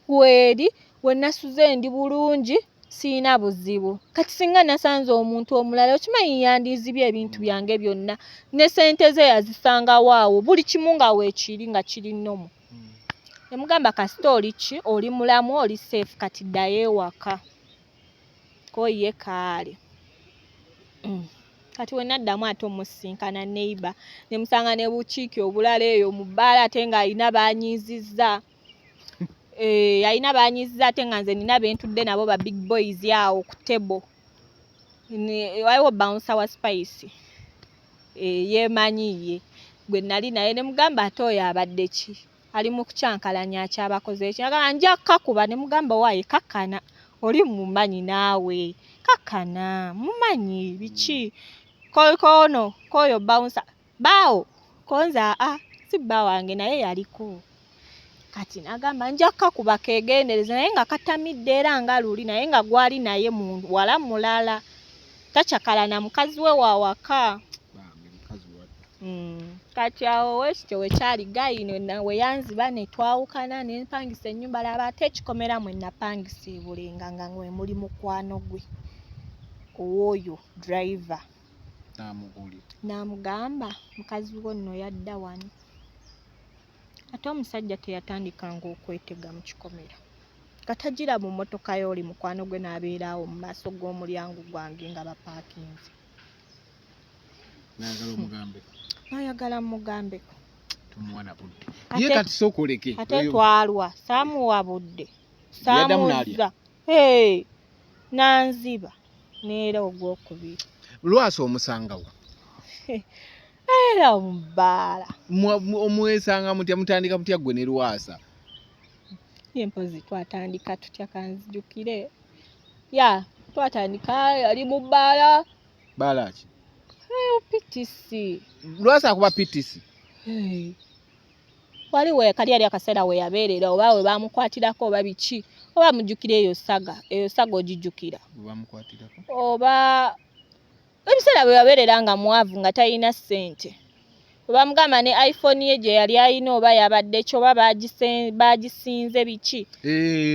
weeri, we nasuze ndi bulungi, siyina buzibu. Kati singa nasanze omuntu omulala okimanyi yandizibye ebintu byange byonna ne ssente ze yazisangawo awo, buli kimu nga weekiri nga kiri normal. Ne mugamba kasita oli ki, oli mulamu, oli safe, kati ddayo ewaka. Ko ye kaale. Kati we naddamu ate omusisinkana neighbor ne musanga ne bukiiki obulala eyo mu bbaala ate ng'alina baanyiizizza. Alina baanyiizizza ate nga nze nina be ntudde nabo ba big boys awo ku table. Waliwo bouncer wa Spice yeemanyi ye gwe nali naye ne mugamba ate oyo abadde ki? Ali mu kukyankalanya akyabakoze ki? N'agamba nja kkakuba. Ne mugamba owaaye kakkana, oli mumanyi naawe, kakkana mumanyi biki? Koono k'oyo bouncer bbaawo ko nze aa si bba wange naye yaliko. Kati n'agamba nja kkakuba keegendereze naye nga katamidde era nga luli naye nga gwali naye muwala mulala. Takyakala na mukazi we wa waka. Kati awo wekityo wekyali guy we yanziba ne twawukana ne mpangisa ennyumba laba ate ekikomera mwe napangisa e Bulenga nga mwe muli mukwano gwe ow'oyo driver. N'amugamba mukazi wo nno yadda wano. Ate omusajja teyatandikanga okwetega mu kikomera. Katagira mu mmotoka y'oli mukwano gwe n'abeera awo mu maaso g'omulyango gwange nga bapaakinze. N'ayagala omugambeko. N'ayagala mmugambeko. Tomuwa na budde. Ye kati sooka oleke. Ate twalwa saamuwa budde. Yaddamu n'alya. Saamuza. Hey, n'anziba neera ogwokubiri. Lwasa omusangawo? Era mu bbaala. Omwesanga mutya, mutandika mutya ggwe ne Lwasa? Ye mpozi twatandika tutya kanzijukire. Ya twatandika yali mu bbaala. Bbaala ki? PTC. Lwasa akuba PTC? Hey. Wali we kali ali akaseera we yabeerera oba we baamukwatirako oba biki, oba mujjukira eyo saga, eyo saga ogijjukira? We baamukwatirako? Oba ebiseera bwe yabeerera nga mwavu nga talina ssente. Bwe bamugamba ne iPhone ye gye yali alina oba yabadde ki oba baagisinze biki.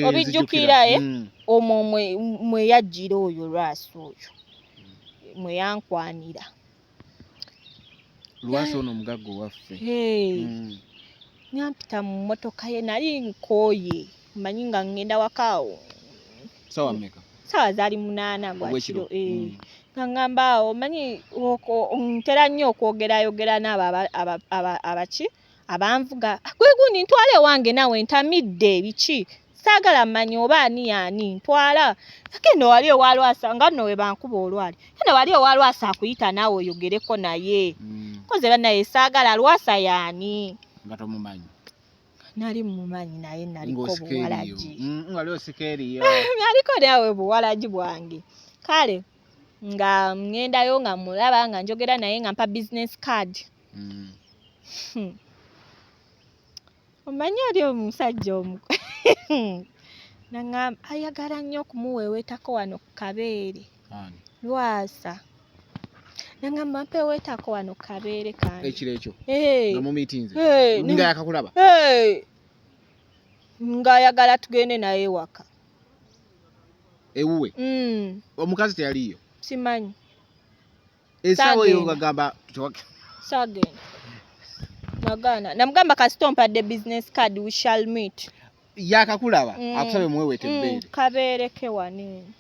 Obijjukira, eh? Omwo mwe yajjira oyo Lwasa oyo. Mwe yankwanira. Lwasa ono omugagga owaffe. Hey. Nyampita mu mmotoka ye nali nkooye, mmanyi nga ŋŋenda waka awo. Ssaawa mmeka? Ssaawa zaali 8 gwa Ogw'ekiro. kiro. Nga ŋŋamba awo omanyi ntera nnyo okwogerayogera n'abo abaki abanvuga. Gwe gundi ntwala ewange naawe ntamidde biki? Saagala mmanya oba ani y'ani ntwala. Genda wali ewa Lwasa nga nno we bankuba olwali. Genda wali ewa Lwasa akuyita naawe oyogereko naye. Ko nze bannaye saagala Lwasa y'ani? Nga tomumanyi. Nali mmumanyi naye naliko Ng'osika eriyo. buwalagi. Wali osika eriyo. Naliko naawe buwalagi bwange. Kale nga ŋŋendayo nga mmulaba nga njogera naye nga mpa business card. Omanyi oli omusajja omu n'aŋŋamba ayagala nnyo okumuweeweetako wano ku kabeere. Ani? Lwasa. N'aŋŋamba mpeeweetako wano ku kabeere kange. Ekiro ekyo? Hey. Nga mumiitinze? Hey. Nga yakakulaba? Hey. Ng'ayagala tugende naye ewaka. Ewuwe? Omukazi teyaliiyo? Simanyi. Essaawa eyo Saagenda. ng'agamba Saagenda. Nagaana. Namugamba kasita ompadde business card we shall meet. Yakakulaba akusabe muweweete ebbeere. Kabeere ke wano eno.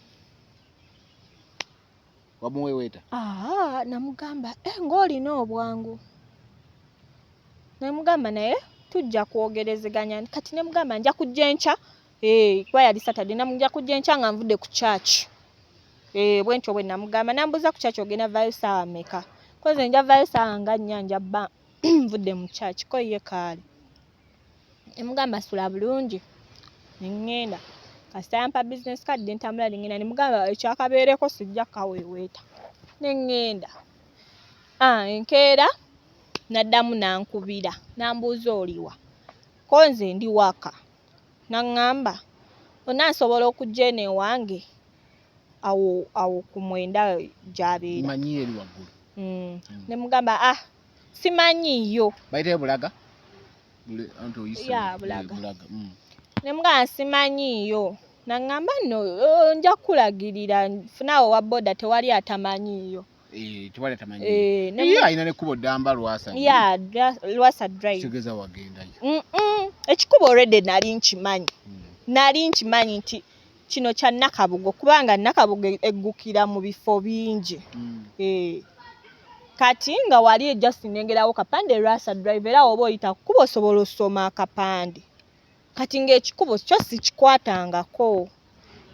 Wamuweweeta? Aa, namugamba ng'olina obwangu. Nemugamba naye tujja kwogerezeganya kati nemugamba nja kujja enkya eh, kuba yali Saturday nja kujja enkya nga nvudde ku church. Eh, bwentyo bwe namugamba nambuuza ku church ogenda vaayo ssaawa mmeka koze nja vaayo ssaawa nga nnya nja bba nvudde mu church ko ye kaale. Nemugamba sula bulungi ne ŋŋenda kasita yampa business card ne ntambula ne ŋŋenda ne mugamba ekyakabeereko sijja kukaweeweeta ne ŋŋenda. Ah, enkeera n'addamu n'ankubira n'ambuuza oliwa ko nze ndi waka n'aŋŋamba onansobola okujja eno ewange awo awo ku mwenda gy'abeera. Manyiyo eri waggulu. Ne mugamba ah simanyiiyo. Bayitayo Bulaga? Ya Bulaga. Ne mugamba simanyiiyo. N'aŋŋamba nno oh, nja kukulagirira nfunaawo owa boda tewali atamanyiiyo. Eh, tewali atamanyiiyo. Eh, ye alina n'ekkubo ddamba Lwasa. Ya Lwasa Drive. Kitegeeza wagendayo. Ekikubo already nali nkimanyi. Nali nkimanyi nti kino kya Nakabugo kubanga Nakabugo eggukira mu bifo bingi. Eh. Kati nga wali just nnengerawo kapande Lwasa Drive era oba oyita ku kkubo osobola osoma akapande. Kati ng'ekikubo kyo sikikwatangako.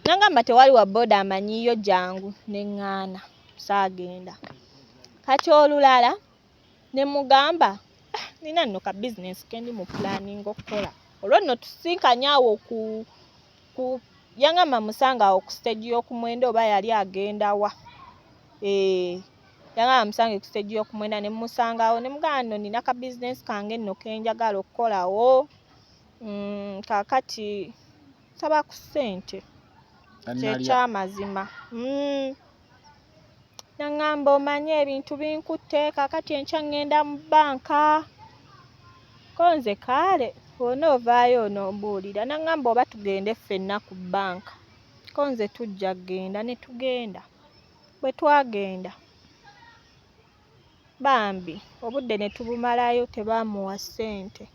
Nangamba tewali wa boda amanyiiyo jangu ne ŋŋaana saagenda. Kati olulala ne mugamba ah, nina nno ka bizinensi ke ndi mu pulaninga okukola. Olwo nno tusinkanye awo ku ku yangamba musange awo ku stage y'oku mwenda oba yali agenda wa. Eh, yangamba musange ku stage y'oku mwenda ne mmusangawo ne mugamba nno nina ka bizinensi kange nno ke njagala okukolawo. Kaakati nsaba ku ssente kyekyamazima. Naŋŋamba omanyi ebintu binkutte kaakati enkya ŋŋenda mu bbanka. Ko nze kaale bw'onoovaayo onombuulira. Naŋŋamba oba tugende ffenna ku bbanka. Ko nze tujja kugenda ne tugenda. Bwe twagenda bambi obudde ne tubumalayo tebaamuwa ssente.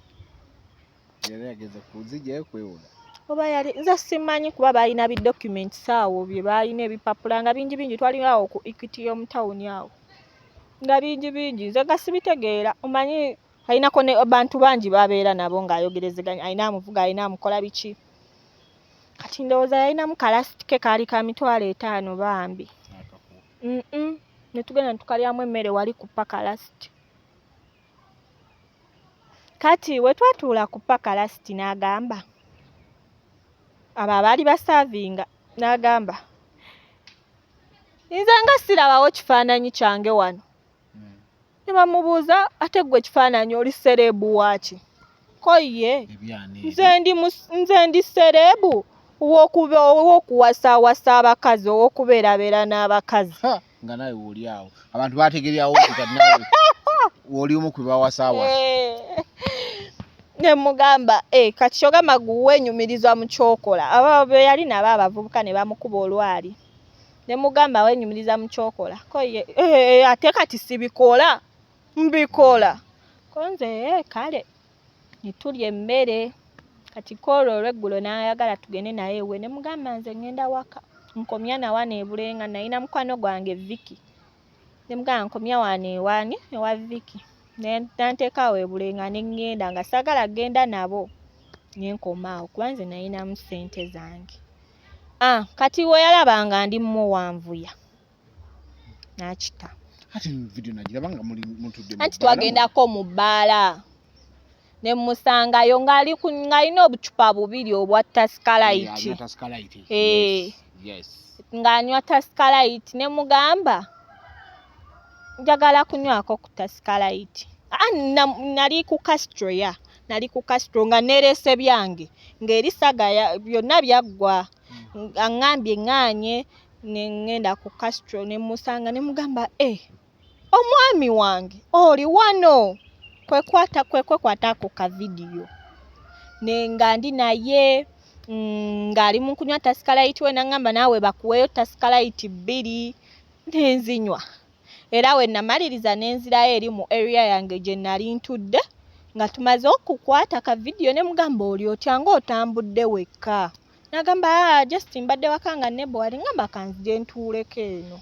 Yali ageza kuzigyayo kwewola. Oba yali nze simanyi kuba baalina bi documents awo bye baalina ebipapula nga bingi bingi twali awo ku Equity y'omu tawuni awo nga bingi bingi nze nga sibitegeera omanyi alinako ne bantu bangi b'abeera nabo ng'ayogerezeganya alina amuvuga alina amukola biki kati ndowooza yalinamu kalasiti ke kaali ka 50,000 bambi. Ne tugenda ne tukalyamu emmere wali ku Pakalasiti. Kati we twatuula ku Pakalasiti n'agamba abo abaali basaavinga n'agamba nze nga sirabawo kifaananyi kyange wano. Ne bamubuuza ate ggwe ekifaananyi oli celeb waaki? Ko ye nze ndi celeb ow'okuwasaawasa abakazi ow'okubeerabeera n'abakazi. Nga naawe w'oli awo abantu baategererawo nti kati naawe w'oli omu ku bawasaawasa. Ne mugamba kati ky'ogamba ggwe weenyumiriza mu ky'okola. Abo be yali nabo abavubuka ne bamukuba olwali. Ne mugamba weenyumiriza mu ky'okola. Ko ye ate kati sibikola mbikola. Ko nze kale ne tulya emmere. Kati kw'olwo olw'eggulo n'ayagala tugende naye ewuwe ne mugamba nze ŋŋenda waka nkomya na wano e Bulenga nalina mukwano gwange Vicky. Ne mugamba nkomya wano ewaani ewa Vicky. N'anteeka awo e Bulenga ne ŋŋenda nga saagala kugenda nabo ne nkoma awo kuba nze nalinamu ssente zange. Ah, kati we yalaba nga ndi muwanvuya n'akita. Ate video nagiraba nga muli mutudde mu Anti bbaala. twagendako mu bbaala ne mmusangayo ng'alina obucupa bubiri obwa Tusker Lite. Anywa Tusker Lite. Yes. Ng'anywa Tusker Lite ne mugamba njagala kunywako ku Tusker Lite. Ah, nali ku Castro ya nali ku Castro nga neereese byange ng'eri saga byonna byaggwa. Aŋŋambye ŋŋaanye ne ŋŋenda ku Castro ne mmusanga ne mugamba omwami wange oli wano kwe kwekwata ako ka vidiyo ne nga ndi naye ng'ali mu kunywa Tusker Lite we n'aŋŋamba naawe bakuweeyo Tusker Lite 2 ne nzinywa. Era we namaliriza ne nzirayo eri mu area yange gye nali ntudde nga tumaze okukwata ka vidiyo ne mugamba oli otya ng'otambudde wekka. N'agamba just mbadde waka nga nebowa ngamba kanzije ntuuleko eno.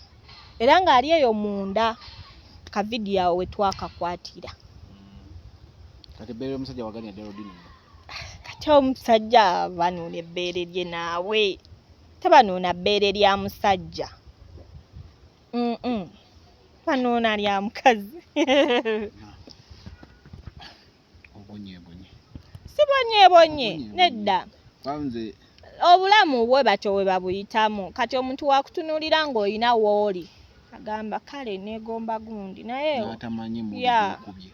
Era ng'ali eyo munda ka vidiyo awo we twakakwatira. Kati ebbeere ly'omusajja waganya ddala odinona? Kati omusajja banuuna ebbeere lye, naawe tebanuuna bbeere lya musajja. Banuuna lya mukazi. Obonyeebonye. Sibonyeebonye. Obonyeebonye. Nedda. Nze Obulamu bwe batyo bwe babuyitamu. Kati omuntu wakutunuulira ng'olina w'oli, agamba kale neegomba gundi, naye n'atamanyi muli gukubye.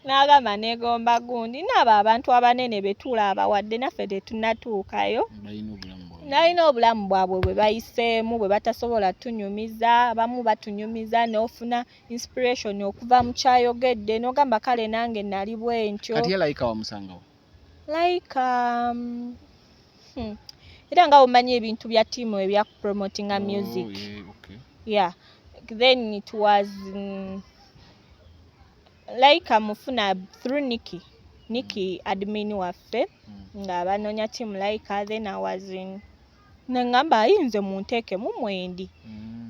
N'agamba neegomba gundi. Naabo abantu abanene be tulaba, wadde naffe tetunnatuukayo, balina obulamu bwabwe. Nalina obulamu bwabwe bwe bayiseemu bwe batasobola tunyumiza. Abamu batunyumiza n'ofuna inspiration okuva mu kyayogedde, n'ogamba kale nange nali bwe ntyo. Kati ye Layika wamusangawo? Like era nga omanyi ebintu bya ttiimu ebya promotinga music. Oh, yeah, okay. Yeah, then it was like mufuna through Nikki, Nikki admin waffe, nga banoonya team like. Then I was in, nengamba ayinze munteekemu mwendi.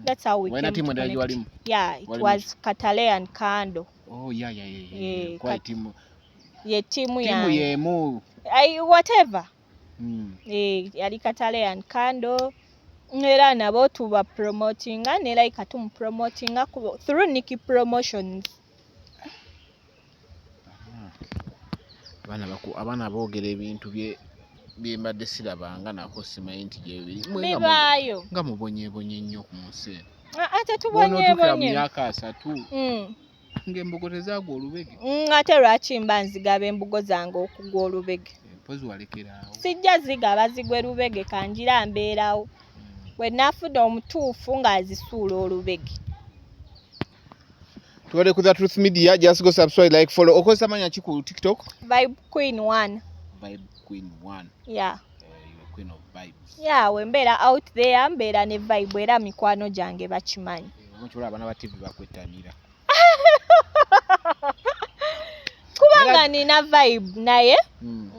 That's how we Walina came team to endala connect. gyewalimu? Yeah, it Walimu was Katale and Kando. Oh, yeah. Yeah, Kwa timu ye tiimu tiimu yange. yemu. Whatever. Eh, yali Katale and Kando, era nabo tuba promotinga ne like tumupromotinga through Nikki Promotions. Abaana abaana boogera ebintu bye bye mbadde sirabanga nako, simanyi nti gyebiri. Mwe nga Bibaayo. Nga mubonyeebonye nnyo ku nsi eno. Ah, ate Bw'onootuukira mu tubonyeebonye. myaka 30 ng'embugo tezaagwa olubege. Ate lwaki mba nzigaba embugo zange okugwa olubege? Mpozi walekeraawo. Sijja zigaba zigwe lubege, kanjira mbeerawo. Bwe naafuna omutuufu ng'azisuula olubege. Tubadde ku The Truth Media. Just go subscribe, like, follow. Okozesa manya ki ku TikTok? Vibe Queen 1. Vibe Queen 1. Yeah. You're queen of vibes. Yeah, we mbeera out there mbeera ne vibe, era mikwano gyange bakimanyi. Omukyala, abaana ba TV bakwettanira. Kubanga nina vibe, naye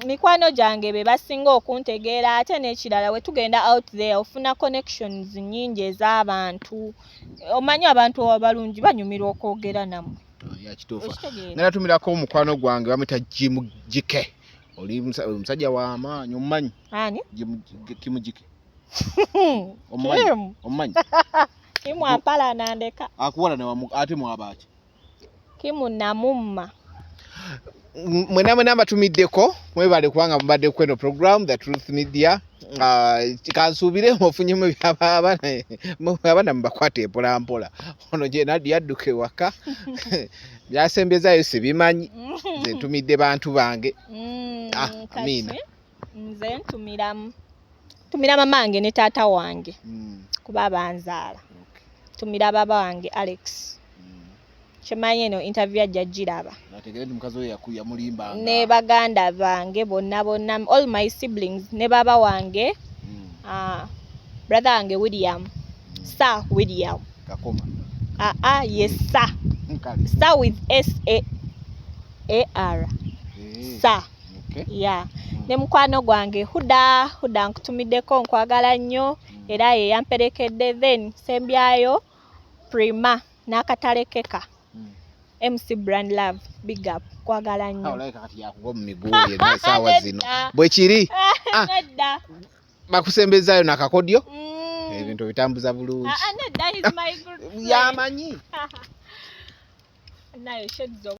mikwano gyange be basinga okuntegeera. Ate n'ekirala, we tugenda out there ofuna connections nnyingi ez'abantu. Omanyi abantu abalungi banyumirwa okwogera nammwe. Oh, yeah, kituufu. Okitegeera? Nalatumirako omukwano gwange, bamwita Jim Jike. Oli omusajja w'amaanyi, omumanyi? Ani? Kim Jike, omumanyi? Kim. Omumanyi? Kimu ampala nandeka. Akuwala ate mwabaaki? Kimu namumma. Mwena mwena mbatumiddeko, mwebale kubanga mubadde ku eno program, The Truth Media. Kansuubire mufunyemu abaana mubakwate mpola mpola. Ono gye yadduka ewaka, byasembezaayo sibimanyi. Nze ntumidde bantu bange. Ah, Kati amiina. nze ntumiramu, ntumira mama wange ne taata wange kuba banzaala. Ntumira baba wange Alex, kyemanyi eno interview ajja giraba. Nategere nti mukazi oyo yamulimbanga. Ne baganda bange bonna bonna, all my siblings, ne baba wange, brother wange William, Sir William. Kakoma. Aa, ye Sir. Kale. Sir with S A A R. Sir. Yeah, ne mukwano gwange Huda. Huda, nkutumiddeko, nkwagala nnyo, era ye yamperekedde. Then sembyayo Prima n'akatalekeka, MC Brand Love, big up, kwagala nnyo. Olabika kati yakugwa mu miguwa yenna essaawa zino. Nedda. Bwe kiri. Ah. Nedda. Bakusembezaayo nakakodyo, ebintu bitambuza bulungi. Ah, ah, nedda, he's my good friend. Yamanyi. Nayo shades of